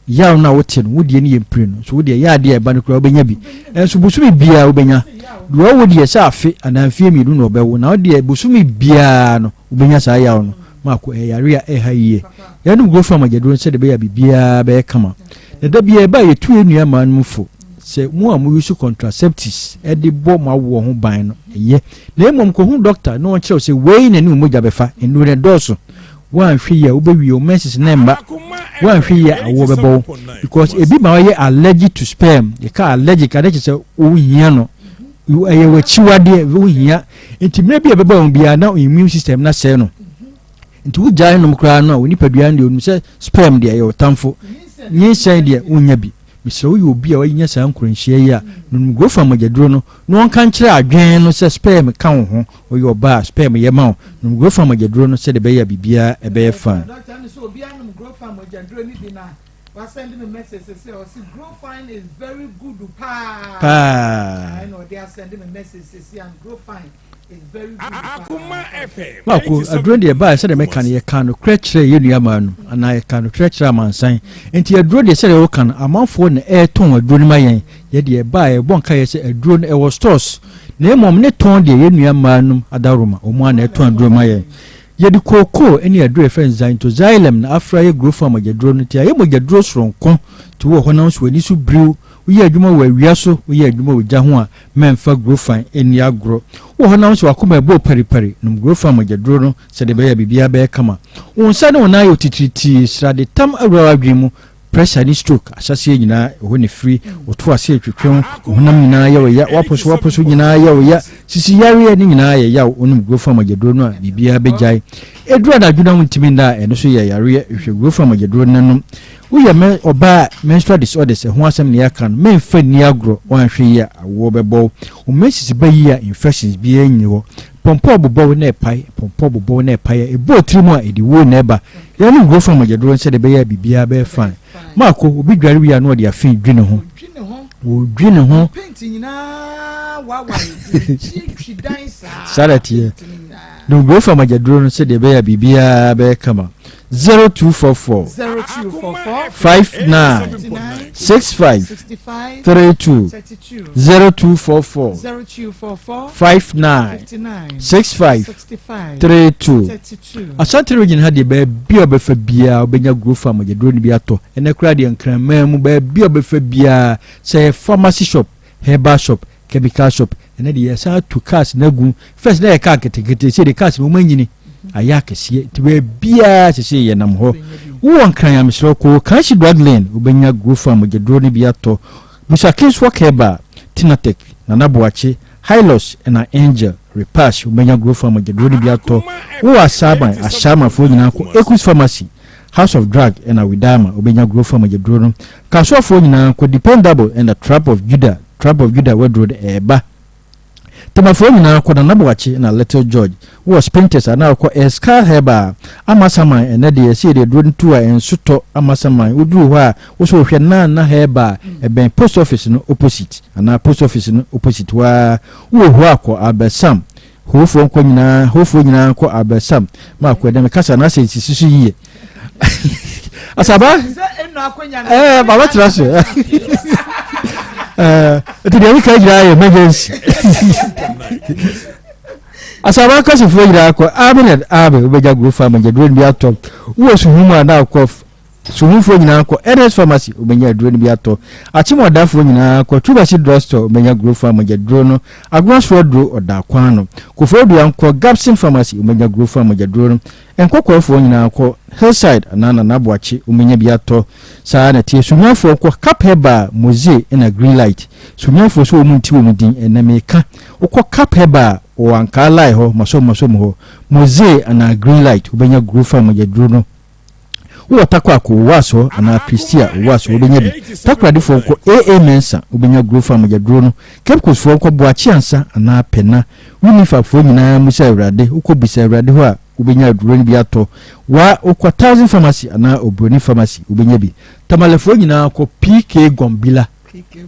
Yaw no a wote no, wo deɛ no yɛ mprenu, nso wo deɛ ɛyɛ adeɛ a ɛba no koraa wobɛnya bi. Nso bosome biara wobɛnya. Deɛ ɔwo deɛ sɛ afe anaa mfeɛ mmienu na ɔbɛwo, na wo deɛ bosome biara no wobɛnya saa yaw no. Maako, ɛyɛ yareɛ a ɛha yie. Yɛnom Grofam agyaduro no sɛdeɛ ɛbɛyɛ a biribiara bɛyɛ kama. Na da biara ɛba a yɛtu yɛn nua mmaa no mu fo sɛ mo a mo use contraceptives de bɔ mo awoɔ ho ban no, ɛyɛ. Na mmom kɔhu dɔkta na ɔnkyerɛ wo sɛ wei na ɛne wo mogya bɛfa. Nnuro no ɛdɔɔso. Woanhwɛ yie a wobɛwie wo menses no mma. Woanhwɛ yie a awoɔ bɛbɔ wo because ebi ma woyɛ allergic to sperm. Yɛka allergic a na kyerɛ sɛ wohia no. Ɛyɛ w'akyiwadeɛ wohia. Nti mmerɛ bi a ɛbɛba wo biara na immune system no asɛe no. Nti wogyae nom koraa no a wo nipadua no deɛ onim sɛ sperm deɛ ɛyɛ ɔtamfo. Nyinsɛn deɛ wonnya bi. Mesrɛ woyɛ obi a wanya saa nkuranhyia yi a, nom Grofa mogyaduro no na wɔnka nkyerɛ adwene no sɛ sperm ka wo ho. Woyɛ ɔbaa a, sperm yɛ ma wo. Nom Grofa mogyaduro no sɛdeɛ ɛbɛyɛ a biribiara ɛbɛyɛ fine. Doctor no sɛ obiara nom Grofa mogyaduro no bi na wa send me message sɛ ɔse Grofine is very good paa. Paa. Ɛna ɔde asend me message sɛ and Grofine. Marko, aduro deɛ ɛbaeɛ sɛdeɛ mɛka no yɛka nokorɛ kyerɛ yɛn nuamaa no anaa yɛka nokorɛ kyerɛ amansan nti aduro deɛ sɛdeɛ woka no amanfoɔ na ɛretɔn aduro no ma yɛn yɛ deɛ ɛbaeɛ ɛbɔ nka yɛ sɛ aduro no ɛwɔ stores na mmom ne tɔn deɛ yɛn nuamaa nom adaworoma wɔn a na ɛtɔn aduro ma yɛn yɛde kookoo ne aduro yɛfrɛ no xanthoxylum na afra yɛ growth mogyaduro no nti ayɛ mogyaduro soronko nti wɔ hɔ na nso w'ani so biriw woyɛ adwuma wɔ awia so woyɛ adwuma wɔ gya ho a Mɛmfa Grofan nni agorɔ. Wowɔ hɔ na wo nso w'akoma ɛbɔ paripari, nom Grofan mogyaduro no sɛdeɛ ɛbɛyɛ a biribiara bɛyɛ kama. Wo nsa ne wo nan ayɛ otitiritii, srade tam awura w'adwene mu, pressure ne stroke ahyɛaseɛ nyinaa ɛhɔ na ɛfiri, wo to ase retwetwe wo, wo honam nyinaa yɛ wo ya, w'aposo w'aposo nyinaa yɛ wo ya, sisi yareɛ ne nyinaa yɛ yaw, wonom Grofan mogyaduro no a biribiara bɛgyae. Ɛduru anadwo na wontumi nna a ɛno nso yɛ yareɛ, hwehwɛ Grofan mogyaduro no na nom. Woyɛ mɛ ɔbaa a menstrual disorders ɛho asɛm na yɛaka no, mɛnfa nni agorɔ, woanhwɛ yie a awoɔ bɛbɔ wo. Wo menses ba yie a infections biara nni hɔ. Pɔmpɔ bobɔ wo na ɛpae, pɔmpɔ bobɔ wo na ɛpae a, ɛbɔ wo tiri mu a ɛde wuo na ɛba. Yɛnom growth hormone mogyaduro no sɛdeɛ ɛbɛyɛ a biribiara bɛyɛ fine. Maako, obi dware wie a na ɔde afe dwi ne ho. Ɔdwi ne ho. Saa na ɛteɛ. Nom growth hormone mogyaduro no sɛdeɛ ɛbɛyɛ a biribiara bɛyɛ kama. 0244 0244 59 59 65 65 32 32 0244 0244 59 59 65 65 32 32. Asante region ha deɛ baabi a ɔbɛfa biara wobɛnya Grofa mogyaduro no bi atɔ. Ɛnɛ koraa deɛ Nkraman mu baabi a ɔbɛfa biara sɛ ɛyɛ pharmacy shop, herbal shop, chemical shop ɛnɛ deɛ yɛsan atu cars no agu. First na yɛ car nketenkete sɛ deɛ cars no wɔn anyini ayɛ akɛseɛ nti baabiara sese yɛnam hɔ. Wowɔ Nkran a mesrɛ wo kɔ Kanshi Drug Lane wobɛnya Grofa mogyaduro no bi atɔ. Bisa Kingswalk Herbal, Tinatech, Nana Boakye, Hylos na Angel Repash wobɛnya Growth Farm agyaduro no bi atɔ. Wowɔ Asaban, Ashaimanfoɔ nyinaa kɔ Equus Pharmacy, House of Drug na Widama wobɛnya Growth Farm agyaduro no. Kasoafoɔ nyinaa kɔ Dependable na Trap of Judah, Trap of Judah waduro no ɛɛba. Temafoɔ nyinaa kɔ Nana Boakye na Little George. Wowɔ Spintex anaa wokɔ Escar Herbal, Amasaman ɛnɛ deɛ yɛse yɛde aduro no tu a ɛnso tɔ Amasaman woduru hɔ a Wo so wohwɛ Nana Herbal ɛbɛn post office no opposite anaa post office no opposite hɔ ara. Wowɔ hɔ a kɔ Albert Sam. Hofoɔ nkɔ nyinaa hofoɔ nyinaa nkɔ Albert Sam. Ma akɔ ɛdɛ mekasa na asɛ nsisi so yie. Asaba ɛɛ baba tena so. Ɛɛ nti deɛ meka nyinaa yɛ emergency. Asaba akasifoɔ nyinaa kɔ Amen and Amen wobɛgya guro fa ama gyaduro no bi atɔ. Wowɔ suhum a na akɔ Suhumfoɔ nyinaa kɔ Ernest Pharmacy wobɛnya aduro no bi atɔ. Akyem-Ɔdafoɔ nyinaa kɔ Trubasi Drug Store wobɛnya Grofar mogyaduro no. Agorasoɔ aduro ɔda kwan ano. Koforidua nkɔ Gabson Pharmacy wobɛnya Grofar mogyaduro no. Nkɔkɔɔfoɔ nyinaa kɔ Hillside anaa Nana Boakye wobɛnya bi atɔ. Saa ara na ɛteɛ Sunyanifoɔ nkɔ Cap Herbal, Moze ɛna Green Light. Sunyanifoɔ sɛ wɔn nti wɔn din ɛnɛ meka. Wokɔ Cap Herbal wɔ Ankaa Line hɔ, Masom Masom hɔ, Moze anaa Green Light wobɛnya Grofar mogyaduro no. Wowɔ Takorako, Owaso anaa Prestea, Owaso, wobɛnya bi. Takoradifoɔ nkɔ AA Mensah, wobɛnya Grofar mogyaduro no. Cape Coastfoɔ nkɔ Boakye Ansa anaa Pɛna. Winnifagfoɔ nyinaa mmisa Awurade, wokɔ Bisa Awurade hɔ a, wobɛnya aduro no bi atɔ. Wa, wokɔ Thousand Pharmacy anaa Obroni Pharmacy, wobɛnya bi. Tamalefoɔ nyinaa kɔ PK Gombila,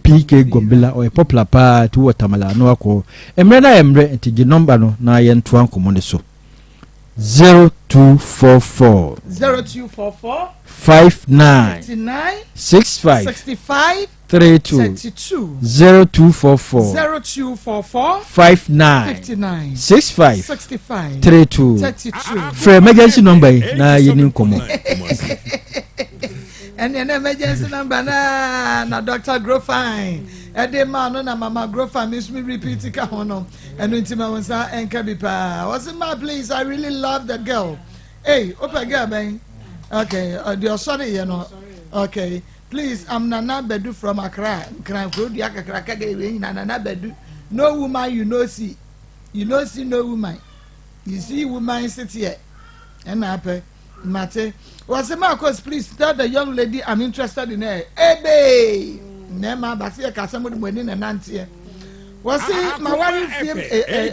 PK Gombila, ɔyɛ popular paa, nti wowɔ Tamale a na wakɔ hɔ. Mmerɛ no ayɛ mmerɛ, nti gye nɔmba no na yɛntoa nkɔmmɔ no so. 0244. 0244. 59. 59. 65. 65. 32. 32. 0244. 0244. 59. 59. 65. 65. 32. 32. Frɛ emergency number yi na yɛni nkɔmmɔ. ɛne ɛna emergency number na na Dr. Grofine ɛde maa no na Mama Grofine mi nso mi repeat ka ho no. Ɛno nti ma wo nsa nka bi paa. Ɔse ma please I really love the girl. Hey, wopɛ girl bɛn? Okay, deɛ ɔsɔre yɛ no. Okay, please I'm Nana Badu from Accra. Nkran kuro dua kakraka gɛ wei nyina Nana Badu. No woman you no see. You no see no woman. You see woman sit here. Ɛna apɛ. Mate. Wɔse Marcos please tell the young lady I'm interested in her. Ebee! Mmarima aba se yɛka sɛ mode mo ani na ɛnanteɛ. Wɔse maware mfie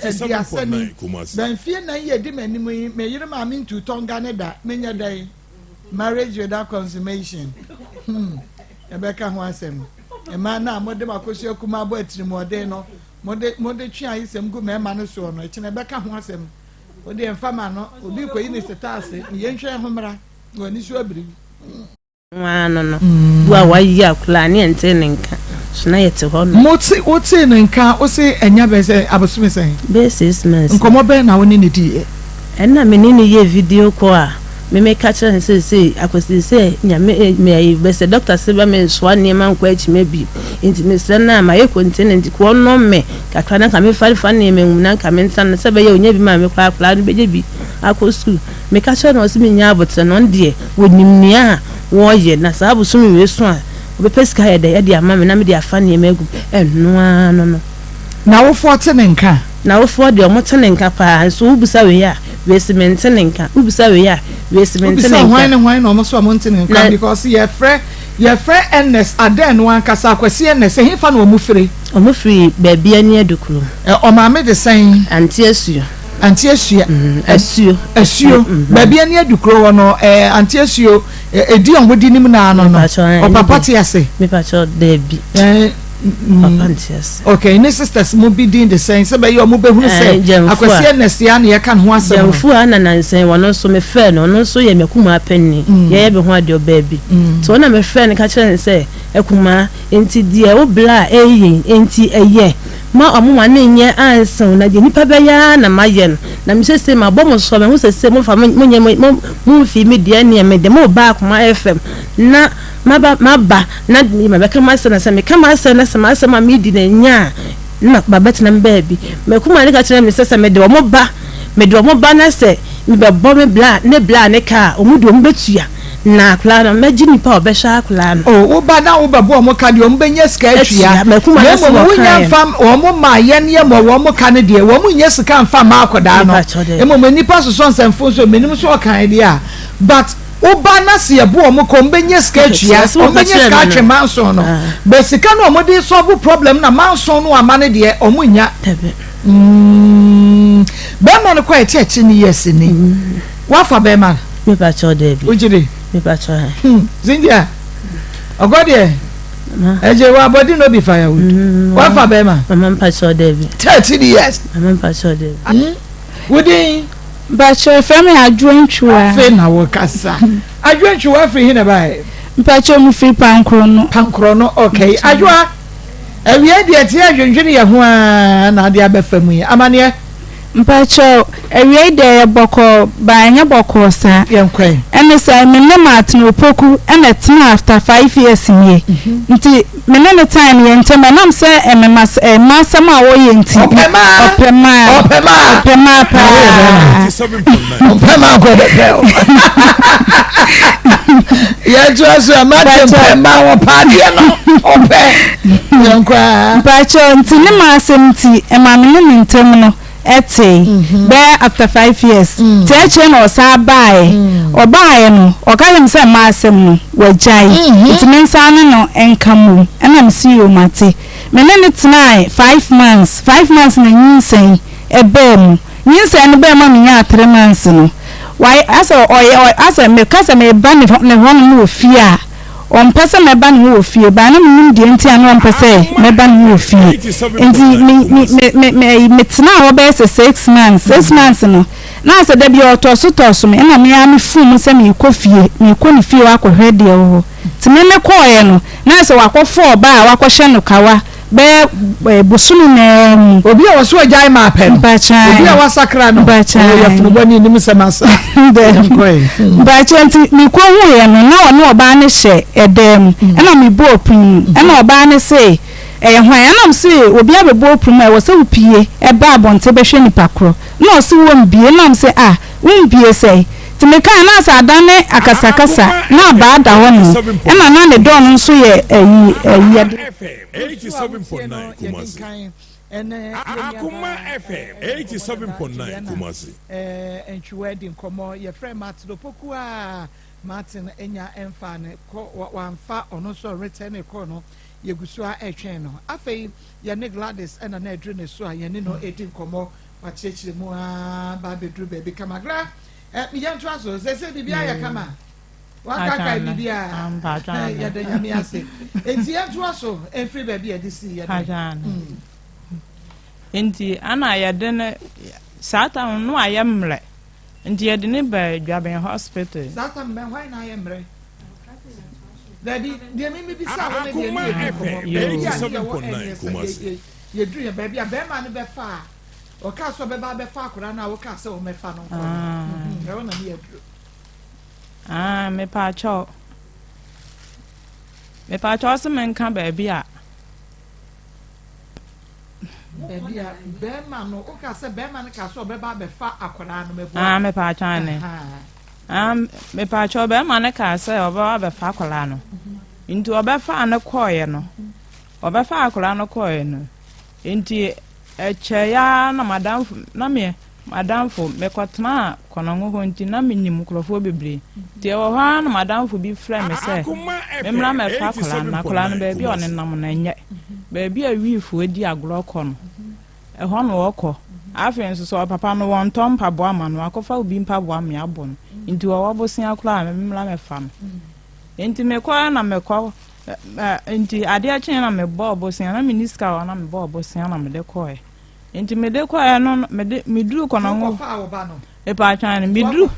aduasa ni. Bɛ mfie nan yi edi m'anim yi, me yere maame ntuu tɔnga ne da. Menyɛ dɛn? Marriage without consummation. Hmm. Yɛbɛka ho asɛm. Mmaa no a mode mo akosua kumaa bɔ atirimuɔden no, mode mode twe ayesɛm gu mmarima no soɔ no, ɛkyena yɛbɛka ho asɛm. Wo deɛ nfa ma no, obi rekɔyi ne setaase, ne yɛnhwɛ ho mmra, na w'ani so abiri. Ho ara no no, bu a wayi akwadaa ne yɛntee ne nka, so na yɛte hɔ nom. Mote, wotee ne nka, wose ɛnya bɛyɛ sɛ abosome sɛn? Bɛyɛ 6 months. Nkɔmmɔ bɛn na wo ne no diiɛ? Ɛna me ne no yɛɛ video call a me meka kyerɛ no sɛ sei akwasi sɛ nyame eh, me ayi bɛ sɛ doctor se bɛ me nsoa nneɛma nkɔ akyima bi nti mesrɛ no a mayɛ container nti kɔ ɔnɔ me kakra na nka me fa fa nneɛma ngu mu na nka me nsa no sɛ bɛyɛ onya bi ma me kɔ akwadaa no bɛgye bi akɔ sukuu meka kyerɛ no ɔse menya aboterɛ no ɔno deɛ wɔnim nea a wɔyɛ na saa bosome wei so a ɔbɛpɛ sika ayɛ dɛ ɛde ama me na mede afa nneɛma agu ɛno ara no no. N'awofoɔ te ne nka? N'awofoɔ deɛ ɔmo te ne nka paa nso wo bisa wei a wei se mente ne nka wo bisa wei a wei se mente ne nka. Wobisa hwan ne hwan na ɔmo se ɔmo nte ne nka Na. because yɛfrɛ yɛfrɛ Ernest Adɛn no ankasa Akwasi Ernest ɛhefa na ɔmo fire? Ɔmo firi baabi ani adu kurom. Ɛ ɔmaame de sɛn? Ante Asuo. Ante Asua. Asuo. Asuo baabi ani adu kuro hɔ no ɛɛ Ante Asuo ɛdi a ɔmo di nim naa no no Mepakyɛw ɛɛ ɔpapa te ase? Mepakyɛw daabi. Ɛɛ. Papa nte ase. Okay, ne sisters mo bi din de sɛn sɛ bɛyɛ ɔmo bɛhunu sɛ Gyamfua. Akwasi Ernest a na yɛka ne ho asɛm no. Gyamfua na nansa yi ɔno nso mefrɛɛ no, ɔno nso yɛ m'akumaa panin, yɛyɛ me ho adeɛ ɔbaa bi. Nti ɔno na mefrɛɛ no ka kyerɛɛ no sɛ, Akumaa, nti deɛ wo bla a ɛyɛ yi nti ɛyɛ ma ɔmo ma no nyɛ ansa o, na deɛ nipa bɛyɛ ara na mayɛ no, na me sese mabɔ mo soɔ, mahu sese momfa mo monyɛ mo momfii me deɛ ɛneɛ mede mo ba Akoma FM na Maba, maba, na mabɛka m'asɛm, na sɛ meka m'asɛm na sɛ m'asɛm a meredi no nyɛ a, na mabɛtena me baabi. M'akumaa no ka kyerɛɛ me sɛ, sɛ mede wɔn ba, mede wɔn ba na sɛ mebɛbɔ me bra ne bra ne ka a, wɔn de wɔn bɛtua, na akwadaa no, mɛgye nipa a ɔbɛhwɛ akwadaa no. O, wo ba na wobɛbɔ wɔn ka deɛ, wɔn bɛnya sika atua, Atua. M'akumaa no na asɛm mmom a wonya ɔkaeɛ mfa no. wɔn mma yɛn yɛmmɔ wɔn ka no deɛ, wɔn nnya sika mfa mma akwadaa no. Mepa kyɛw dɛ. Mmom nnipa sosɔ nsɛmfo nso, menim nso ɔkaeɛ deɛ a, but. Wo ba na se yɛbo wɔn ka wɔn bɛnya sika atua, wɔn bɛnya sika atwe manson no, but sika no wɔn de solve problem na manson no ama no deɛ wɔn nnya. Mm, bɛrima no kɔ ɛte akyi ne years ni. Mm. Wafa bɛrima no. Mepa kyɛw dɛbi. Wogye di? Mepa kyɛw ha. Hmm, Cynthia, ɔkɔ deɛ. Ɛgye wa body no be firewood. Mm, Wafa bɛrima. Mama mpa kyɛw dɛbi. 13 years. Mama mpa kyɛw dɛbi. Hmm? Wodin? Mpakyɛw yɛfrɛ me Adwoa Ntwiwa. Afei na wo kasa. Adwoa Ntwiwa firi he na ɛbaeɛ? Mpakyɛw me firi Pankorɔno. Pankorɔno okay. Adwoa, awiei deɛ te adwendwene yɛ ho aa na ade abɛfa mu yi. Amaneɛ? Mpakyɛw, awiei deɛ ɛyɛ bɔkɔɔ but ɛnyɛ bɔkɔɔ saa. Yɛnkɔ ɛ. Ɛne sɛ me ne Martin Opoku na ɛtenaa after 5 years nie. Nti Me ne no time yɛ ntɛm ɛnam sɛ ɛmema mma asɛm a wɔyɛ nti. Ɔpɛ maa. Ɔpɛ maa. Ɔpɛ maa. Ɔpɛ maa paa. Ɔpɛ maa kɔ bɛ pɛ o. Yɛn to aso ɛma te mpɛ maa wɔ paadeɛ no ɔpɛ yɛn koraa. Mpakyɛ nti ne maa asɛm nti ɛma me ne ne ntɛm no. ɛtee mhm. bɛyɛ after 5 years mm. nti akyire na ɔsan baeɛ mm. ɔbaeɛ no ɔka kyerɛ me sɛ mmaa asɛm no wagyae mhm. nti me nsa ne no nka mmom ɛna me si yom ate me ne no tenae 5 months 5 months na nyinsɛn ɛbaa mu nyinsɛn no bɛɛ ma me nyaa 3 months no wayɛ asɛ ɔyɛ asɛ meka sɛ meba ne hɔ nom wɔ fie a Ɔmpɛ sɛ mɛba ne ho wɔ fie, but na mennim deɛ nti a na ɔmpɛ sɛ mɛba ne ho wɔ fie. Nti me me me me me ayi metenaa hɔ bɛyɛ sɛ 6 months. 6 months no, na asɛ da biara ɔtɔ so tɔ so me, ɛna me ara me fuu mu sɛ merekɔ fie, merekɔ ne fie hɔ akɔhwɛ deɛ ɛwɔ hɔ. Nti me mekɔeɛ no, na ayɛ sɛ wakɔfa ɔbaa a wakɔhyɛ no kawa bɛyɛ bosome naa mu. Obi a wɔso agyae ma apɛ no. Mpakyɛw. Obi a wasakra no. Mpakyɛw. Ɔwɔ yafunu bɔ ne nim sɛ masa. Dɛbi. Mpakyɛw nti mekɔ hu yɛ no na ɔne ɔbaa no hyɛ ɛdan mu ɛna me bɔɔ pon mu ɛna ɔbaa no se ɛyɛ hwan ɛna me se obi abɛbɔ pon mu a ɛwɔ sɛ wo pie ɛba abɔnten bɛhwɛ nipa korɔ ɛna ɔse wɔ mbie ɛna me se ah wo mbie sɛn nti me kae na asɛ adane akasakasa na abaa da hɔ nom ɛna na ne dɔɔ no nso yɛ ɛyi ɛyi yɛde. 87.9 Kumasi. Akoma FM 87.9 Kumasi. Ntwiwa adi nkɔmmɔ yɛfrɛ Martin Opoku a Martin anya mfa ne kɔ wamfa ɔno nso ɔretɛn ne kɔ no yɛgu so a ɛretwɛn no afei yɛne Gladys ɛna na aduru ne so a yɛne no ɛdi nkɔmmɔ wakyerɛkyerɛ mu a ba abɛduru baabi kama gra yɛntoa so sɛ sɛ biribi ayɛ kama Wakaakae biribiara. Yɛda Nyame ase. Enti yɛntoa so mfiri baabi a yɛde sii yɛ dɛn. Mm. Nti ana yɛde no saa tam no ayɛ mmerɛ nti yɛde no ba Dwaben hospital. Saa tam bɛn hwan na ayɛ mmerɛ? Dabi deɛ mi mi bisa wo ne deɛ ne yɛ di nkɔmɔ. Baabi a ne yɛwɔ ɛne sɛ yɛduru yɛ baabi a bɛrima no bɛfa a ɔkaa sɛ ɔbɛba abɛfa akwadaa no a wokaa sɛ ɔmɛfa no nkɔ no. Ɛhɔ na ne yɛduru. Ah, mepaakyɛw. Mepaakyɛw se menka baabi a. Baabi a bɛrima no, woka sɛ bɛrima no ka sɛ ɔbɛba abɛfa akwadaa no mɛboa. Ah, mepaakyɛw ne. Ah, mepaakyɛw bɛrima no kaa sɛ ɔbɛba abɛfa akwadaa no. Nti ɔbɛfa no kɔɔeɛ no. Ɔbɛfa akwadaa no kɔɔeɛ no. Nti ɛkyɛeɛ ara na madamfo na me M'adamfo, mekɔtenaa Konongo hɔ nti na menim nkurɔfoɔ bebree. Nti ɛwɔ hɔ ara na m'adamfo bi frɛɛ me sɛ memmra mmɛfa akwadaa no, na akwadaa no baabi a ɔnenam no ɛnyɛ. Baabi a wiifoɔ di agorɔ kɔ no, ɛhɔ na ɔkɔ. Afei nso sɛ ɔpapa no wɔntɔ mpaboa mma no, wakɔfa obi mpaboa me abɔ no. Nti ɔwɔ bosea koraa a, memmra mmɛfa no. Nti mekɔɛ na mekɔ. Nti adeɛ kyeeɛ na mebɔɔ bosea, na menni sika wɔ hɔ na mebɔɔ bosea na mede kɔɔɛ. Nti mede kɔɔɛ no, mede meduru Kɔnɔngo. Mepatwan no, meduru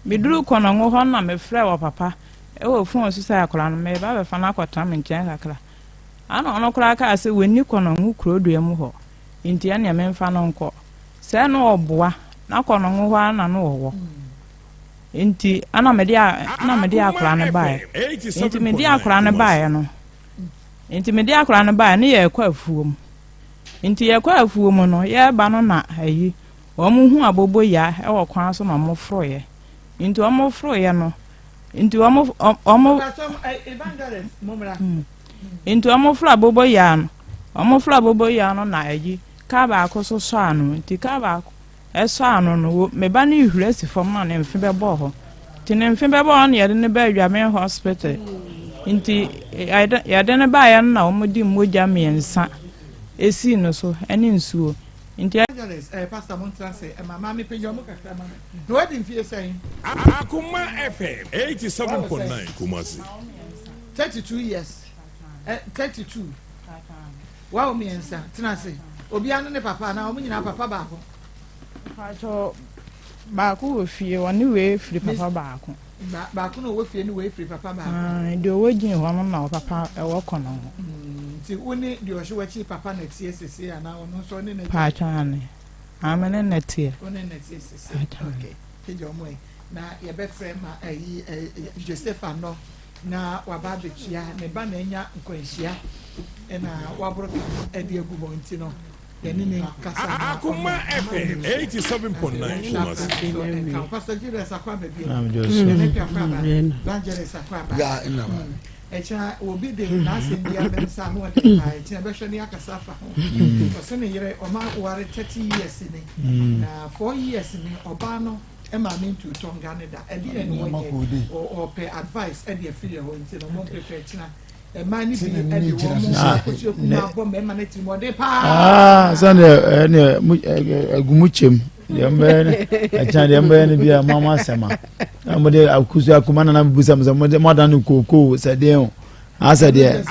meduru Kɔnɔngo hɔ na mefrɛ wɔ papa ɛwɔ fon so sɛ akwadaa no meba abɛfa no akɔtena me nkyɛn kakra. Ana ɔno koraa kaa sɛ wɔnni Kɔnɔngo kurodua mu hɔ, nti ɛneɛ memfa no nkɔ. Sɛ na ɔboa, na Kɔnɔngo hɔ ara na na ɔwɔ. Nti ɛna mede ɛna mede akwadaa no baeɛ. Nti mede akwadaa no baeɛ no, nti mede akwadaa no baeɛ no yɛrekɔ afuom. Nti yɛkɔ afuom no, yɛreba no na ayi, wɔn hu aboboyaa wɔ kwan so na wɔn foroeɛ. Nti wɔn foroeɛ no, nti wɔn wɔn. Nti wɔn foro aboboyaa no, wɔn foro aboboyaa no na ayi, kaa baako so sɔ ano. Nti kaa baako. Ɛsɔ ano no, wo, me ba no rehuri asi fam na ne mfe bɛbɔɔ hɔ. Nti ne mfe bɛbɔɔ hɔ na yɛde no baa Adwamen Hospital. Nti yɛde, yɛde no baeɛ no na wɔde mogya mmiɛnsa esii no so ne nsuo. Nti. Evangelist, eh, Pastor mo ntena ase, ɛma maame pagya mu kakra ma me. Na wadi mfie sɛn? Akoma FM 87.9 Kumasi. 32 years. Eh, 32. Wawo mmiɛnsa. Tena ase. Obiara ne ne papa anaa wɔn nyinaa papa baako? Mpakyɛw, baako wɔ fie, ɔne wei firi papa baako. Ba baako na ɔwɔ fie ne wei firi papa baako. Ah, deɛ ɔwɔ gyina hɔ no na ɔpapa ɛwɔ kɔ no ho. Mm, nti wo ne deɛ ɔhyɛ w'akyi papa na ɛteɛ sese anaa ɔno nso ɔne n'agya? Paatwa ane. Ame ne na teɛ. Wo ne na teɛ sese. Okay. Pagya ɔmo ɛ. Na yɛbɛfrɛ ma ɛyi ɛ Joseph Anɔ. na waba abɛtua ne ba na anya nkwanhyia na waboro ka no de agu hɔ nti no yɛne ne kasa na Akoma FM 87.9 Kumasi. Pastor Julius Akwaba bi ɛne Akwaba Evangelist Akwaba ɛkyɛ obi de n'asɛm bi abɛn sa ano ɔde pa ɛkyɛ bɛhwɛ ne akasa afa ho ɔsɛ ne yere ɔma ware 30 years ni na 4 years ni ɔbaa no Maame ntuu tɔnga no da. Ɛdeɛn na wɔyɛ? Ɔpɛ advice ɛde afiri yɛ hɔ nti no mo mpepɛ kyena. Mmaa no bi ɛde wɔn mo akosua kuma abɔ mmarima no tirim ɔde paa. Ah, sɛdeɛ ɛneɛ mu agu mu kyɛm deɛ mbɛyɛ no ɛkyɛn deɛ mbɛyɛ no bi a mo ama asɛm a na mo de akosua kuma nana busa mo sɛ mo de mo adan no kookoo sɛ deɛ o. asɛ deɛ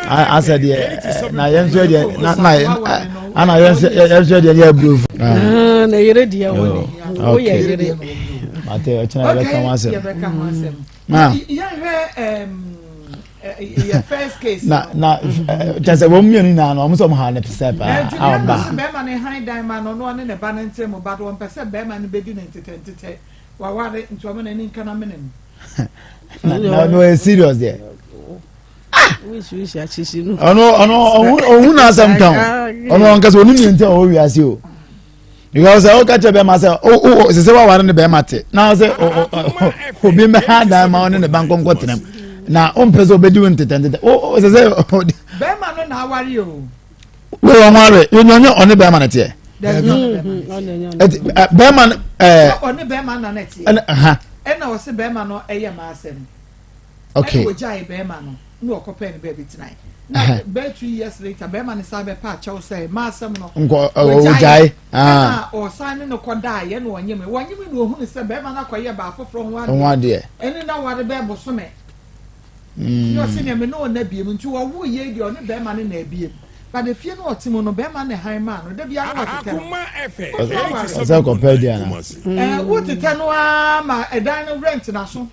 asɛ deɛ na yɛn nso deɛ na na ana yɛn nso yɛn nso deɛ yɛ aburofo. Ah, na yere deɛ wo ne wo yɛ yere. mate ɔkyena yɛ bɛka ho asɛm. na na na kyɛ sɛ wɔn mmienu nyinaa no wɔn sɛ wɔn ha ne sɛ paa a ɔba. bɛrima ne han dan ma no ɔno ne ne ba no ntere mu ba do wɔn pɛ sɛ bɛrima no bɛdi ne ntetɛ ntetɛ waware nti wɔn n'ani nka na mene mu. na na ɔyɛ serious deɛ ah ɔno ɔno ɔhu n'asɛm ka o ɔno ɔnkasa onim ne nti a ɔwɔ wiase o because ɔka kyerɛ bɛrima sɛ o o sɛ sɛ waware ne bɛrima te na sɛ o o obi mbɛha dan ma ɔne ne ba nkɔnkɔ tena mu na ɔmpɛ sɛ ɔbɛdi wo ntetɛ ntetɛ o o sɛ sɛ. bɛrima no na aware o. wei wɔn aware yɛn nyɛ ɔne bɛrima no teɛ ɛti bɛrima no ɛɛ. ɔne bɛrima na na teɛ ɛna ha. Ɛna ɔse bɛrima no ɛyɛ m'asɛm. Okay. Ɛna ɔgyae bɛrima no na ɔkɔpɛɛ no baabi tenae. Na bɛyɛ 2 years later bɛrima no san bɛpa akyɛw sɛ m'asɛm no. Nkɔ ɔgyae. Ɛna ɔsan ne no kɔdaeɛ na ɔnyeme. Wɔnyeme na ɔhunu sɛ bɛrima no akɔyɛ baa foforɔ ho adeɛ. Ho adeɛ. Ɛne na ware bɛɛ bosome. Nti ɔse nea me ne ɔna biem nti ɔwoo yei deɛ ɔne bɛrima no na abiem but efie no ɔte mu no bɛrima no hann maa no da biara na ɔtetɛ no. Ɔsɛ kɔpɛ aduane. Ɛɛ wotetɛ no ara ma ɛdan no rent na so.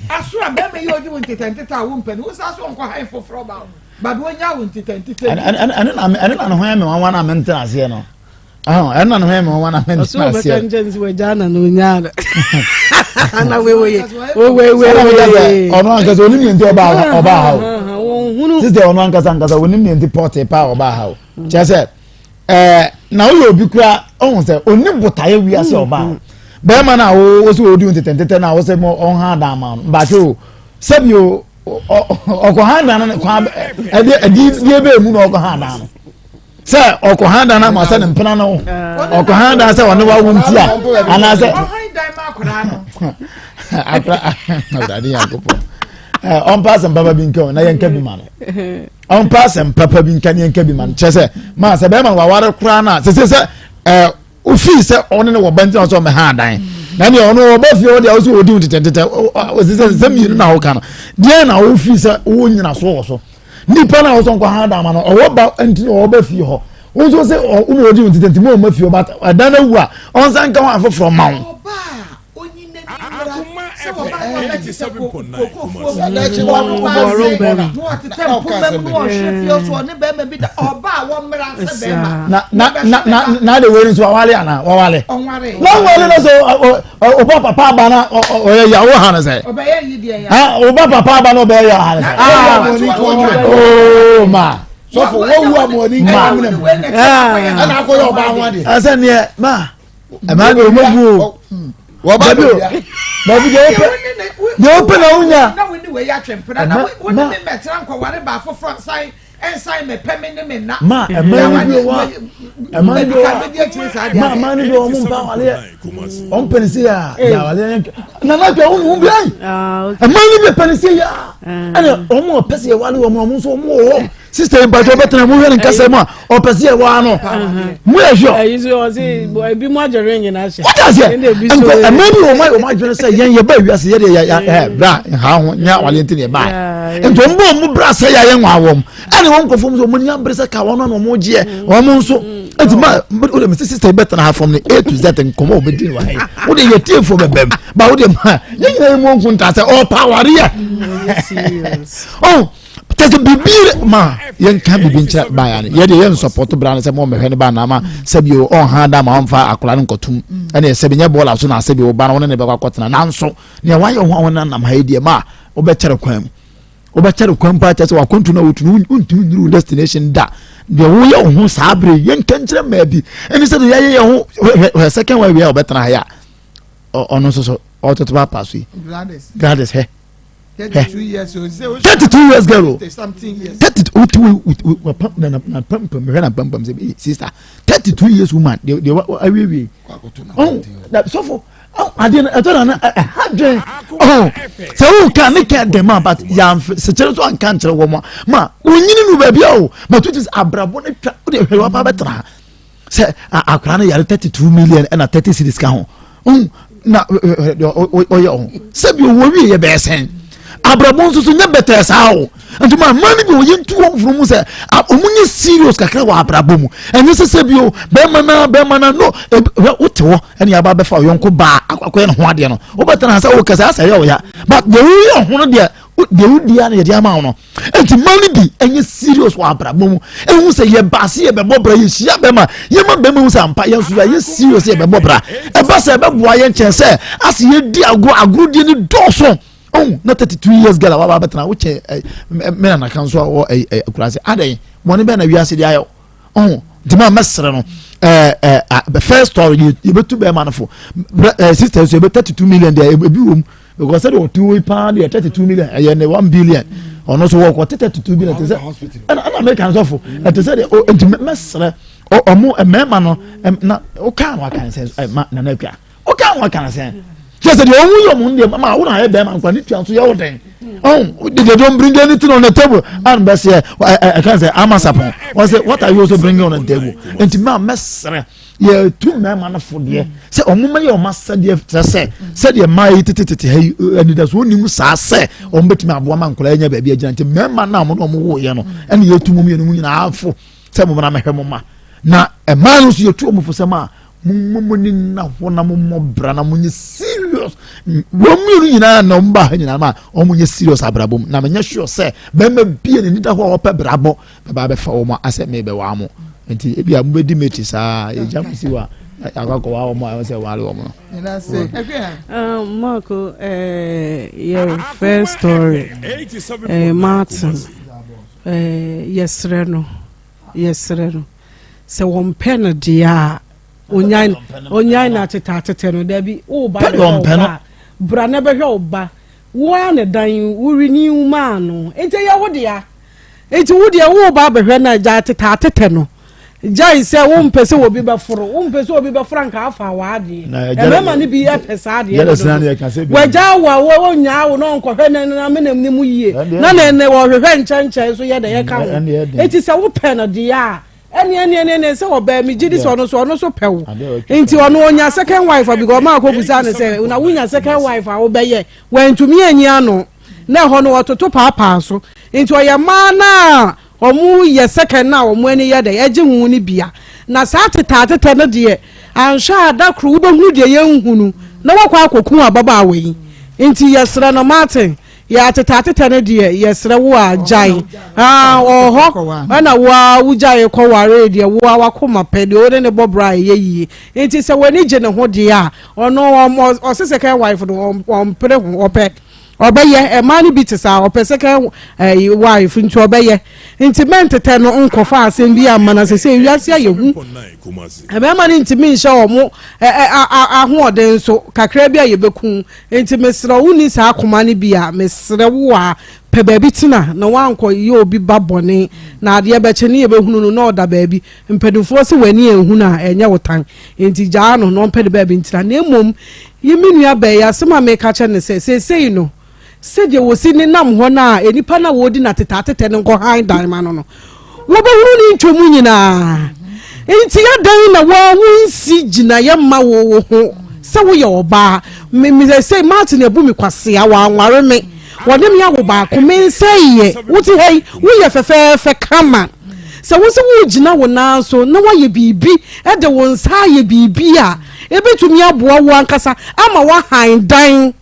Aso a bɛrima yi ɔdi wo ntetɛ ntetɛ a wompɛ no wosan so ɔnkɔ hann foforɔ ba wo but wonya wo ntetɛ ntetɛ. Ɛno na ne ho yɛ me nwanwa na mente aseɛ no. ɛna ne ho yɛ me nwanwa na mente aseɛ. Ɔsɛ ɔbɛka nkyɛn sɛ wagya na na onyaa no. Ana wewe wewe. Ɔno ankasa onim ne nti ɔbaa ɔbaa ha o. Sisi ɔno ankasa ankasa onim ne nti pɔte paa ɔbaa ha o. Kyerɛ sɛ ɛɛ na woyɛ obi kura ɔhun sɛ onim botaeɛ wiase ɔbaa o. Bɛrima no a wo sɛ ɔdi ntetɛ ntetɛ na wo sɛ mo ɔnha dan ma no mbaakye o sɛbi o ɔkɔ ha dan no kwan ɛde ɛdi die bɛɛ mu na ɔkɔ ha dan no. sɛ ɔkɔ han dan ama sɛ ne mpena no ɔkɔ han dan sɛ ɔne wawo nti a anaasɛ akora awurade nyankopɔn ɔmpa asɛm papa bi nka o na yɛnka bi ma no ɔmpa asɛm papa bi nka na yɛnka bi ma no kyerɛ sɛ maa sɛ bɛrima waware koraa no a sɛ sɛ sɛ ofii sɛ ɔne ne wɔ ba nti na ɔsɛ ɔmɛha adan. Na deɛ ɔno ɔba fie hɔ deɛ ɔsɛ ɔdi wo tetɛtetɛ ɔsɛ sɛ sɛ mmienu na woka no deɛ na wofi sɛ wo nyina so wɔ so nipa na wosɔ nkɔ ha dama no ɔwɔ ba nti na ɔba fie hɔ wo nso sɛ wo na ɔdi wo tetɛ nti mo ɔma fie hɔ but ɛdan no awu a ɔnsan nka ho afoforɔ ma wo. Onyi n'ani mmra sɛ wɔba na wɔbɛtetɛ kokofuo mu na wɔn ase na wɔtetɛ mpoma mu na wɔhwɛ fie so ɔne bɛrima bi da ɔba a wɔmmra sɛ bɛrima. Na na na na na de wei nso wawale ana wawale. Ɔnware. Na ɔnwale na so ɔba papa aba na ɔyɛ yawo ha no sɛ. Ɔbɛyɛ yi deɛ ya. Ɔba papa aba na ɔbɛyɛ yawo ha no sɛ. Oo ma. Sɔfo wɔwu a mo ani nka mu na mu. Ɛna akɔyɛ ɔbaa ho adeɛ. Ɛsɛ neɛ ma. ɛmaa de ɔmo bu o dabi o dabi deɛ wopɛ deɛ wopɛ na wonya ma ɛmaa no bi wɔ ɛmaa no bi wɔ ma ɛmaa no bi wɔ ɔmo mpa awaleɛ ɔmo pɛ ne se ya yɛ awaleɛ yɛ ntwa nana atwa ɔmo hu bi ayi ɛmaa no bi pɛ ne se ya ɛna ɔmo ɔpɛ se yɛ wale wɔn ɔmo nso ɔmo wɔ hɔ. sista yi mpatsɛ ɔbɛtena mu hwɛ ne nkasa mu a ɔpɛ sɛ yɛwɔ ano mu yɛ hwɛ. ɛyi so ɔsi ebi mu adwene nyinaa hyɛ. wọ́n ti aseɛ nkɔ ɛmɛ bi wɔn ayɛ wɔn adwene sɛ yɛn yɛ ba wiase yɛ de yɛ yɛ ɛ bra nha ho nyɛ awale nti na yɛ ba yɛ nti wɔn bɔ wɔn bra sɛ yɛ ayɛ nwa wɔn ɛna wɔn nkɔfo mu sɛ wɔn ani abere sɛ ka wɔn ano wɔn gyeɛ wɔn nso nti ma o de mi sisi sista yi bɛtena ha fam ne A to Z nkɔmɔ o bɛ di wa ha yi o de yɛ tie fo bɛ bɛm ba o de ma yɛn nyinaa yɛ mu nkunta sɛ ɔpa awareɛ ɔn. kyɛ sɛ biribi ma yɛnka biribi nkyerɛ baeɛ no yɛdeɛ yɛ nsɔpɔto bra no sɛ mɔmmɛhwɛ no ba na ama sɛbi ɔnha da ma ɔmfa akwadaa no nkɔtom ɛne sɛbi nyɛ bɔɔla so na sɛbi ɔba no wo ne ne bɛkɔ akɔtena nanso nea wayɛ ho a wɔnanam ha yi deɛ ma wobɛkyɛre kwan mu wobɛkyɛre kwan paa kyɛ sɛ wakɔntu no a wotu no wontumi nnuru destination da deɛ woyɛ wo ho saa bere yɛnka nkyerɛ mmaa bi ɛne sɛ deɛ yɛayɛ yɛ ho hwɛ second one wie a wɔbɛtena ha yi a ɔno nso so ɔtoto paapa so yi Gladys hɛ 32 years old. 32 years girl o. 32 o wa pam na na pam pam hwɛ na pam pam sɛ eh sister 32 years woman de de wa awie wie. Ɔn na sɔfo ɔn adeɛ no ɛtɔ na na ɛha dwen ɔn sɛ o ka ne ka dɛm a but yan sɛkyerɛ so anka nkyerɛ wɔn a ma onyini nu baabi a o but o ti sɛ abrabɔ ne twa o de hwɛ wa ba bɛ tena ha. sɛ akwadaa no yare 32 million ɛna 30 cities ka ho na ɔyɛ ho sɛbi owó wie yɛ bɛyɛ sɛn abrabɔ nso so nyɛ bɛtɛɛ saa o nti maa mmaa no bi wɔyɛ ntu wɔn funu mu sɛ wɔn nyɛ serious kakra wɔ abrabɔ mu ɛnyɛ sɛ sɛbi o bɛrima na bɛrima na no hwɛ wote hɔ ɛne aba bɛfa ɔyɔnko baa akɔyɛ ne ho adeɛ no wobɛtena sɛ wokɛsɛ asɛ yɛ ɔya but deɛ woyɛ ho no deɛ deɛ wodi a na yɛde ama wo no nti mma no bi ɛnyɛ serious wɔ abrabɔ mu ehu sɛ yɛ baase yɛ bɛbɔ bra yɛhyia bɛma yɛma bɛma hu sɛ ampa yɛn nso yɛayɛ serious yɛ bɛbɔ bra ɛba sɛ ɛbɛboa yɛn kyɛn sɛ ase yɛdi agorɔ agorɔdie no dɔɔso ɔn na 32 years girl a waba abɛtena wokyɛ ɛ mɛ nana kan so a wɔ ɛ ɛ akura ase adɛn bɔne bɛn na wiase de ayɛ ɔn nti maa mɛsrɛ no ɛɛ ɛ first story yɛbɛtu bɛrima no fo ɛɛ sister nso yɛbɛ 32 million deɛ ebi wɔ mu because sɛdeɛ ɔte hɔ yi paa deɛ 32 million ɛyɛ ne 1 billion ɔno nso wɔkɔ te 32 billion te sɛ ɛna ɛna amerika nsɔfo ɛte sɛ deɛ nti mɛsrɛ ɔmo mmarima no na ɔka ho aka nsɛn ɛ ma nana akua ɔka ho aka nsɛn kyerɛ sɛ deɛ ɔmo yɛ ɔmo deɛ ma wo na ayɛ bɛrima nkwa ne tua nso yɛ wo den ɔn they don't bring anything on the table and bɛ sɛ ɛ ɛ ɛka sɛ ama sapɔn wɔn sɛ what are you also bringing on the table nti maa mɛsrɛ yɛtu mmarima no fo deɛ sɛ ɔmo mɛyɛ ɔmo asɛdeɛ kyerɛ sɛ sɛdeɛ mmaa yi tetetete ha yi anidasoɔ nim saa sɛ ɔmo bɛtumi aboa ma nkwadaa nya baabi agyina nti mmarima no a ɔmo ne ɔmo woyɛ no ɛna yɛtu mo mmienu mu nyinaa fo sɛ mo na mɛhwɛ mo ma na mmaa no nso yɛtu ɔmo fo sɛ ma mo mo mo ni nna hɔ na mo mmɔ bra na mo nyɛ serious wɔn mmienu nyinaa na ɔmo ba ha nyinaa ma ɔmo nyɛ serious abrabɔ mu na menyɛ sure sɛ bɛrima bie ne nida hɔ a ɔpɛ brabɔ bɛba abɛfa wɔn asɛ mebɛwaa mo nti ebi a mobɛdi m'akyi saa yɛgya mo si hɔ a akɔ akɔwaa wɔn a ɛwɔ sɛ wɔale wɔn no. Marco, uh, your first story, Martin, yɛsrɛ no, yɛsrɛ no, sɛ wɔmpɛ no deɛ a, onyae onyae na atete atete no dabi, woba bɛhwɛ wo ba, bra na bɛhwɛ wo ba, wo ara na dan wo renew maa no, nti ɛyɛ wo dea. Enti wo deɛ woreba abɛhwɛ no a, gyae tetaatetɛ no. Gyae sɛ wompɛ sɛ obi bɛforo. Wompɛ sɛ obi bɛforo anka afa w'adeɛ. Mmarima no bi pɛ saa adeɛ no dodo. Wagyaa wo a, wɔnnyaa wo na ɔnkɔhwɛ ne n'amenam no mu yie. Na ne ne wɔhwehwɛ nkyɛnkyɛn nso yɛ dɛ yɛka ho. Enti sɛ wopɛ no deɛ a. Ɛne ɛne ɛne ɛne sɛ ɔbaa mi gye di sɛ ɔno so ɔno so pɛ wo nti ɔno onya second wife a because ɔmaa kɔ busa ne sɛ na wonya second wife a wobɛyɛ wantumi anyi ano na ɛhɔ no ɔtoto paapaa so nti ɔyɛ mmaa no a wɔn yɛ second na wɔn ani yɛ dɛ ɛgye ho no bia na saa tetaatetɛ no deɛ anhwɛ a da koro wobɛhunu deɛ yɛnhunu na wakɔ akɔku ababaawa yi nti yɛsrɛ no Martin Yɛ atetɛatetɛ no deɛ yɛsrɛ wo a gyae aa ɔwɔ hɔ ɛna wo a wogyae kɔ waree deɛ wo a wakoma pɛ deɛ wo ne ne bɔ bra a ɛyɛ yie nti sɛ w'ani gye ne ho deɛ a ɔno ɔse second wife no ɔmpere ho ɔpɛ ɔbɛyɛ ɛmaa no bi te saa ɔpɛ second eh, wife nti ɔbɛyɛ nti mɛntetɛ no nkɔfa asɛm bi amma na sɛ sɛ wiase ayɛ hu mmarima no ntumi nhyɛ wɔn ahoɔden so kakra bi a yɛbɛku Enti mesrɛ wo, wonni saa akoma no bi a, mesrɛ wo a, pɛ baabi tena na woankɔ yɛ obi ba bɔne, na adeɛ bɛkye ne yɛbɛhunu no na ɔda baabi. Mpanimfoɔ se w'ani anhunu a, ɛnyɛ wo tan. Enti gyaa no na ɔmpɛ ne baabi ntena. Na mmom, yi me nua baa yi, asɛm a mereka kyerɛ no ne sɛ, seesei no, sɛdeɛ wɔsi nenam hɔ no a nnipa no a wɔredi no atetɛatetɛ no nkɔhan dan ma no no, wɔbɛhunu ne ntwom nyinaa. Nti adɛn na woa wonsi gyinaeɛ mma wo wo ho sɛ woyɛ ɔbaa? Me me sɛ Martin abu me kwasea, wanware me, wɔne me awo baako, mensɛeɛ. Wote ha yi, woyɛ fɛfɛɛfɛ kama. Sɛ wo sɛ woregyina wo nan so na woayɛ biribi de wo nsa ayɛ biribi a, ɛbɛtumi aboa wo ankasa ama woahan dan.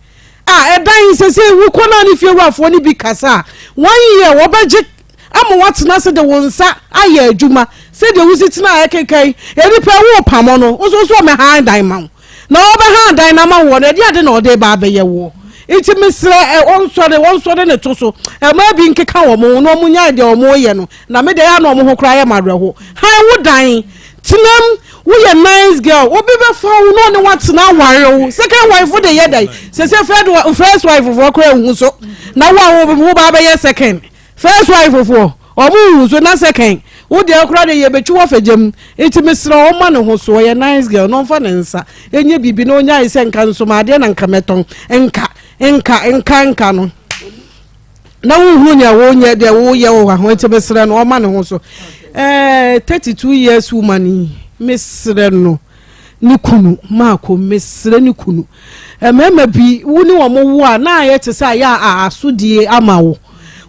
A ɛdan sese wokɔ na ne fiewurafoɔ no bi kasa a, one year wɔbɛgye ama woatena ase de wo nsa ayɛ adwuma sɛdeɛ wosi tena a ɛkeka yi. Nnipa yi worepamo no, wo nso wo sɛ ɔmmɛhan dan ma wo. Na ɔbɛhan dan no ama woɔ no, ɛdeɛ ade na ɔde ba abɛyɛ woɔ? Nti mesrɛ ɛ, ɔnsɔre, wɔnsɔre ne to so. Mmaa bi nkeka wɔn ho na wɔnyae deɛ wɔreyɛ no. Na me deɛ ɛyɛ a na wɔn ho koraa yɛ me awerɛho. Han wo dan. Tenam, woyɛ nice girl, obi bɛfa wo na ɔne wo atena aware wo. Second wife de yɛ dɛn? Sese first wife foɔ koraa nhu so. Na wo a wo ba bɛyɛ second. First wife foɔ, ɔmo nhu so na second. Wo deɛ koraa deɛ yɛbɛtwi wɔ fɛgyam. Nti mesrɛ ɔma ne ho so, ɔyɛ nice girl na ɔmfa ne nsa ɛnyɛ biribi na ɔnyae sɛ nka nsomadeɛ na nka mɛtɔn. Nka, nka, nka, nka no. na wonhunu nea wonyɛ deɛ woyɛ wɔ ho nti mesrɛ no ɔma ne ho so ɛɛ 32 years woman yi mesrɛ no ne kunu maako mesrɛ ne kunu mmarima bi wo ne wɔn wo a na ayɛ te sɛ ayɛ a asodie ama wo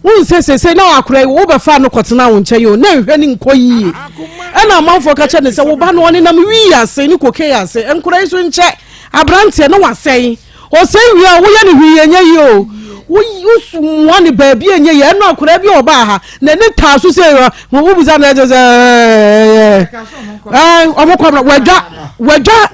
wohu sɛ sese na akora yi wobɛfa no kɔtena wo nkyɛn o na nhwɛ ne nkɔ yie ɛna amanfoɔ ka kyɛ ne sɛ wo ba no ɔnenam wii ase ne kokee ase nkora yi so nkyɛ aberanteɛ na wasɛe Ɔsɛe wie a, woyɛ no hwee ɛnyɛ yie o. Womoa no baabi a ɛnyɛ yie. Ɛno akwadaa bi a ɔbaa ha, n'ani taa so sɛ wobisa no ɛkyɛ sɛ ɛɛ ɔmo kɔ no wadwa wadwa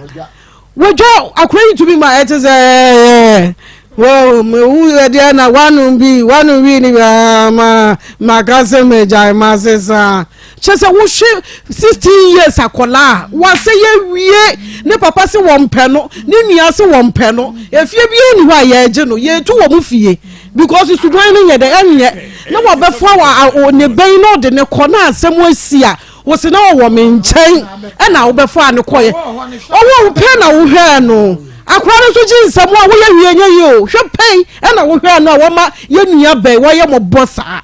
wadwa akwadaa yi tumi ma ɛte sɛ ɛɛ wo ɛdeɛ na wanom bi wanom wi ni ma maka sɛ magyae ma sesa. Kyerɛ sɛ wohwɛ 16 years akwadaa a wasɛ yɛ wie ne papa se wɔn pɛ no ne nua se wɔn pɛ no efie bi ɛni hɔ a yɛregye no yɛretu wɔn fie because suban no nyɛ dɛ ɛnyɛ na wɔbɛfa wa ne bɛn na ɔde ne kɔ na asɛm asi a wɔsi na ɔwɔ me nkyɛn ɛna wobɛfa ne kɔyɛ ɔwɔ wo pɛ na wohwɛɛ no akwadaa no nso gye nsɛm a woyɛ wie nyɛ yie o hwɛ pɛn ɛna wohwɛɛ no a wɔma yɛ nua bɛn wɔyɛ mɔbɔ saa.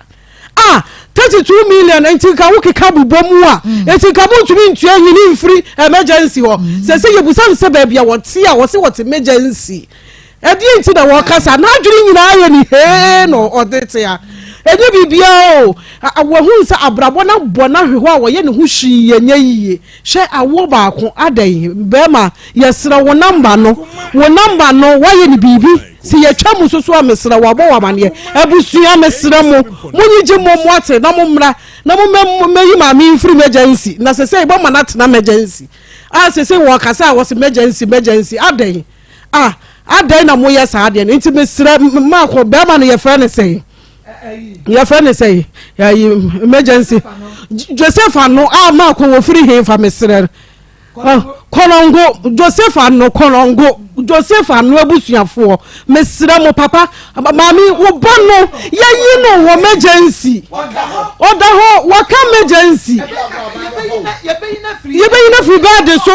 Ah, 32 million nti nka wo keka bobɔ mu a mm. nti nka montumi ntua nyini mfiri emergency hɔ mm. sɛ sɛ yɛbusa no sɛ baabi a wɔte a wɔse wɔte emergency ɛdeɛ nti na wɔkasa n'adwene nyinaa yɛ ne hee na ɔde te a ɛnyɛ biribiara o wɔhu sɛ abrabɔ no abɔ no ahwe hɔ a wɔyɛ ne ho hwii yɛnyɛ yie Hwɛ awoɔ baako adɛn bɛɛma yɛsrɛ wo number no wo number no wayɛ no biribi sɛ yɛtwa mu soso a mesrɛ wo abɔ wo amaneɛ abusua mesrɛ mo mo nyigye mo mo ate na mo mmra na mo mɛyi maame mfiri emergency na sɛsɛ bɔ ma no atena emergency a sɛsɛ wɔ kasa a wɔsɛ emergency emergency adɛn a adɛn na moyɛ saa adeɛ no nti mesrɛ maako bɛɛma no yɛfrɛ no sɛn yɛfrɛ no sɛ emergency joseph ano a maako wɔfiri he fa mesrɛ Kɔnɔngo Joseph Ano Kɔnɔngo Joseph Ano abusuafoɔ mesrɛ mo papa maame wo ba no yɛyi no wɔ emergency ɔda hɔ waka emergency yɛbɛyi no afiri bɛɛde so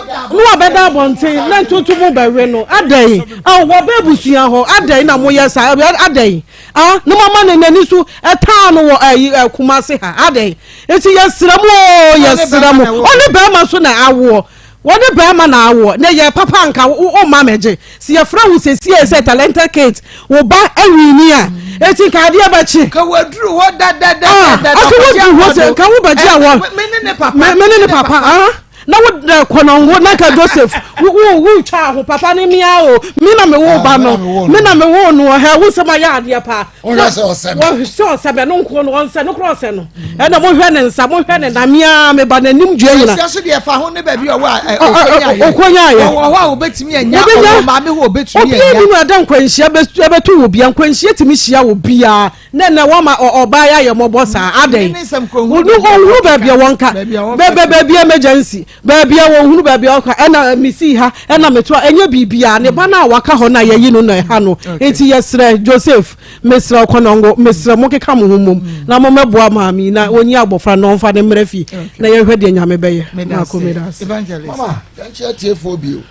na wabɛda abɔnten na ntontom bɛwe no adɛn wɔbɛ abusua hɔ adɛn na moyɛ saa adɛn ah na mama ne n'ani so ɛtaa no wɔ ɛyi Kumase ha adɛn Nti yɛsrɛ mo oo yɛsrɛ mo ɔne bɛrima so na awoɔ wɔne bɛrima na awoɔ na yɛ papa nka wo ma mɛgye si yɛfrɛ wo sɛsie sɛ talented kate wo ba awini a eti nka adeɛ bɛkye ka waduru hɔ dadadada aka waduru hɔ sɛ nka wo bɛgye awɔ me ne ne papa me ne ne papa ah na wo dɛ kɔnɔngo na nka Joseph wo wo wo twa ho papa ne mia o me na me wo ba no me na me wo no hɛ wo nsɛm ayɛ adeɛ paa Ɔhwɛ sɛ ɔsɛ me. Wɔhwɛ sɛ ɔsɛ me, ɛno nko no, ɔnsɛ no koraa ɔsɛ no. Ɛna mohwɛ ne nsa, mohwɛ ne nan, me ara me ba n'anim dua nyina. Ɔsɛ so deɛ fa ho ne baabi ɔwɔ a ɔkɔnya yɛ. Ɔkɔnya yɛ. Ɔwɔ hɔ a obetumi anya, ɔwɔ maame hɔ obetumi anya. Obiara ni no ɛda nkwanhyia bɛto wɔ bia, nkwanhyia tumi hyia wɔ bia. Na ɛnɛ wɔma ɔbaa yɛ ayɛ mɔbɔ saa, adɛn? Ɔhunu baabi a wɔnka, baabi emergency. Baabi a wɔhunu baabi a ɔka ɛna mesii ha ɛna meto a ɛnyɛ biribiara ne ba no a waka hɔ no a yɛyi no na ɛha no nti yɛsrɛ Joseph mesrɛ Ɔkɔnɔngo mesrɛ mo keka mo ho mmom na mo mɛboa maame yi na ɔnyi abɔfra na ɔmfa ne mmerɛ fie na yɛhwɛ deɛ Nyame bɛyɛ Maako meda ase. Mama yɛnkyɛ atiefoɔ bio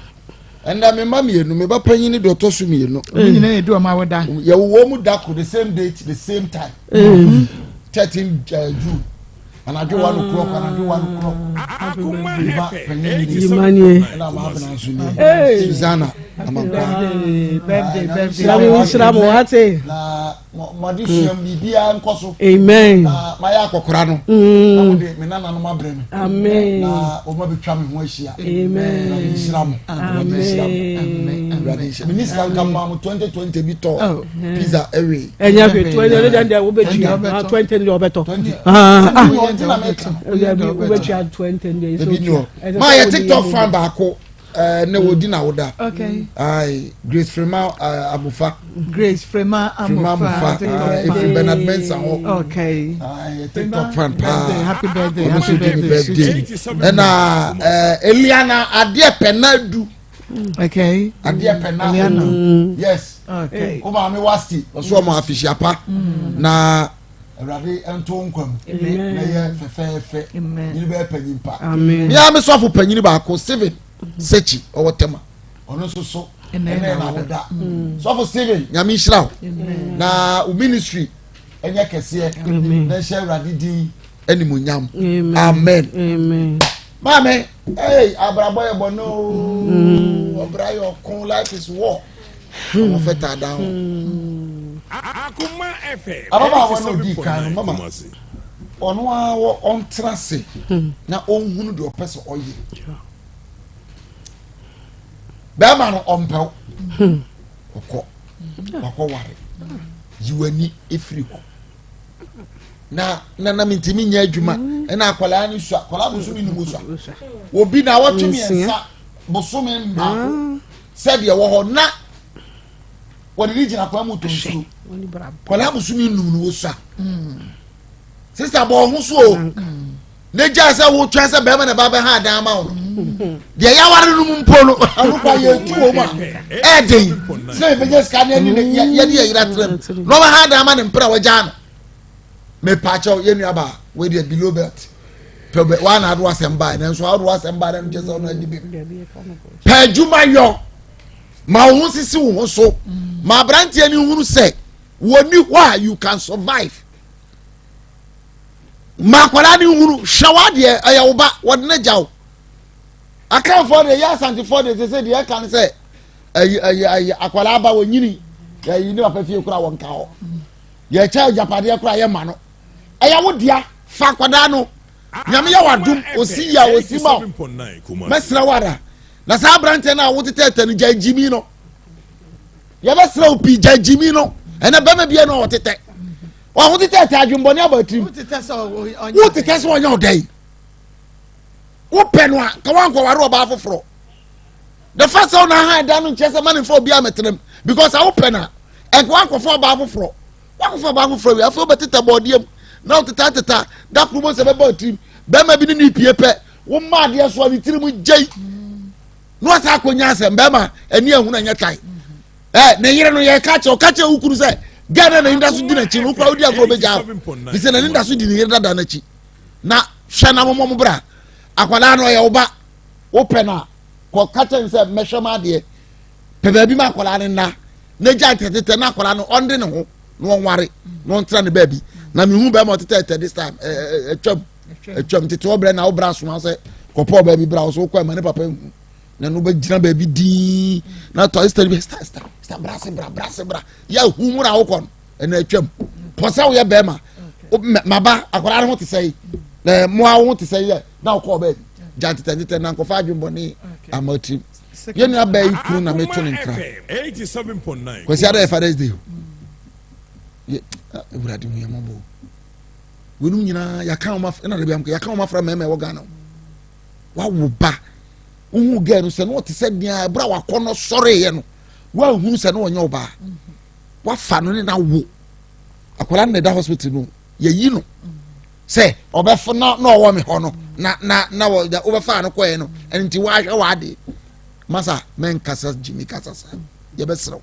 ɛnna me mma mmienu me ba panyin ne deɛ ɔtɔ so mmienu. Wɔn nyinaa yɛ du wɔn awoda. Yɛwɔ wɔn mu da ko the same date the same time. Mm. 13 uh, June. Anadwo one o'clock anadwo one o'clock. Meba panyin ni. Imanie. Ɛna maa abena nso ni. Susanna Amankwa. Birthday birthday. Nyame nhyira mo wate. Na mo ade sua mu biribiara nkɔ so. Amen. Na mayɛ akɔkora no. Na mo de me nananom abrɛ me. Amen. Na wɔn abɛtwa me ho ahyia. Amen. Awurade nhyira mo. Awurade nhyira mo. Amen. Awurade nhyira. Mini sika nka maa mo 2020 bi tɔ pizza ɛwee. Ɛnyɛ hwee 20 ɛne deɛ deɛ wobɛtua 20 deɛ ɔbɛtɔ. Wobɛtua 20 deɛ ɛsɛ otua. Maa yɛ TikTok fan baako ne wɔdi na woda. Ayi Grace Frema Amofa. Grace Frema Amofa. Efiri Bernard Mensah hɔ. Okay. Ayi TikTok fan paa. Happy birthday. Ɔno Happy nso di ne birthday. birthday. Ɛna Eliana adeɛ pɛ na du. Okay. Adeɛ pɛ na. Eliana. Yes. Okay. O maame wasi ɔso ɔmo afihyia pa. Na Awurade nto nkwa mu. Na yɛ fɛfɛɛfɛ. Nyini bɛyɛ panyin pa. Mia mi sɔfo panyin baako Steven Sechi ɔwɔ Tema. Ɔno nso so ɛnɛ na ɔda. Sɔfo Steven Nyame nhyira wo. Na o ministry ɛnyɛ kɛseɛ. Na ɛhyɛ Awurade din animuonyam. Amen. Maame, hey, abrabɔ yɛ bɔ no. Ɔbra yɛ ɔko, life is war. Ɔmo fɛ taa dan ho. Ababaawa no odi kan no mama ɔno ara wɔ ɔntena ase na ɔnhunu deɛ ɔpɛ sɛ ɔyɛ. Bɛrima no ɔmpɛw ɔkɔ wakɔ ware yi w'ani efiri hɔ na na na mintimi nyɛ adwuma ɛna akwadaa no sua akwadaa bosome num sua obi na awɔtwe mmiɛnsa bosome mbaako. Sɛdeɛ ɛwɔ hɔ na wɔde ne gyina kwan mu tɔ nsuo kɔla abosomi num no wosua sista bɔ ɔho so o ne gya sɛ wotwɛn sɛ bɛrima na ba bɛha adan ama wo no deɛ yɛaware no mu mpo no ɛno kwa yɛtu wɔ mu a ɛɛden sɛ yɛbɛnya sika ne ɛne yɛde yɛ yera trɛm na ɔbɛha adan ama ne mpere a wɔgyaa no mepaakyɛw yɛn nua baa wei deɛ below belt pɛ bɛ wa na ado asɛm baa nanso ado asɛm baa na nkyɛn sɛ ɔno adi bi pɛ adwuma yɔ ma wo ho sisi wo ho so ma aberanteɛ no hunu sɛ wɔni hɔ a you can survive ma akwadaa no hunu hwɛ w'adeɛ ɛyɛ wo ba wɔde no gya wo akanfoɔ deɛ yɛ asantefoɔ deɛ sɛ sɛ deɛ ɛka no sɛ ɛyi ɛyi ɛyi akwadaa ba wɔnyini ɛyi ne papa fie kora wɔn ka hɔ. Yɛkyɛ agyapadeɛ koraa yɛ ma no. Ɛyɛ wo dea fa akwadaa no. Nyame yɛ w'adom osi yie a osi ma wo. Mɛsrɛ wo ara. Na saa aberanteɛ no a wotetɛtɛ no gyae gyimi no. Yɛbɛsrɛ wo pii gyae gyimi no. Ɛnɛ bɛrima bia no a ɔtetɛ. Wɔn ho tetɛtɛ adwembɔne aba tirim. Wotetɛ sɛ ɔnyɛ ɔdɛ yi. Wopɛ no a ka wankɔware ɔbaa foforɔ. The fact sɛ ɔna ha ɛda no nkyerɛ sɛ ma ne nfa obi amɛtena mu because awopɛ no a ɛnka wankɔfa ɔbaa foforɔ wakɔfa ɔbaa foforɔ wie afei wobɛteta bɔɔdeɛ mu na woteta teta da koro mu sɛ bɛbɔ tirim bɛrima bi ne ne pie pɛ woma adeɛ so a ne tirim gyei. Na wasa akɔnya asɛm bɛrima ani ahunu ɛnyɛ tan. Ɛ ne yere no yɛ ka kyerɛ ɔka kyerɛ wo kunu sɛ gɛɛ na n'ani da so di n'akyi no wokura wodi agorɔ bɛgya wo. Fi sɛ n'ani da so di ne yere dada n'akyi. Na hwɛ na momɔ mo bra. Akwadaa no ɔyɛ wo ba. Wopɛ no a kɔ ka kyerɛ no sɛ mɛhwɛ m'adeɛ. Pɛ baabi ma akwadaa no nna na gya ntetete na akwadaa no ɔnde ne ho na ɔnware na ɔntena ne baabi. Na mehu bɛrima ɔtetɛtɛ this time ɛtwam ɛtwam tete ɔbrɛ na wobra asoma sɛ kɔpɔ baabi bra wo so wokɔ ɛma ne papa nhu na no bɛgyina baabi dii na tɔ sista bi sista sista sista bra se bra bra se bra yɛ hu mu na wokɔ no ɛna atwam pɔ sɛ woyɛ bɛrima maba akwadaa no ho te sɛ yi na mmoa wo ho te sɛ yɛ na wokɔ baabi gya ntetɛ ntetɛ na nkɔfa adwembɔne ama tirim yɛn nua bɛɛ yi kunu na meto ne nkra kwasi ada yɛ fathers day o yɛ awurade hu yɛ mɔbɔ wɔnum nyinaa yɛaka wɔn afra ɛna de bi yɛaka wɔn afra mmarima ɛwɔ ghana wawo ba wohu gɛɛ no sɛ na ɔte sɛ nea ɛberɛ a wakɔ no sɔreeɛ no woahunu sɛ na ɔnyɛ ɔbaa wafa no ne na wo akwadaa no na ɛda hospital no yɛyi no sɛ ɔbɛfo na na ɔwɔ me hɔ no na na na wobɛfa no kɔɛ no ɛno nti woahwɛ w'ade masa mɛnkasa gyimi kasa saa yɛbɛserɛw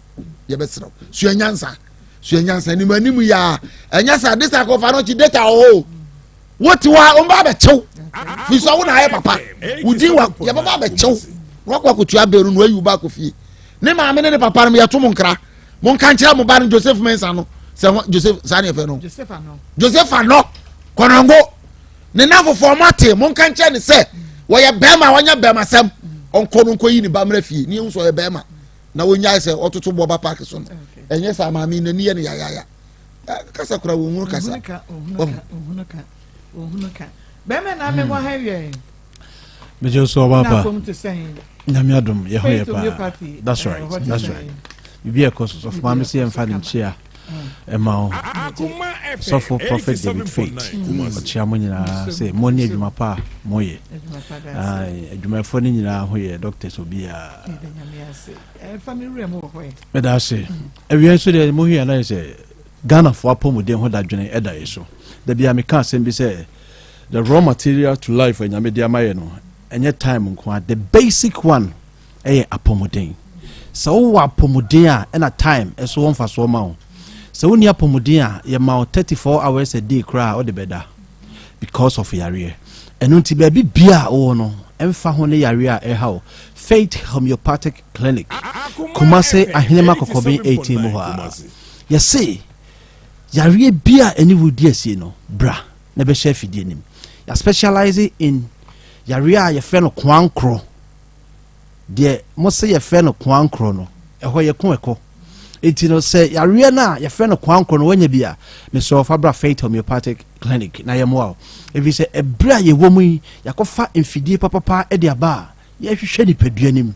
yɛbɛserɛw sua nyansa sua nyansa anim anim yɛ a ɛnyɛ sɛ ade sa akɔfa no kyi data ɔhɔ o wote hɔ a wɔn ba abɛkyɛw fi so wo na ayɛ papa wodi wa yɛbɛba abɛkyɛw na wakɔ akɔtua bɛɛ no na wayi wo ba akɔ fie ne maame ne ne papa no yɛto mo nkra mo nka nkyerɛ mo ba no Joseph Mensah no sɛ ho Joseph saa ne yɛfɛ no Joseph ano kɔnɔngo ne nan fofoɔ mo ate mo nka nkyerɛ ne sɛ wɔyɛ bɛrima wɔnyɛ bɛrima sɛm ɔnkɔ no nkɔ yi ne ba mmerɛ fie ne ehu sɛ ɔyɛ bɛrima na wɔnyae sɛ ɔtoto boɔ ba paaki so no ɛnyɛ saa maame n'ani yɛ no yayaya kasa kora wɔn hunu kasa wɔn. Bɛrima na amemɔ ha wiɛ. Mejo so ɔba pa. Nyame adom yɛ ho yɛ paa. That's right. That's right. Bibi ɛkɔ so sɔfo maame sɛ yɛmfa ne nkyia ɛma wo. Sɔfo Prophet David Faith ɔkyia mo nyinaa sɛ mo ne adwuma pa a moyɛ. Adwumayɛfoɔ no nyinaa ho yɛ doctors obiara. Meda ase. Awia nso deɛ mo hia na yɛ sɛ Ghanafoɔ apɔmuden ho dadwene ɛda yɛ so. Da bia meka asɛm bi sɛ the raw material to life a Nyame de ama yɛ no ɛnyɛ time nko ara, the basic one ɛyɛ apɔmuden. Sɛ wowɔ apɔmuden a ɛna time ɛso wɔ mfasoɔ ma wo. Sɛ wonni apɔmuden a yɛma wo 34 hours a day koraa a wode bɛda because of yareɛ. Ɛno nti baabi bia a wowɔ no ɛmfa ho ne yareɛ a ɛha wo, Faith Homeopathic Clinic, Kumase Ahenema Kɔkɔben 18 mu hɔ a yɛse yareɛ bi a ɛne wo di asie no bra na bɛhyɛ afidie no mu. Yɛ specialize in yareɛ a yɛfrɛ no koankorɔ. Deɛ mo se yɛfrɛ no koankorɔ no, ɛhɔ yɛ ko ɛkɔ. Enti no sɛ yareɛ no a yɛfrɛ no koankorɔ no wanya bi a, mesrɛ wo fa bra Faith Homeopathic Clinic na yɛmmoa wo. Ɛfiri sɛ ɛberɛ a yɛwɔ mu yi, yɛakɔfa mfidie papapa de aba a yɛhwehwɛ nipadua no mu.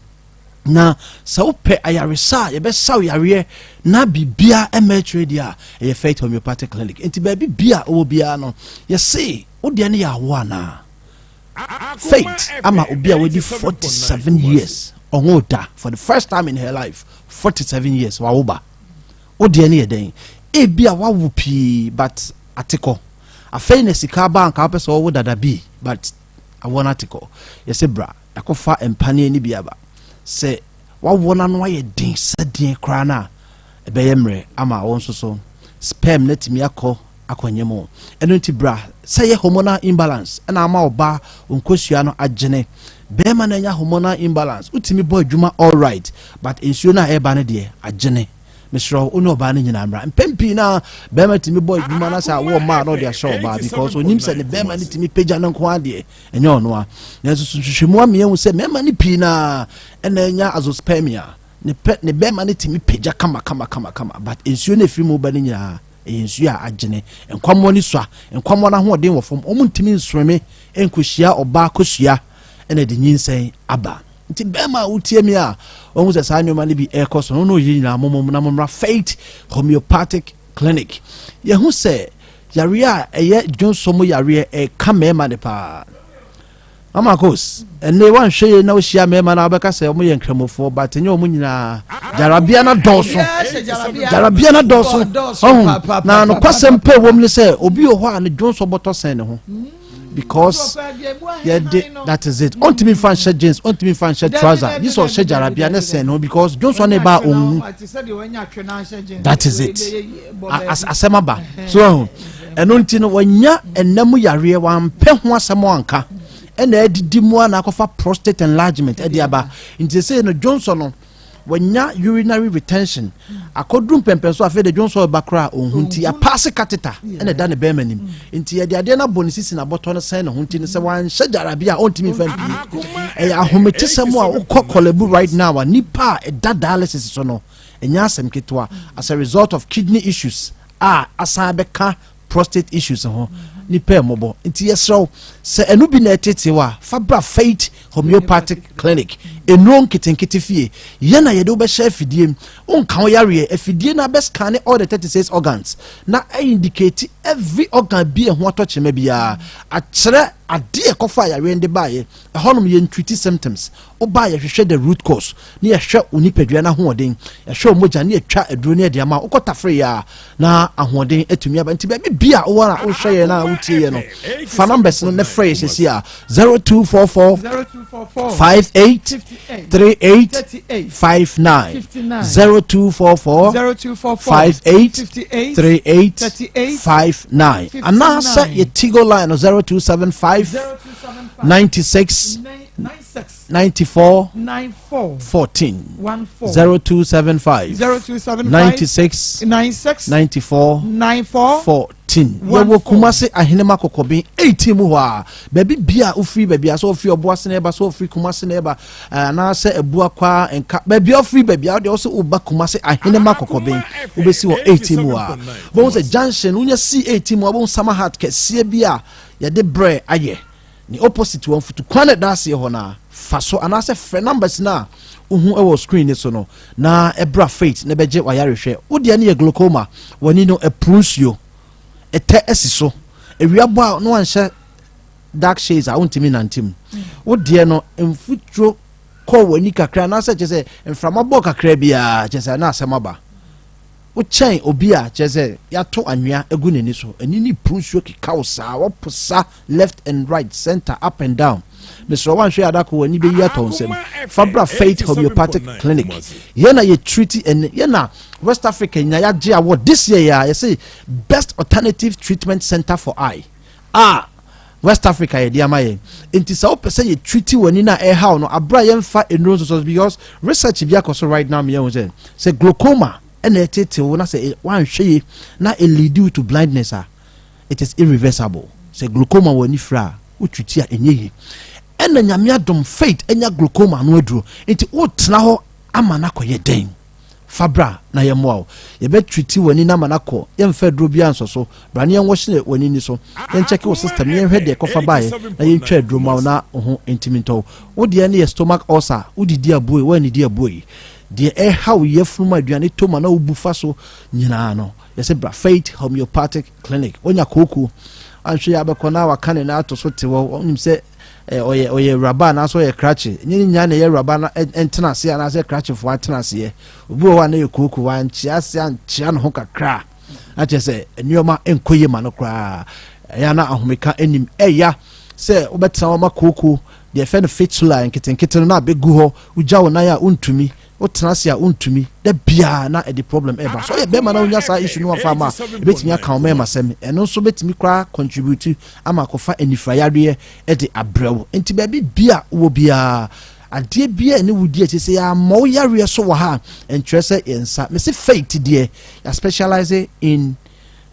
Na sɛ wopɛ ayaresa a yɛbɛsa wo yareɛ na biribiara ɛmma akyire deɛ a, ɛyɛ Faith Homeopathic Clinic. Nti baabi bia wowɔ biara no, yɛse wo deɛ no yɛ awoɔ anaa? Faith ama obi a wadi 47 years ɔnwo da for the first time in her life 47 years wawo ba. Wo deɛ no yɛ dɛn? Ebi a wawo pii but atekɔ. Afei na sika aba anka wopɛ sɛ ɔwo dada bi but awoɔ no atekɔ. Yɛse bra. Yɛakɔfa mpaneɛ no bi aba. Sɛ w'awoɔ no ano ayɛ den sɛdeɛ koraa no a, ɛbɛyɛ mmerɛ ama wo nso so sperm no atumi akɔ akɔnyem wo. Ɛno nti bra, sɛ ɛyɛ hormonal imbalance na ama ɔbaa wo nkosua no agyene, barima no anya hormonal imbalance, wotumi bɔ adwuma alright but nsuo no a ɛreba no deɛ agyene. Mesrɛ wo, wo ne ɔbaa no nyinaa mmra. Mpɛn pii no a, barima tumi bɔ adwuma na sɛ awoɔ mmaa na ɔde ahyɛ ɔbaa because onim sɛ ne barima no tumi pagya no nko ara deɛ ɛnyɛ ɔno a. Nanso so nhwehwɛmu ama yɛahu sɛ mmarima no pii no ara na anya azoospermia. Ne pɛ, ne bɛrima no tumi pagya kama kama kama kama, but nsuo no a ɛfiri mu ba no nyinaa, ɛyɛ nsuo a agyene. Nkwammoa no sua, nkwammoa no ahoɔden wɔ fam, wɔn ntumi nsweme nkɔhyia ɔbaa kosua na ɛde nyinsɛn aba. Nti bɛrima a wotie me a, wɔn sɛ saa nneɛma no bi ɛrekɔ so no, wo ne ɔyere nyinaa momom na mommra Faith Homeopathic Clinic. Yɛhu sɛ Yareɛ a ɛyɛ dwonsɔ mu yareɛ ɛka mmarima no paa. Mama Kos, ɛnne wanhwɛ yie na wohyia mmarima no a wobɛka sɛ wɔyɛ nkramofoɔ but ɛnyɛ wɔn nyinaa. Gyarabea no dɔɔso. Gyarabea no dɔɔso. Ɔho na nokwasɛm pɛ wɔ mu ne sɛ obi wɔ hɔ a ne dwonsɔ bɔtɔ sɛn ne ho. because yɛde that is it. Ɔntumi nfa nhyɛ jeans, ɔntumi nfa nhyɛ trouser, yi sɛ ɔhyɛ gyarabea ne sɛn no because dwonsɔ ne ba ohun. That is it. Asɛm aba so ɛho. Ɛno nti no wanya ɛnam yareɛ wampɛ ho asɛm anka ɛna ɛdidi mu a na akɔfa prostate enlargement ɛde aba. Nti sɛ no dwonsɔ no wanya urinary retention akɔduru mpɛmpɛn so, afei de dwonsɔ ɛba koraa ɔnhu, nti apaase catheter ɛna ɛda ne bɛrima nim. Nti yɛde adeɛ no abɔ ne sisi na abɔtɔ no sɛn ne ho, nti no sɛ wanhyɛ gyarabi a ɔntumi mfa mpie. Ɛyɛ ahometesɛm a wokɔ Korle Bu right now a, nipa a ɛda dialysis so no, ɛnyɛ asɛm ketewa as a result of kidney issues a asan bɛka prostate issues ho. Nipa ɛmɔbɔ, nti yɛsrɛ sɛ ɛno bi na ɛtete hɔ a, fa bra Faith Homeopathic Clinic. Nnuro nketenkete fie yɛn na yɛde wobɛhyɛ afidie mu, wonka wo yareɛ afidie no abɛscan all the 36 organs na indicate every organ bi ɛho atɔ kyerɛma biara, akyerɛ adeɛ ɛkɔfa yareɛ no de baeɛ. Ɛhɔnom yɛn treat symptoms, wobaa yɛhwehwɛ the root cause ne yɛhwɛ wo nipadua no ahoɔden, yɛhwɛ wo mogya ne yɛtwa aduro ne yɛde ama wokɔ tafere yɛ a na ahoɔden atumi aba. Nti baabi bi a wowɔ a wohwɛ yɛn a wotie yɛn no, fa numbers no ne frɛ yɛ sɛsi a 0244 58 38 59, 0244 58 38 59, anaasɛ yɛ Tigo line no 0275 96 94 14, 0275 96 94 14. Yɛwɔ Kumase Ahenema Kɔkɔben 18 mu hɔ a, baabi bia wofiri, baabi a sɛ wofiri Ɔboase na ɛba, sɛ wofiri Kumase na ɛba, anaasɛ Abua Kwa nka baabi a wofiri, baabi a wode wɔ sɛ woba Kumase Ahenema Kɔkɔben, wobɛsi wɔ 18 mu a, wobɛhu sɛ junction wonya si 18 mu a, wobɛhu Summer Heart kɛseɛ bi a yɛde brɛ ayɛ ne opposite wɔ mfutu kwan na ɛda aseɛ hɔ no a, fa so anaasɛ frɛ numbers no a wohu wɔ screen ne so no na ɛbra Faith na bɛgye wayarehwɛ. Wodeɛ no yɛ glaucoma, w'ani no ɛporo nsuo, ɛtɛ asi so, awia bɔ a na wanhyɛ dark shades a wontumi nante mu. Wodeɛ no mfuturo kɔ w'ani kakra anaasɛ kyerɛ sɛ mframa bɔ kakra biara, kyerɛ sɛ na asɛm aba. Wokyɛn obi a kyerɛ sɛ yɛato anwea agu n'ani so, ani ne puru nsuo keka wo saa, wɔposa left and right, center, up and down. Mesrɛ, woanhwɛ yɛ adako w'ani bɛyi atɔ wo nsam. Fa bra Faith Homeopathic Clinic. Yɛn na yɛ treat ɛne yɛn na West Africa nyina yɛagye award this year yɛ a yɛsɛ best alternative treatment center for eye a West Africa yɛde ama yɛn. Nti sɛ wopɛ sɛ yɛ treat w'ani no a ɛhaw no abere a yɛmfa nnuro nso so, because research bi akɔ so right now, meyɛhu sɛ glaucoma ɛna ɛtete wo na sɛ woanhwɛ ye na ɛlead you to blindness a, it is irreversible. Sɛ glaucoma wɔ ani fira a wotwiti a ɛnyɛ yie. Ɛna Nyame adom, Faith anya glaucoma ano aduro, nti wotena hɔ ama no akɔyɛ dɛn? Fa bra na yɛmmoa wo, yɛbɛtwiti w'ani no ama no akɔ. Yɛmfa aduro biara nsɔ so. Bra ne yɛnwɔhyene w'ani ni so, yɛnkyɛke wo system ne yɛnhwɛ deɛ ɛkɔfa baeɛ na yɛntwa aduro ma wo na wo ho ntimi ntɔ wo. Wo deɛ no yɛ stomach ulcer, wodidi abue, woannidi abue, deɛ ɛha wo yafunu mu, aduane tɔ mu a na wobu fa so nyinaa no, yɛsɛ bra Faith Homeopathic Clinic. Wonya kooko anhwɛ yɛ abɛkɔ na waka ne nan ato so te hɔ, wonim sɛ ɔyɛ ɔyɛ awuraba anaasɛ ɔyɛ krakye. Nyɛ ne nyinaa na ɛyɛ awuraba na ɛntena aseɛ anaasɛ krakyefoɔ atena aseɛ. Obi wɔ hɔ a na yɛ kooko, wankyea ase ankyea ne ho kakra na kyerɛ sɛ nneɛma nkɔ yie ma no koraa. Ɛyɛ na ahomeka anim ɛya sɛ wobɛtena hɔ ma kooko deɛ ɛfɛ no fistula nketenkete no na abɛgu hɔ. Wogya wo nan a wontumi, wotena ase a wontumi, da biara na ɛde problem ɛba so. Ɔyɛ bɛrima na wonya saa issue no wafa ama a, ɛbɛtumi aka wo mmarima sɛm. Ɛno nso bɛtumi koraa contribute ama akɔfa anifirayareɛ ɛde abrɛ wo. Nti baabi bia wɔ biara, adeɛ bia ɛne wo di akyi sɛ yɛammɔ wo yareɛ so wɔ ha a, ɛnkyerɛ sɛ yɛn nsa mese Faith deɛ yɛ specialize in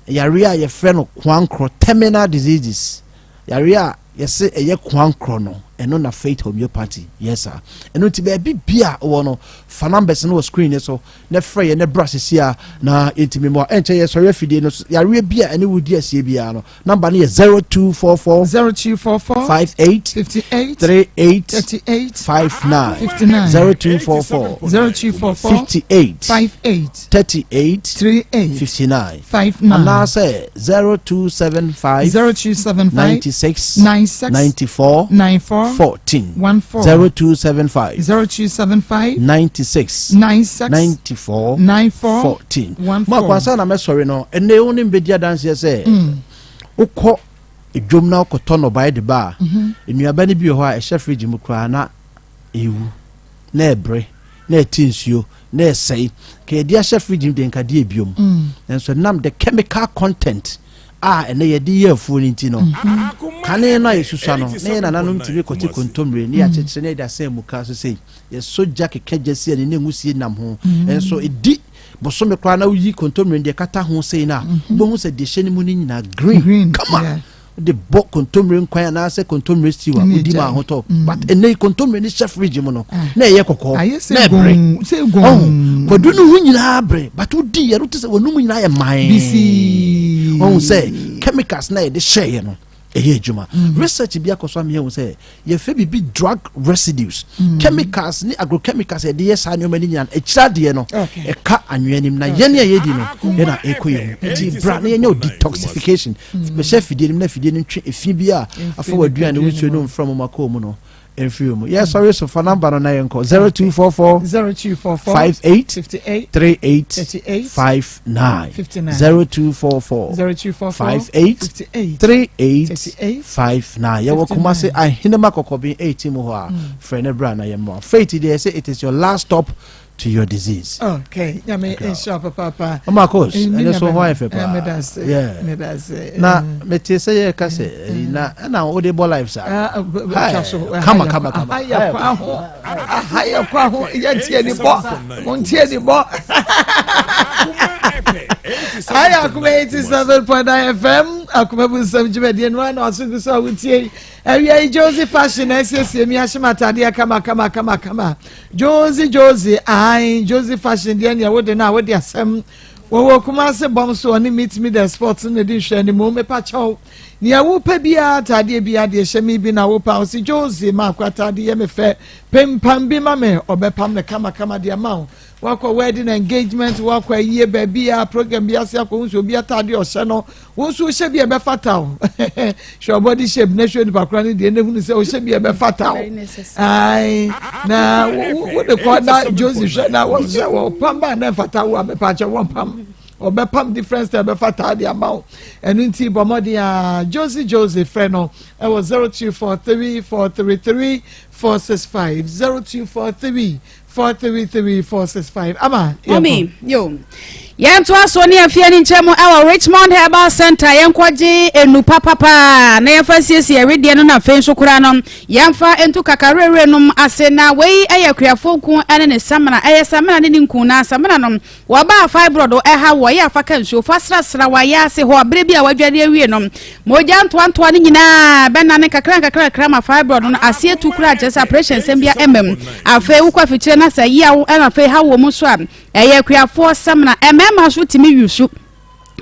yareɛ a yɛfrɛ no koankorɔ, terminal diseases. Yareɛ a yɛse ɛyɛ koankorɔ no, ɛno na Faith Homeopathy yɛ saa. Ɛno nti baabi bia wɔ no, fa numbers no wɔ screen ne so na frɛ yɛn na bra sisi a na yɛntumi mmoa. Ɛnkyɛ yɛsɔre afidie no so. Yareɛ bi a ɛne wo di asie biara no, number no yɛ 0244 0244 58 58 38 38 59 59 0244 0244 58 58 38 38 59 59 anaasɛ 0275 0275 96 96 94 94 14 14 0275 0275 96 96 94 94 14. 14. Mo akwansa na mɛsɔre no ɛnɛ wo ne mbɛdi adanseɛ sɛ wokɔ. dwam na wokɔtɔ nnɔbaeɛ de ba a, nnuaba no bi wɔ hɔ a ɛhyɛ fridge mu koraa na ɛrewu, na ɛbere, na ɛte nsuo, na ɛsɛe. Ka yɛde ahyɛ fridge mu deɛ nka deɛ biom. Nanso ɛnam the chemical content a ɛnɛ yɛde yɛ afuo no nti no, kane no a yɛsusua no, na yɛn nananom tumi kɔte kontommire ne yɛakyekyere ne yɛde asɛn muka so sei. Yɛsɔ gya keka gya si ani ne nwusie nam ho. Nso ɛdi bosome koraa na woyi kontommire no deɛ ɛkata ho sei no a, wobɛhu sɛ deɛ ɛhyɛ no mu no nyinaa green kama. Wode bɔ kontommire nkwan anaasɛ kontommire stew a, wodi ma ahotɔ. But ɛnɛ yi kontommire no hyɛ fridge mu no, na ɛyɛ kɔkɔɔ na ɛbere. Ɔho kwadu no ho nyinaa bere, but wodi yɛ no te sɛ w'anum nyinaa yɛ man. Ɔho sɛ chemicals na yɛde hyɛeɛ no ɛyɛ adwuma. Research bi akɔ so ama yɛahu sɛ yɛfrɛ biribi drug residues, chemicals ne agrochemicals yɛde yɛ saa nneɛma no nyinaa akyiri adeɛ no ɛka anwea nim na yɛne a yɛdi no yɛna ɛkɔ yɛ mu. Nti bra na yɛnyɛ detoxification, bɛhyɛ afidie no mu na afidie no ntwe efi bi a afa w'aduane wo nsuo no mfra mu ma kɔɔ mu no mfiri mu. Yɛ sɔre so fa namba no na yɛnkɔ 0244 0244 58 58 38 38 59 59 0244 0244 58 58 38 38 59. Yɛwɔ 59. Kumase Ahenema Kɔkɔben 18 mu hɔ a, frɛ ne bra na yɛmmoa. Faith deɛ sɛ it is your last stop to your disease. Okay, Nyame nhyira papaapa. Ɔma coach, Me ɛno so nua hɔ ayɛ fɛ bɛma. paa. Meda ase. Yeah. Meda ase. Na mete sɛ yɛka sɛ ɛyi, na ɛna wode bɔ life saa. Ah, ah, b- Hi. twa so. Kama, kama, kama. Aha yɛ kwa ho. Aha yɛ kwa ho. Yɛntie ni bɔ. Montie ni bɔ. Ayɛ Akoma 87.9 FM, Akoma bu nsɛm dwumadie no ana ɔso gu so a wotie yi. Awia yi Josie Fashion na asiesie mi ahyɛ m'atadeɛ kama kama kama kama. Josie Josie, ae, Josie Fashion deɛ neɛ wode no a wode asɛm. Wɔwɔ Kumase bɔm so ɔne Meet Me The Sports na di nhwɛanimu. Mepa kyɛw, nea wopɛ biara, ataadeɛ biara deɛ hyɛ me bi na wopɛ a ɔsi Josie maakɔ ataade yɛ me fɛ, pempam bi ma me, ɔbɛpam no kama kama de ama wo. Wakɔ wedding engagement, wakɔ ayie baabi a program bi ase akɔ nso obi ataade ɔhyɛ no, wo nso wohyɛ bi a ɛbɛfata wo. Hwɛ body shape na hwɛ nipa kora no deɛ na ehunu sɛ wohyɛ bi a ɛbɛfata wo. Ae, na wo de kɔ na Josie hwɛ na wɔhyɛ wɔ pam ba na ɛfata wo a, mepa kyɛ wɔn pam. Ɔbɛpam different style bɛfata de ama wo. Ɛno nti bɔ mmɔden a Josie Josie frɛ no ɛwɔ 0243 433 465, 0243 433 465. Ama Mɔmi, yo. Yɛntoa so ne afie no nkyɛn mu ɛwɔ Richmond Herbal Center. Yɛnkɔgye enu papapaa na yɛmfa siesie ɛwedeɛ no, na afei nso koraa no yɛmfa ntu kakawerɛwerɛ nom ase. Na wei ɛyɛ akuafoɔ nku ɛne ne samina, ɛyɛ samina ne ne nku. Na samina no wɔbaa fibroid ɛha wɔyɛ afa ka nsuo fa srasra wɔayɛ ase hɔ abere bi a wadware awie no, mogya ntoantoa no nyinaa bɛnane kakra nkakra kakra ma fibroid no aseɛ tu koraa, kyerɛ sɛ operation nsɛm bia ɛmam. Afei wokɔ afikyire na sɛ yaw ɛna afei ha wɔ mu so a, ɛyɛ akuafoɔ samina. Mmarima nso tumi yusu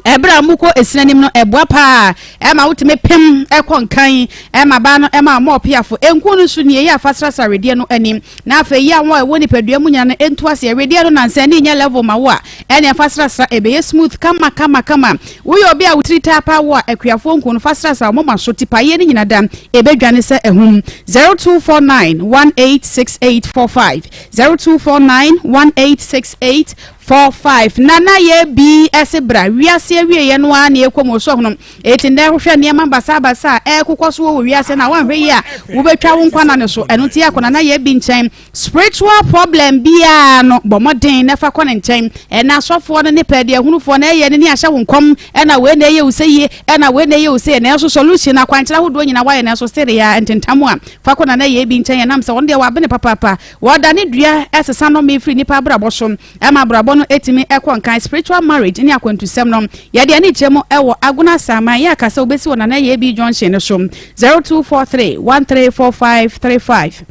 ɛberɛ a mokɔ esina nim no, ɛboa paa ɛma wotumi pem ɛkɔ nkan ɛma baa no ɛma ɔma ɔpeafo. Enku no nso nie yɛ afa srasra wedeɛ no anim na afei yi a wɔn a ɛwɔ nipadua mu nyina no nto aseɛ. Wedeɛ no nansa ani nyɛ level ma wo a, ɛne ɛfa srasra ɛbɛyɛ smooth kama kama kama. Woyɛ obi a wotiri taa paa wo a, akuafoɔ nku no fa srasra wɔn ma so tipaeɛ no nyina da ɛbɛdwane sɛ ahum. 0249 186845, 0249 186845. Nana yɛ bi ɛse bra wiase awieɛ no ara na ɛkɔ mu so hono. Eti nnɛ wohwɛ nneɛma basabasa a ɛkokɔ so wɔ wiase na woanhwɛ yi a, wobɛtwa wo nkwa na ne so. Ɛno nti akɔ Nana yɛ bi nkyɛn. Spiritual problem biara no, bɔ mmɔden na fa kɔ ne nkyɛn. Ɛna asɔfoɔ no ne pɛɛdeɛ ahunufoɔ na ɛyɛ ne ne ahyɛ wo nkɔm, ɛna wei na ɛyɛ wo sɛ yie, ɛna wei na ɛyɛ wo sɛ yie, nanso solution akwankyerɛ ahodoɔ nyinaa wayɛ, nanso still yɛ ntentam a, fa kɔ Nana yɛ bi nkyɛn. Ɛnam sɛ wɔn deɛ wɔabene papaapa, wɔdane dua ɛsesa nnɔme firi nipa abrabɔ so ɛma abrabɔ no ɛtumi ɛkɔ nkan. Spiritual marriage ne akwantusɛm no, yɛde ani kyerɛ mu ɛwɔ Agona Saman yɛ akasa wobɛsi wɔ Nana yɛ bi junction no so. 0243 134535,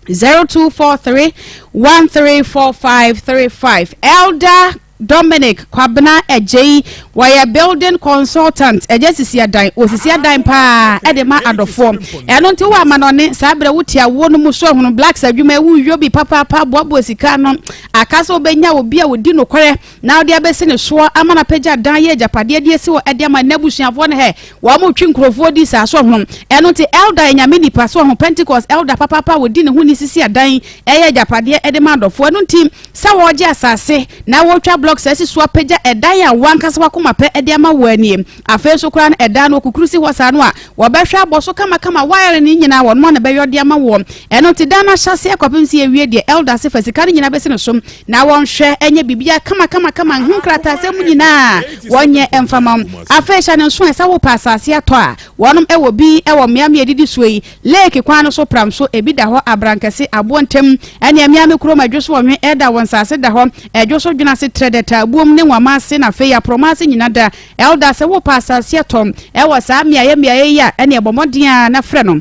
0243 134535. Elder Dominic Kwabena Agyei, wɔyɛ building consultant. Ɛgye sisi adan, osisi adan paa ɛde ma adɔfoɔ. Ɛno nti wɔ amanɔne saa berɛ wote awoɔ no mu so ahunu blacks adwuma ɛwu yɔ bi papaapa boaboa sika no aka sɛ wobɛnya obi a wɔdi nokorɛ na wode abɛsi ne soɔ ama no apagya dan yɛ agyapadeɛ de asi hɔ ɛde ama n'abusuafoɔ no. Hɛ wɔn mo twi nkurɔfoɔ di saa so ahunu. Ɛno nti elder yɛ Nyame nipa so ahu Pentecost elder papaapa a wɔdi ne ho ni sisi adan ɛyɛ agyapadeɛ ɛde ma adɔfoɔ. Ɛno nti sɛ wɔregye asase na wɔretwa block blocks asi so apagya ɛdan a wo ankasa w'akoma pɛ de ama wo ara nie. Afei nso koraa no ɛdan no wɔkukuru si hɔ saa no a, wɔbɛhwɛ abɔ so kamakama, wiring no nyinaa wɔn ara na ɛbɛyɔ de ama woɔ. Ɛno nti dan no ahyɛaseɛ kɔpem sɛ yɛwie deɛ, Elder se fa sika no nyinaa bɛsi ne so na wɔnhwɛ nyɛ biribiara kamakamakama, ho nkrataasɛm nyinaa wɔnyɛ mfa ma wo. Afei hyɛ no nso ɛ sɛ wopɛ asase atɔ a, wɔnom wɔ bi wɔ mmeammea a ɛdidi soɔ yi, Lake kwan no so pram so, ebi da hɔ, Abrankɛse, Aboɔ ntam, ɛne Amiame kurom, Adwo so Ɔnwe, Ɛda wɔ nsase da hɔ, Adwo so Dwene ase, Trɛdɛ, Taabuom ne Nwama ase na afei Aprɔma ase nyina da. Elder, sɛ wopɛ asase atɔ wɔ saa mmeaeɛ mmeaeɛ yi a, ɛneɛ bɔ mmɔden ara na frɛ no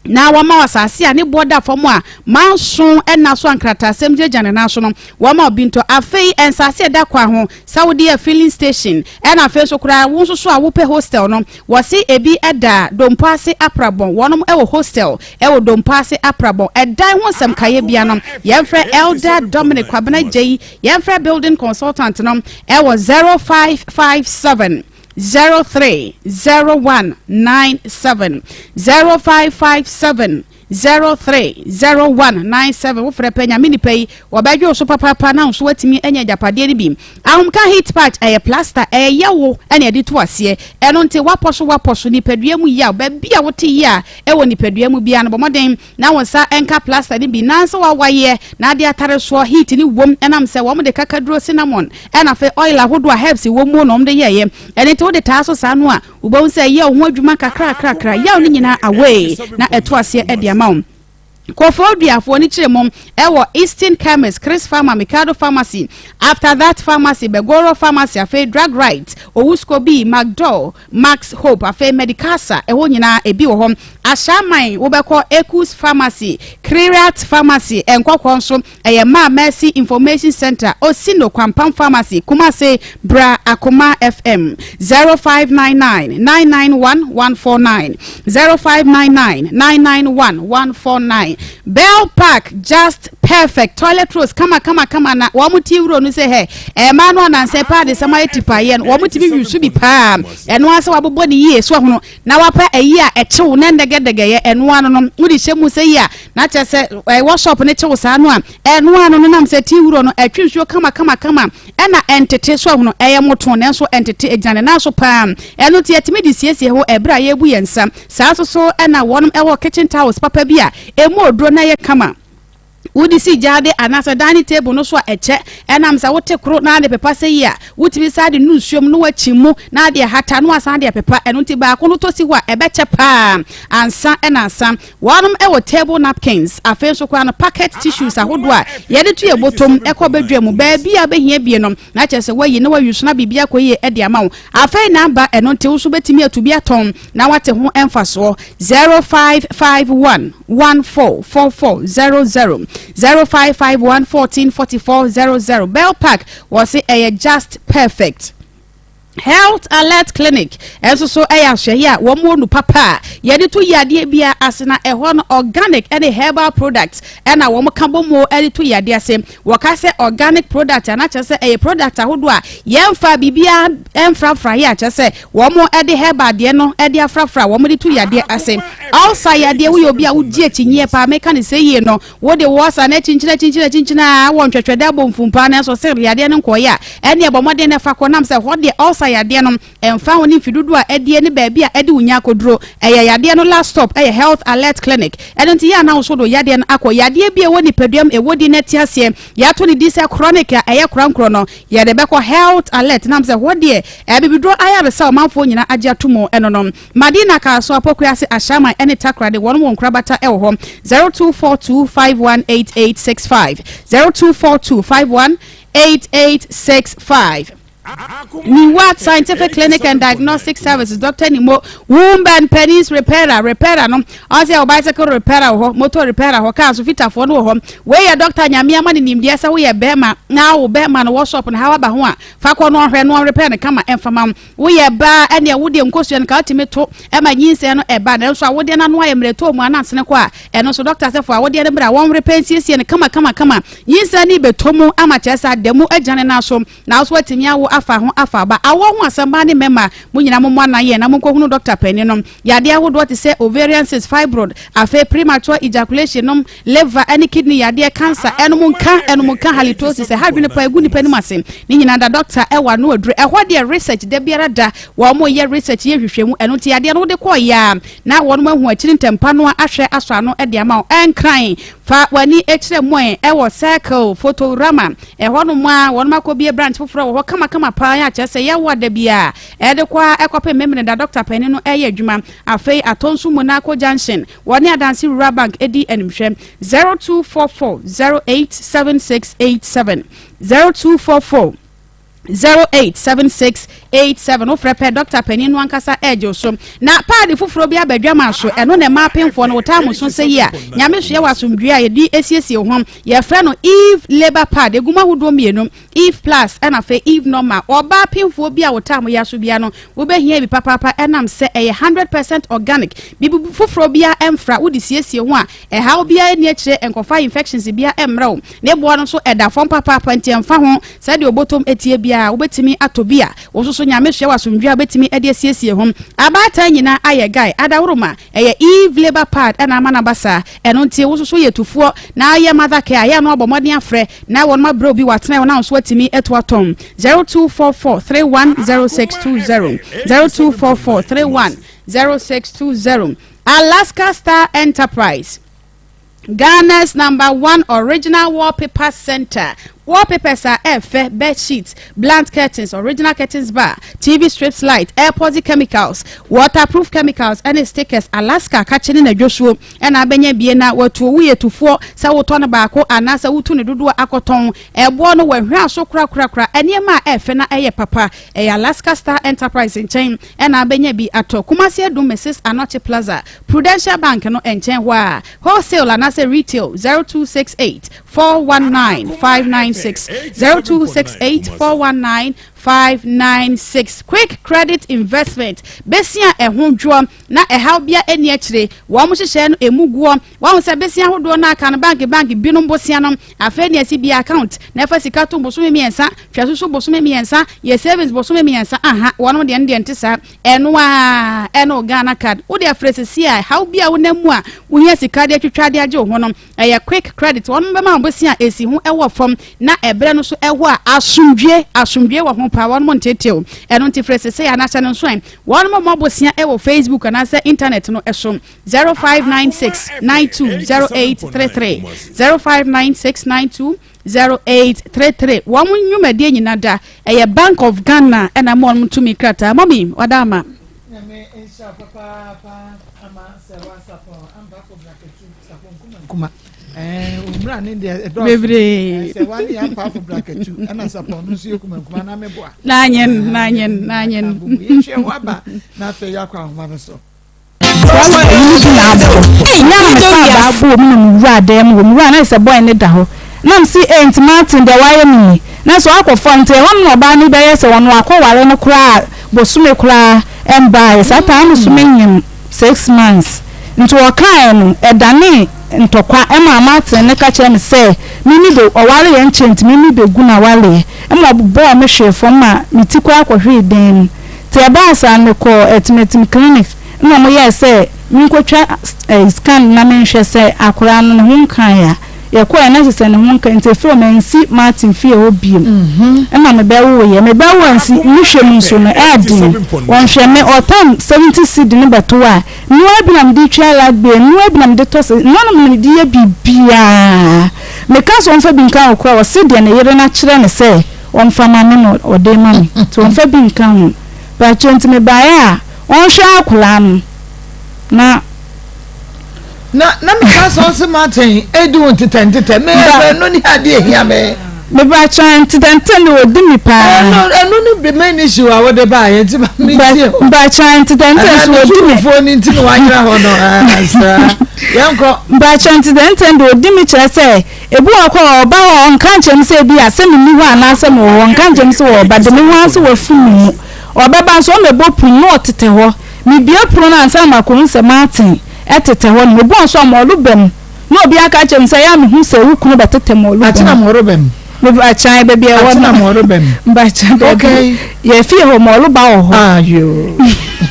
na wɔma wo asase a ne boɔ da fam a manso nna so a nkrataasɛm gyinagyina ne nan so no, wɔma wo bi ntɔ. Afei nsase a ɛda kwan ho sɛ wode yɛ filling station, ɛna afei nso koraa wo nso so a wopɛ hostel no, Wɔse ebi da Dompo ase Aprabɔn, wɔnom wɔ hostel wɔ Dompo ase Aprabɔn. Ɛdan ho nsɛm kaeɛ bia no, yɛmfrɛ Elder Dominic Kwabena Gyei, yɛmfrɛ building consultant no wɔ 0557 03 0197, 0557 030197 Wofrɛ pɛ Nyame nipa yi wɔbɛdwe wo so papaapa na wo nso woatumi anya agyapadeɛ no bi. Ahomka heat patch ɛyɛ plaster ɛyɛ yawo ɛna ɛde to aseɛ ɛno nti woapɔ so woapɔ so nipadua mu yaw baabi a wote yea ɛwɔ nipadua mu biara no bɔ mmɔden na wo nsa nka plaster no bi na nso wawaeɛ na ade atare soɔ heat no wom ɛnam sɛ wɔn de kakaduro cinnamon ɛna afei oil ahodoɔ a herbs wɔ mu na wɔn de yɛɛyɛ ɛno nti wode taa so saa no a Wobɛhu sɛ ɛyɛ wo ho adwuma kakrakrakra, yaw no nyinaa away na ɛto aseɛ de ama wo. Kofoɔ Duafoɔ no kyerɛ mu ɛwɔ Eastern Chemist, Chris Pharma, Mikado Pharmacy, After That Pharmacy, Begoro Pharmacy, afei Drug Right, Owusko B, Macdor, Max Hope, afei Medicasa, ɛhɔ nyinaa ebi wɔ hɔ. Ashaiman wobɛkɔ Ekus Pharmacy, Krirat Pharmacy, Nkɔkɔ nso Ɛyɛ Maa Mercy Information Centre, Osino Kwampam Pharmacy, Kumasi, Bra Akoma FM, 0599 991 149, 0599 991 149. Bell Park, just perfect, toilet rolls kama kama kama na wɔn ti wuro no sɛ hɛ, ɛmaa no anansɛ paa de sɛm ayɛ tipaeɛ no, wɔn tumi wi so bi paa, ɛno ara sɛ wabobɔ ne yie so ahono. Na wapɛ ayi a ɛkyew na ɛndɛgɛdɛgɛyɛ, ɛno ano no, wode hyɛ mu sɛ yi a, na kyerɛ sɛ ɛwɔ shop no kyew saa no a, ɛno ano no nam sɛ tea wuro no, ɛtwe nsuo kama kama kama, ɛna ɛntete, so ahunu, ɛyɛ moto nanso ɛntete, ɛgyina ne nan so paa, ɛno nti yɛtumi de siesie hɔ ɛberɛ a yɛrebu yɛn nsa. Saa nso so na wɔnom ɛwɔ kitchen towels papa bi a ɛmu oduro na ɛyɛ kama. Wode si gyaade anaasɛ dining table no so a ɛkyɛ. Ɛnam sɛ wote koro na ade pepa sɛ yi a, wotumi san de nu nsuo mu na woakyim mu na ade ahata na woasan de apepa. Ɛno nti baako no tɔ si hɔ a, ɛbɛkyɛ paa ansa na asa. Wɔnom wɔ table napkins, afei nso koraa no pocket tissues ahodoɔ a yɛde to yɛn bɔtɔm kɔ badwa mu. Baabi a wobɛhia bie no, na kyerɛ sɛ woayi na woayi so na biribi akɔ yie de ama wo. Afei na aba, ɛno nti wo nso wobɛtumi atu bi atɔn na woate ho mfasoɔ. 0551 144400 0551 14 44 00 Bell Park wɔse ɛyɛ just perfect. Health Alert Clinic nso so yɛ ahwɛyɛ a wɔn wɔ nu papa a yɛde to yadeɛ biara ase na ɛhɔ no organic ne herbal products ɛna wɔn ka bɔ mu de to yadeɛ ase. Wɔka sɛ organic product a na kyerɛ sɛ ɛyɛ product ahodoɔ a yɛmfa biribiara mfrafra yɛ a kyerɛ sɛ wɔn de herbal deɛ no de afrafra wɔn de to yadeɛ ase. Ulcer yadeɛ woyɛ obi a wogye akyinnyeɛ paa meka ne sɛ yie no wode wo ulcer no akyinkyini akyinkyini akyinkyini a wɔ ntwɛtwɛdɛ abɔ mfumpa nanso sɛ yadeɛ no nkɔɔeɛ a ɛneɛ bɔ mmɔden na fa kɔ nam sɛ hɔ deɛ ulcer yadeɛ no Ɛmfa ho ne mfe dodoɔ a adie ne baabi a ɛde wo nya akɔduro, ɛyɛ yadeɛ no last stop yɛ Health Alert Clinic. Ɛno nti yɛ a na wo nso wode wo yadeɛ no akɔ. Yadeɛ bi a ɛwɔ nipadua mu, ɛwɔ din na ɛte aseɛ, yɛato ne din sɛ chronic a ɛyɛ korankorɔ no, yɛde bɛkɔ Health Alert nam sɛ hɔ deɛ abibiduro ayaresa a ɔmanfoɔ nyinaa agye ato mu ɛno no. Madina Kasoa, Pokuase, Ashaiman ne Takoradi wɔn wɔ nkorabata wɔ hɔ. 0242 518865, 0242 518865. Niwat Scientific Clinic and Diagnostic Services, Dr. Nimo, Womb and Penis Repairer, Repairer no, ɔsɛ yɛ bicycle repairer wɔ hɔ, motor repairer hɔ, car so fitafoɔ no wɔ hɔ. Wei yɛ doctor Nyame ama ne nimdeɛ sɛ woyɛ bɛrima na wo bɛrima no wɔ shop no ha waba ho a, fa kɔ no ɔhwɛ no ɔrepair no kama ɛmfa ma wo. Woyɛ baa ɛneɛ wodeɛ nkosua no ka wotumi to ɛma nyinsɛn no ɛba nanso awodeɛ no ano ayɛ mmerɛ tɔɔ mu anansene kɔ a, ɛno nso doctor sɛ fa awodeɛ no bra wɔn repair nsiesie no kama kama kama. Nyinsɛn no bɛtɔ mu ama kyerɛ sɛ ada mu agyina ne nan so. Nanso watumi awo afa ho afa aba. Awɔ ho asɛm mmaa ne mmarima, mo nyinaa mommɔ anan yɛ na monkɔhunu dɔkta panin no. Yadeɛ ahodoɔ te sɛ ovarian cyst, fibroid, afei premature ejaculation nom, liver ne kidney yadeɛ, cancer, ɛnom nka, ɛnom nka, halitosis, ɛha adwene paa, ɛgu nipa anim ase. Ne nyinaa da dɔkta ɛwɔ ano aduro. Ɛhɔ deɛ research da biara da, wɔn yɛ research yɛ nhwehwɛmu, ɛno nti yadeɛ no wode kɔɔ yɛ a na wɔn ahu akyiri ntɛmpa no ahwɛ asɔ ano de ama wo. Ɛnkran, fa w'ani kyerɛ mɔe ɛwɔ Circle, Photorama, ɛhɔ nom a wɔn akɔbie branch foforɔ wɔ hɔ kamakama paa a kyerɛ sɛ yɛwɔ da biara ɛde kɔ a ɛkɔpem Memeneda dɔkta panin no ɛyɛ adwuma. Afei Atonsu Monaco Junction, wɔne Adanse Rural Bank di animhwɛ. 0244 087687, 0244 087687. Wofrɛ pɛ, dɔkta panin no ankasa ɛregye wo so. Na paadi foforɔ bi aba dwama so, ɛno na ɛma apemfoɔ no wotaa mo so sɛ yi a Nyame soɛ wɔ asomdwoeɛ a yɛde asiesie wo ho. Yɛfrɛ no Eve Labour Pad, ɛgu mu ahodoɔ mmienu. Eve Plus ɛna afei Eve Normal. Ɔbaa pemfoɔ bi a wo time yɛ aso biara no, wobɛhia bi papaapa ɛnam sɛ ɛyɛ 100% organic. Biribi foforɔ biara ɛmfra, wode siesie ho a, ɛhaw biara nni akyire, ɛnkɔfa infections biara ɛmmrɛ wo. Ne boɔ no nso ɛda fam papaapa nti ɛmfa ho sɛdeɛ obotom ɛteɛ biara, wobɛtumi atɔ bi a wo nso so Nyame soɛ wɔ asomdwoeɛ a wobɛtumi de asiesie ho. Abaatan nyinaa ayɛ guy, adaworoma. Ɛyɛ Eve labour pad na ama no aba saa. Ɛno nti wo nso so yɛ tufoɔ na yɛ mother care a, yɛ a na wabɔ mmɔden afrɛ na wɔnom abrɛ obi watena hɔ na wo nso watumi atu atɔn. 0244 310620, 0244 310620. Alaska Star Enterprise. Ghana's number one original wallpaper center. Wallpapers a ɛfɛ, bed sheets, blunt curtains, original curtains bar, TV strips light, airpods chemicals, waterproof chemicals, ɛne stickers. Alaska kakye ne n'adwosuo ɛna abɛnya bie na watu owu yɛ tufoɔ sɛ wotɔ no baako anaasɛ wotu ne dodoɔ akɔtɔn. Ɛboɔ no wɔahwɛ so korakorakora. Nneɛma a ɛfɛ na ɛyɛ papa. Ɛyɛ Alaska Star Enterprise nkyɛn ɛna abɛnya bi atɔ. Kumasi Adum Mrs Anokye Plaza, Prudential Bank no nkyɛn hɔ a. Wholesale anaasɛ retail 0268 419 596, 0268 419 596. Quick Credit Investment besia ɛho dwoɔ na ɛhaw bia ani akyire wɔn hyehyɛ no emu guɔ. Wɔn sɛ besia ahodoɔ no aka no bank bank binom bosia no afei ne asi bia account na ɛfa sika to bosome 3 hwɛ soso bosome 3 yɛ savings bosome 3 aha. Wɔn deɛ no deɛ nte saa. Ɛno a ɛno Ghana Card wode afrɛ sisi a haw bi a wonam mu a wohia sika de atwitwa de agye wo ho no, ɛyɛ Quick Credit. Wɔn bɛma wo bosia a esi ho ɛwɔ fam na ɛbrɛ no so ɛhɔ a asomdwie asomdwie wɔ ho paa. Wɔn mo ntetew ɛno nti frɛ sisi a anahyɛ no nso ɛ wɔn mo mmɔ bosia ɛwɔ Facebook anaasɛ internet no ɛso 0596 920833, 0596 920833. Wɔn nnwumadie nyina da ɛyɛ Bank of Ghana ɛna mo wɔn tumi krataa mɔmi wada ama. Nyame nhyira papaapa ama sɛ wasapɔ ampafo brakatu sapɔ nkuma nkuma ɛɛ omura ne deɛ ɛdɔɔso bebree sɛ wane yɛ ampafo brakatu ɛna sapɔ no nso yɛ kuma nkuma na meboa n'anyen n'anyen n'anyen. Yɛhwɛ ho aba na afei yɛakɔ ahoma no so. Ei, na me fa abaa bɔɔ mu na me wura dan mu hɔ. Me wura na sɛ boy ne da hɔ. Na me se, "Eh, nti Martin deɛ wayɛ me ni." Na sɛ wakɔfa nti ɛhɔ no na ɔbaa no bɛyɛ sɛ ɔno akɔware no koraa bosome koraa ɛmbaeɛ. Saa time no so menyim 6 months. Nti ɔkaeɛ no, ɛdanee ntɔkwa ɛmaa Martin no ka kyerɛɛ me sɛ me me bɛ ɔware yɛ nkyɛ nti me me bɛgu n'awareɛ. Ɛma ɔbɔɔ me hwee fam ma me ti koraa kɔhwee dan mu. Nti ɛbaa saa no mekɔɔ Atimatim clinic na ɔmo yɛɛ sɛ menkɔtwa scan na menhwɛ sɛ akwadaa no ne ho nkae a. Yɛkɔeɛ na kyerɛ sɛ ne ho nkae nti ɛfiri hɔ mansi Martin fie hɔ biom. Ɛna mebɛwoeɛ. Mebɛwo ansi me hwɛ mu nso no ɛɛden. Ɔnhwɛ me ɔtam 70 cedi no bɛto hɔ a, noa bi na mede tua light bill, noa bi na mede tɔ sɛ noa na mede yɛ biribiara. Meka sɛ ɔmfa bi nka ho koraa ɔse deɛ ne yere no akyerɛ no sɛ ɔmfa ma me na ɔde ma me nti ɔmfa bi nka ho. Pakyɛ nti mebaeɛ a ɔnhwɛ akwadaa no na. Na na meka sɛ ɔse Martin edi wo ntetɛ ntetɛ me ɛno ne adeɛ ehia me. Mepakyɛ ntetɛ ntetɛ no odi mi paa. Ɛno ɛno ne the main issue a wode baa yɛ nti ma me tie o. Mpakyɛ ntetɛ ntetɛ so odi mi. Ɛna ne ne nti na wanyera hɔ no ɛɛ yɛnkɔ. Mpakyɛ ntetɛ ntetɛ de odi mi kyerɛ sɛ ebi wɔ kɔ ɔba hɔ ɔnka nkyɛn mi sɛ ebi a sɛ mi ni hɔ anaasɛ mi wɔ hɔ ɔnka nkyɛn mi sɛ ɔba de mi ho ase wɔ fi mi mu ɔbɛba nso ɔmɛbɔ pum na ɔtetɛ hɔ. Mibue pono no ansa na makohu sɛ Martin tetɛ hɔ nom. Ebi wɔ hɔ nso a, mɔɔlo ba mu na obi aka akyerɛ me sɛ, ɛyɛ a mehu sɛ wo kunu bɛtetɛ mɔɔlo ba Akyena mu. mɔɔlo ba mu. Mebakyɛn baabi a ɛwɔ no. Atena Mɔreba mu. Mbakyɛn baabi. Okay. Yɛ fie hɔ Mɔreba wɔ hɔ. Ah yoo.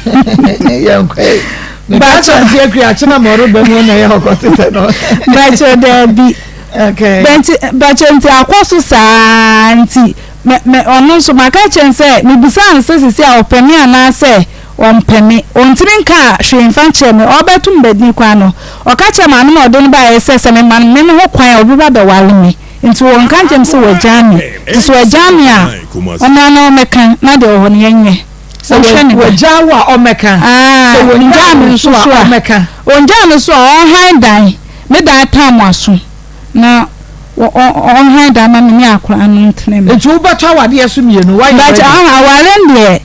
Yɛn kɔ yi. Mbakyɛn nti akuri atena Mɔreba mu na yɛ ɔkɔ tetɛ no. Mbakyɛn daabi. Okay. Bɛnti mbakyɛn nti akɔ so saa nti mɛ mɛ ɔno nso maka kyɛn sɛ mebisa no sɛ sisi a ɔpɛ me anaasɛ ɔmpɛ me. Ɔntumi nkaa hwee mfa nkyerɛ me. Ɔrebɛto me badini koraa no ɔka kyerɛ maame no a ɔde no baeɛ sɛ sɛ mema no me no ho kwan a ɔbɛba abɛware me. Nti wɔnka nkyerɛ me sɛ wɔagyaa me. Nti sɛ wɔagyaa me a, ɔmmra na ɔmmɛka na deɛ ɛwɔ hɔ no yɛnyɛ. Sɛ Ɔnhwɛ ne ba. wɔagyaa wo a ɔmmɛka. Ah, Sɛ ɔngyaa wɔnyaa me wo nso nso so a a, ɔmmɛka. ɔngyaa me so a, ɔnhan dan, me dan tam aso na ɔnhan dan ma me ne akwadaa no ntena mu. Nti wobɛtɔ awadeɛ so mmienu, woayɛ But ready? ah, awareɛ no deɛ,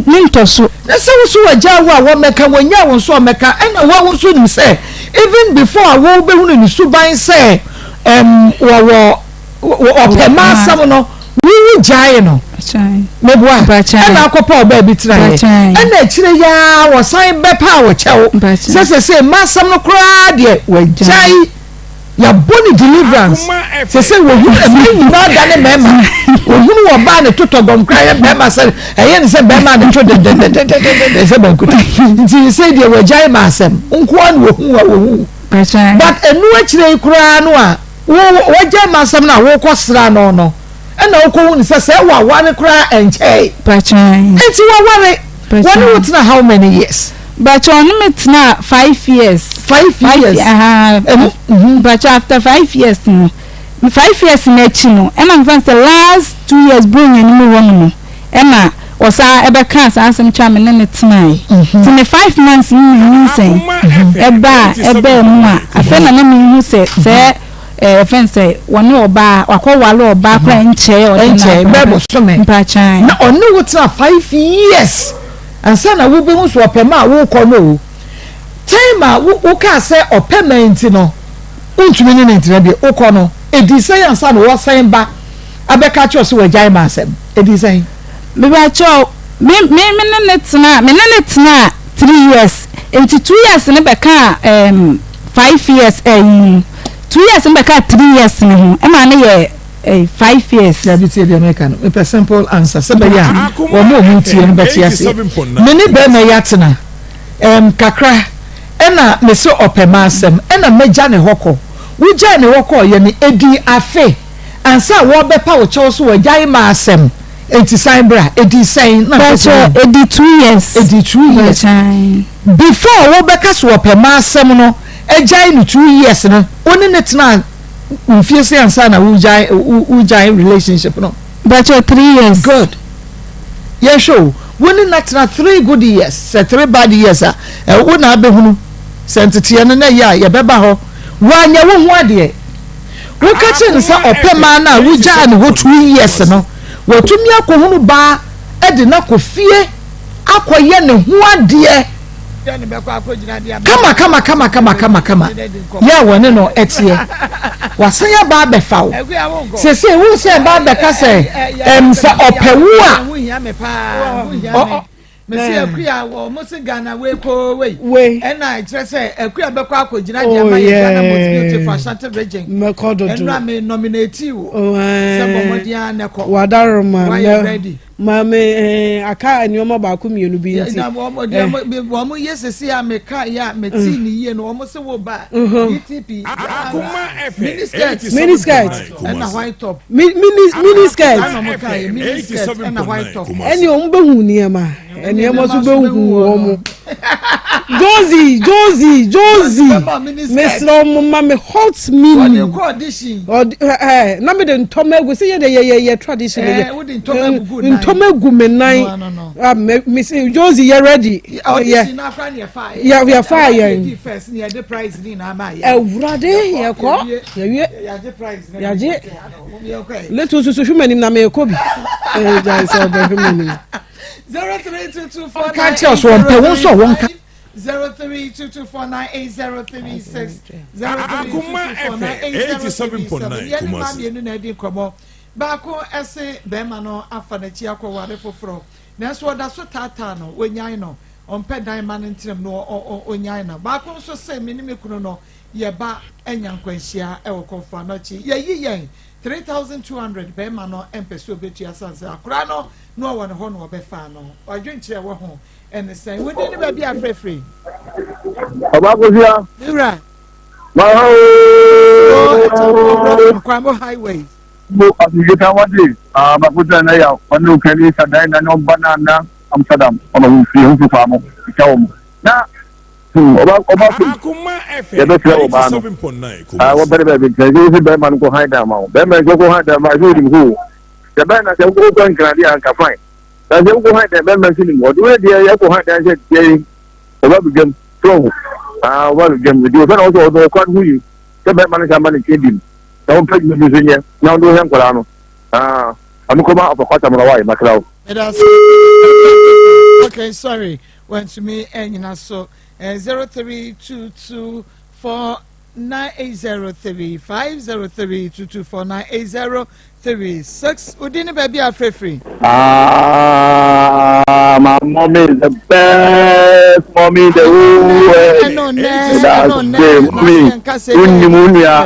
mentɔ so. Na sɛ wo so wɔagyaa wo a wɔmmɛka, wɔnyaa wo nso a ɔmmɛka, ɛna wo a wo nso nim sɛ even before a wobɛhunu ne suban sɛ ɛm wɔwɔ ɔpɛ ma asɛm no wowu gyae no meboa ɛna akɔpa ɔbaa bi tenaeɛ ɛna akyire yi ara wɔsan bɛpa a wɔkyɛw sɛ sɛsɛ ma asɛm no koraa deɛ wɔagyae yɛabɔ ne deliverance sɛ sɛ wɔhunu ɛmɛ nyinaa da ne mmarima wɔhunu wɔ baa ne totɔ dɔm koraa yɛ bɛrima sɛ ɛyɛ ne sɛ bɛrima ne to dendendendendenden sɛ bankuta nti sɛ deɛ wɔagyae ma asɛm nkoa ne wɔhu a wɔhu But ɛno akyire yi koraa no a wo wagyae m'asɛm no a wokɔ sra no no ɛna wokɔ hu no sɛ sɛ waware koraa ɛnkyɛe. Nti waware wɔne wo tena how many years? Bàtchɛ ɔne me tena 5 years. 5 years. Ɛno. Bàtchɛ after 5 years no 5 years n'akyi no ɛna nfa sɛ last 2 years buronya no mu hɔ no mu ɛna ɔsan ɛbɛkaa saa asɛm kyerɛ a me ne no tenae. Nti ne 5 months no na nyinsɛn ɛbaa ɛbaa mu a afei na na mehu sɛ sɛ ɛɛ yɛfrɛ no sɛ wɔne ɔbaa wakɔware ɔbaa koraa nkyɛe a ɔde no Ɛnkyɛe, aba bɛyɛ bosome. Mpakyɛw. Na ɔne wo tena 5 years ansa na wobɛhu sɛ ɔpɛ ma a wokɔ no o. Time a wo wokaa sɛ ɔpɛ ma nti no wontumi ne no ntena bio, wokɔ no, ɛdii sɛn ansa na wɔsan ba abɛka akyerɛ wo sɛ wagyae ma asɛm? Ɛdii sɛn? Mepakyɛw, me me me ne no tenaa me ne no tenaa 3 years nti 2 years no bɛkaa ɛɛm 5 years ɛyi mu 2 years no bɛkaa 3 years no ho ɛma no yɛ ɛyi 5 years. Dabi tie deɛ meka no, mepɛ simple answer sɛ bɛyɛ a wɔn a wɔn tie no bɛte aseɛ. Me ne bɛrima yi atena ɛɛm kakra ɛna me se ɔpɛ m'asɛm ɛna mɛgya ne hɔ kɔ. Wogyae ne hɔ kɔɔyɛ no ɛdii afe ansa a wɔrebɛpa wo kyɛw so wɔagyae m'asɛm. Enti san bra. Edii sɛn na mpɛ sɛ Pakyɛ wohu? edi 2 years. Edii 2 years. Pakyɛ. Before wo bɛka sɛ wɔpɛ m'asɛm no agyae no 2 years no, wo ne no tenaa mfie sɛn ansa na wo gyae wo gyae relationship no? Pakyɛ 3 years. Good. Yɛnhwɛ o, wo ne no atena 3 good years, sɛ 3 bad years a, ɛ wo na abɛhunu sɛ nteteɛ no na ɛyɛ a yɛbɛba hɔ. Wanyɛ wo ho adeɛ. Woka kyerɛ no sɛ ɔpɛ maa no a wogyaa ne hɔ 2 years no, watumi akɔhunu baa de no akɔ fie akɔyɛ ne ho adeɛ kama kama kama kama kama kama yɛ a wɔne no teɛ. Wasan aba abɛfa wo. Seesei wo sɛ ba abɛka sɛ ɛm sɛ ɔpɛ wo a. Mese Akua wɔ mo se Ghana wei koo wei. Wei. Ɛna ɛkyerɛ sɛ Akua bɛkɔ akɔgyina de ama yɛ Ghana most beautiful Ashanti region. Mɛkɔ dodo. Ɛnura me nominate wo. Oh, sɛ bɔ mmɔden ara na kɔ. Wadaroma. Wayɛ ready. Maame eh, aka nneɛma baako mmienu bi nti. Na wɔn deɛ wɔn yɛ sisi a meka yɛ a meti ne yie no wɔn se wo ba. DTP. Akoma FM. Mini skirt. Mini skirt. Ɛna white top. Mini mini skirt. Mini skirt ɛna white top. Ɛni wɔn bɛ hu nneɛma nneɛma nso bɛ hu wɔn. Josie Josie Josie mesrɛ wɔn ma me hot mini. Ɔde kɔ audition. Ɔde ɛɛ na mi de ntɔmɔ egu sɛ yɛ de yɛ yɛ yɛ tradition yɛ. Ɛɛ wode ntɔmɔ egugu nan. Ntɔmɔ egu mi nan. Ah mɛ misi Josie yɛ ready. Audition n'akora ni yɛ fa yɛ. Yɛ yɛ fa yɛn. Yɛ di first ni yɛ de prize ni na ama yɛ. Ɛwurade yɛ kɔ yɛ wie. Yagye letu nso hwɛ m'anim na merekɔ bi. Ɛɛ gyae sɛ ɔbɛhwɛ m'anim. Ɔnka nkyerɛ so ɔmpɛ wo nso a wɔnka. 0322498036 0322498037 yɛne mmaa mmienu na ɛdi nkɔmmɔ. Baako ɛse bɛrima no afa n'akyi akɔware foforɔ nanso ɔda so taataa no, wɔnyae no, ɔmpɛ dan ma no ntenam no, ɔnyae no. Baako nso se me ne me kunu no. Yɛba anya nkwanhyia wɔ Komfo Anokye. Yɛyi yɛn 3200 bɛrima no mpɛ sɛ ɔbɛtua sane sɛ akwadaa no na ɔwɔ ne hɔ na ɔbɛfaa no. W'adwenkyerɛ wɔ ho ne sɛn? Wo din ne baabi a frɛfrɛ? Ɔba Akosua. Me wura. Maha ooo. Ɛkyɛ Kwamo highway. Mo asomdwe ka wate. Ah, baako tɛ na ya ɔne okani sadan na ne ɔba na na Amsterdam ɔna wɔn fie ho firi mo ɛkyɛ wɔn na hmm, ɔba ɔba so yɛbɛsrɛ wɔ baa no ah, wɔbɛrɛ baabi nkyɛn sɛ wosi bɛrima no kɔ han dan ma wo bɛrima nso kɔ han dan ma sɛ wonim hoo sɛ bɛn na sɛ wokɔ nkradeɛ a nka fine na sɛ wokɔ han dan bɛrima nso nim hɔ de woyɛ deɛ yɛkɔ han dan sɛ deɛ ɔba bɛdwam so ho ah, ɔba bɛdwam nti wɔsɛ na wɔsɛ ɔno ɔkora no ho yi sɛ bɛrima no san ba ne nkyɛn bi mu na wɔmpɛ adwuma bi nso nyɛ na wɔde wohwɛ nkwadaa no ah, amekɔma ɔpɔkɔta mu na wɔayɛ makra wo Okay, sorry. Wantumi anyina so. 0322 49803 503 224 9803 6. Wodi ne baabi a frɛfiri. Ah, my mommy is the best mommy in the whole world. Ɛno nɛ, ɛno nɛ, mommy. Wonim wo nua.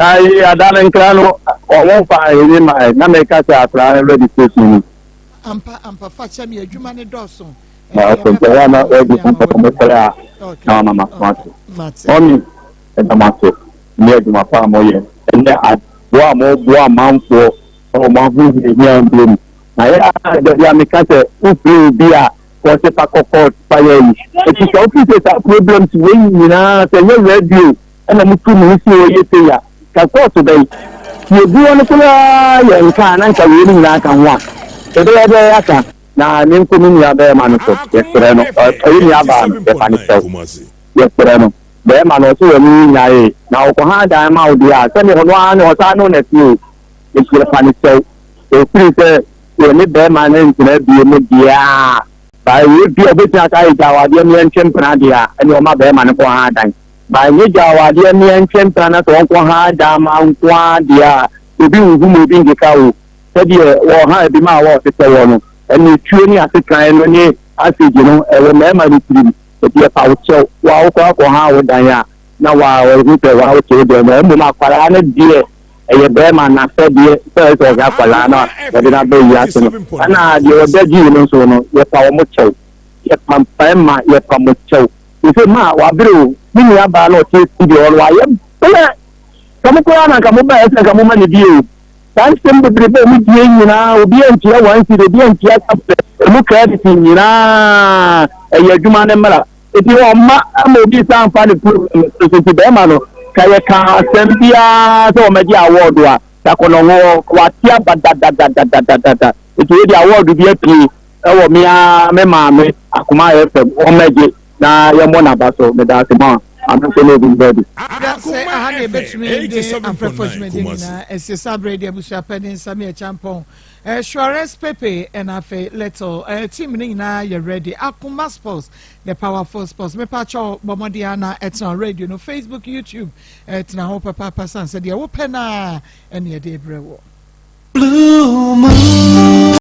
Ayi ada no nkra no wɔn fa ɛyi ma ɛ na mɛka sɛ akora no registration ni. Ampa ampa fa kyɛ me adwuma ne dɔɔso. Na ɔsɛ wa na wɔadi ho nkɔmɔ mo kɔrɛ a na wama ma so ase. Mɔmi ɛda mo ase ne adwuma pa a moyɛ ɛnɛ aboa a moboa amanfoɔ wɔ mo ahohiahia mmerɛ mu. Na yɛ a da bi a meka sɛ wofiri obi a wɔse fa kɔ court fa yɛ ayi. Ɛti sɛ wofiri sɛ saa problems wei nyinaa sɛ ɛnyɛ radio ɛna mo tu mo ho si hɔ yɛ sei a, nka kɔɔto bɛn? Sɛ yɛbu wɔn koraa yɛ nka a, na nka wei no nyinaa ka ho a, yɛbɛyɛ dɛn aka? Na me nko me nua bɛrima no so, yɛsrɛ no, ɔyɛ nua baa no, yɛfa no kyɛw, yɛsrɛ no. Bɛrima no, ɔse wɔne nyaee, na ɔkɔha dan ma wo deɛ a, sɛdeɛ ɔno ara ne ɔsaa ne wo na ɛte o, nti yɛfa no kyɛw. Ɛfiri sɛ yɛne bɛrima no ntena bio mu deɛ a, baa ɛwɔ bi a ɔbɛtumi aka ayɛ gya awadeɛ mmeɛntwe mpena deɛ a, ɛne ɔma bɛrima no kɔha dan. Ba nye gya awadeɛ mmea ntwe mpena na sɛ wɔnkɔ ha dan ma nko ara deɛ a, obi nhu ma obi nkeka o. Sɛdeɛ wɔha ebi ma a wɔresesɛ wɔ no, ɛne tuo ne asetran no ne asage no, ɛwɔ mmarima no tirim. Enti yɛpa wo kyɛw, wo a wokɔ akɔ ha wo dan a, na wa wɔhu sɛ wa wote wo dan mu. Mmom akwadaa no deɛ, ɛyɛ barima n'asɛdeɛ sɛ ɛsɛ sɛ ɔhwɛ akwadaa no a wɔde no aba wiase no. Ɛna deɛ ɔda gyii no nso no, yɛpa wɔn kyɛw. Yɛpa mmarima, yɛpa mo kyɛw. Mese ma wabere o, me nua baa na ɔte studio hɔ no wayɛ brɛ. Sɛ mo koraa na nka mo baeɛ sɛ nka mo ma ne bi o. Saa nsɛm bebrebe a wɔn die nyinaa obi antua one cedi, obi antua kapɛ, emu credit nyinaa ɛyɛ adwuma ne mmara. Eti wɔn mma ama obi san fa ne problem so nti bɛrima no ka yɛ ka asɛm biara sɛ wɔn agye award a takɔnɔho wate aba dadadadadadada. Eti wei de award bi apue. Ɛwɔ me ara me maame Akoma FM wɔmmɛgye na yɛmmɔ n'aba so. Meda ase ma maame nso ne obi mbra bi. Na sɛ aha na yɛbɛtumi de afrɛfoɔ dwumadie nyinaa asie saa berɛ yi deɛ abusua panin Sammy Acheampong, eh, Suarez Pepe ɛna afei Little eh, team no nyinaa yɛ ready. Akoma Sports, the powerful sports. Mepa kyɛw bɔ mmɔden ara na ɛtena radio no Facebook, YouTube eh, tena hɔ papaapa sane sɛ deɛ wopɛ no a ɛne yɛde brɛ wɔ. Blue moon.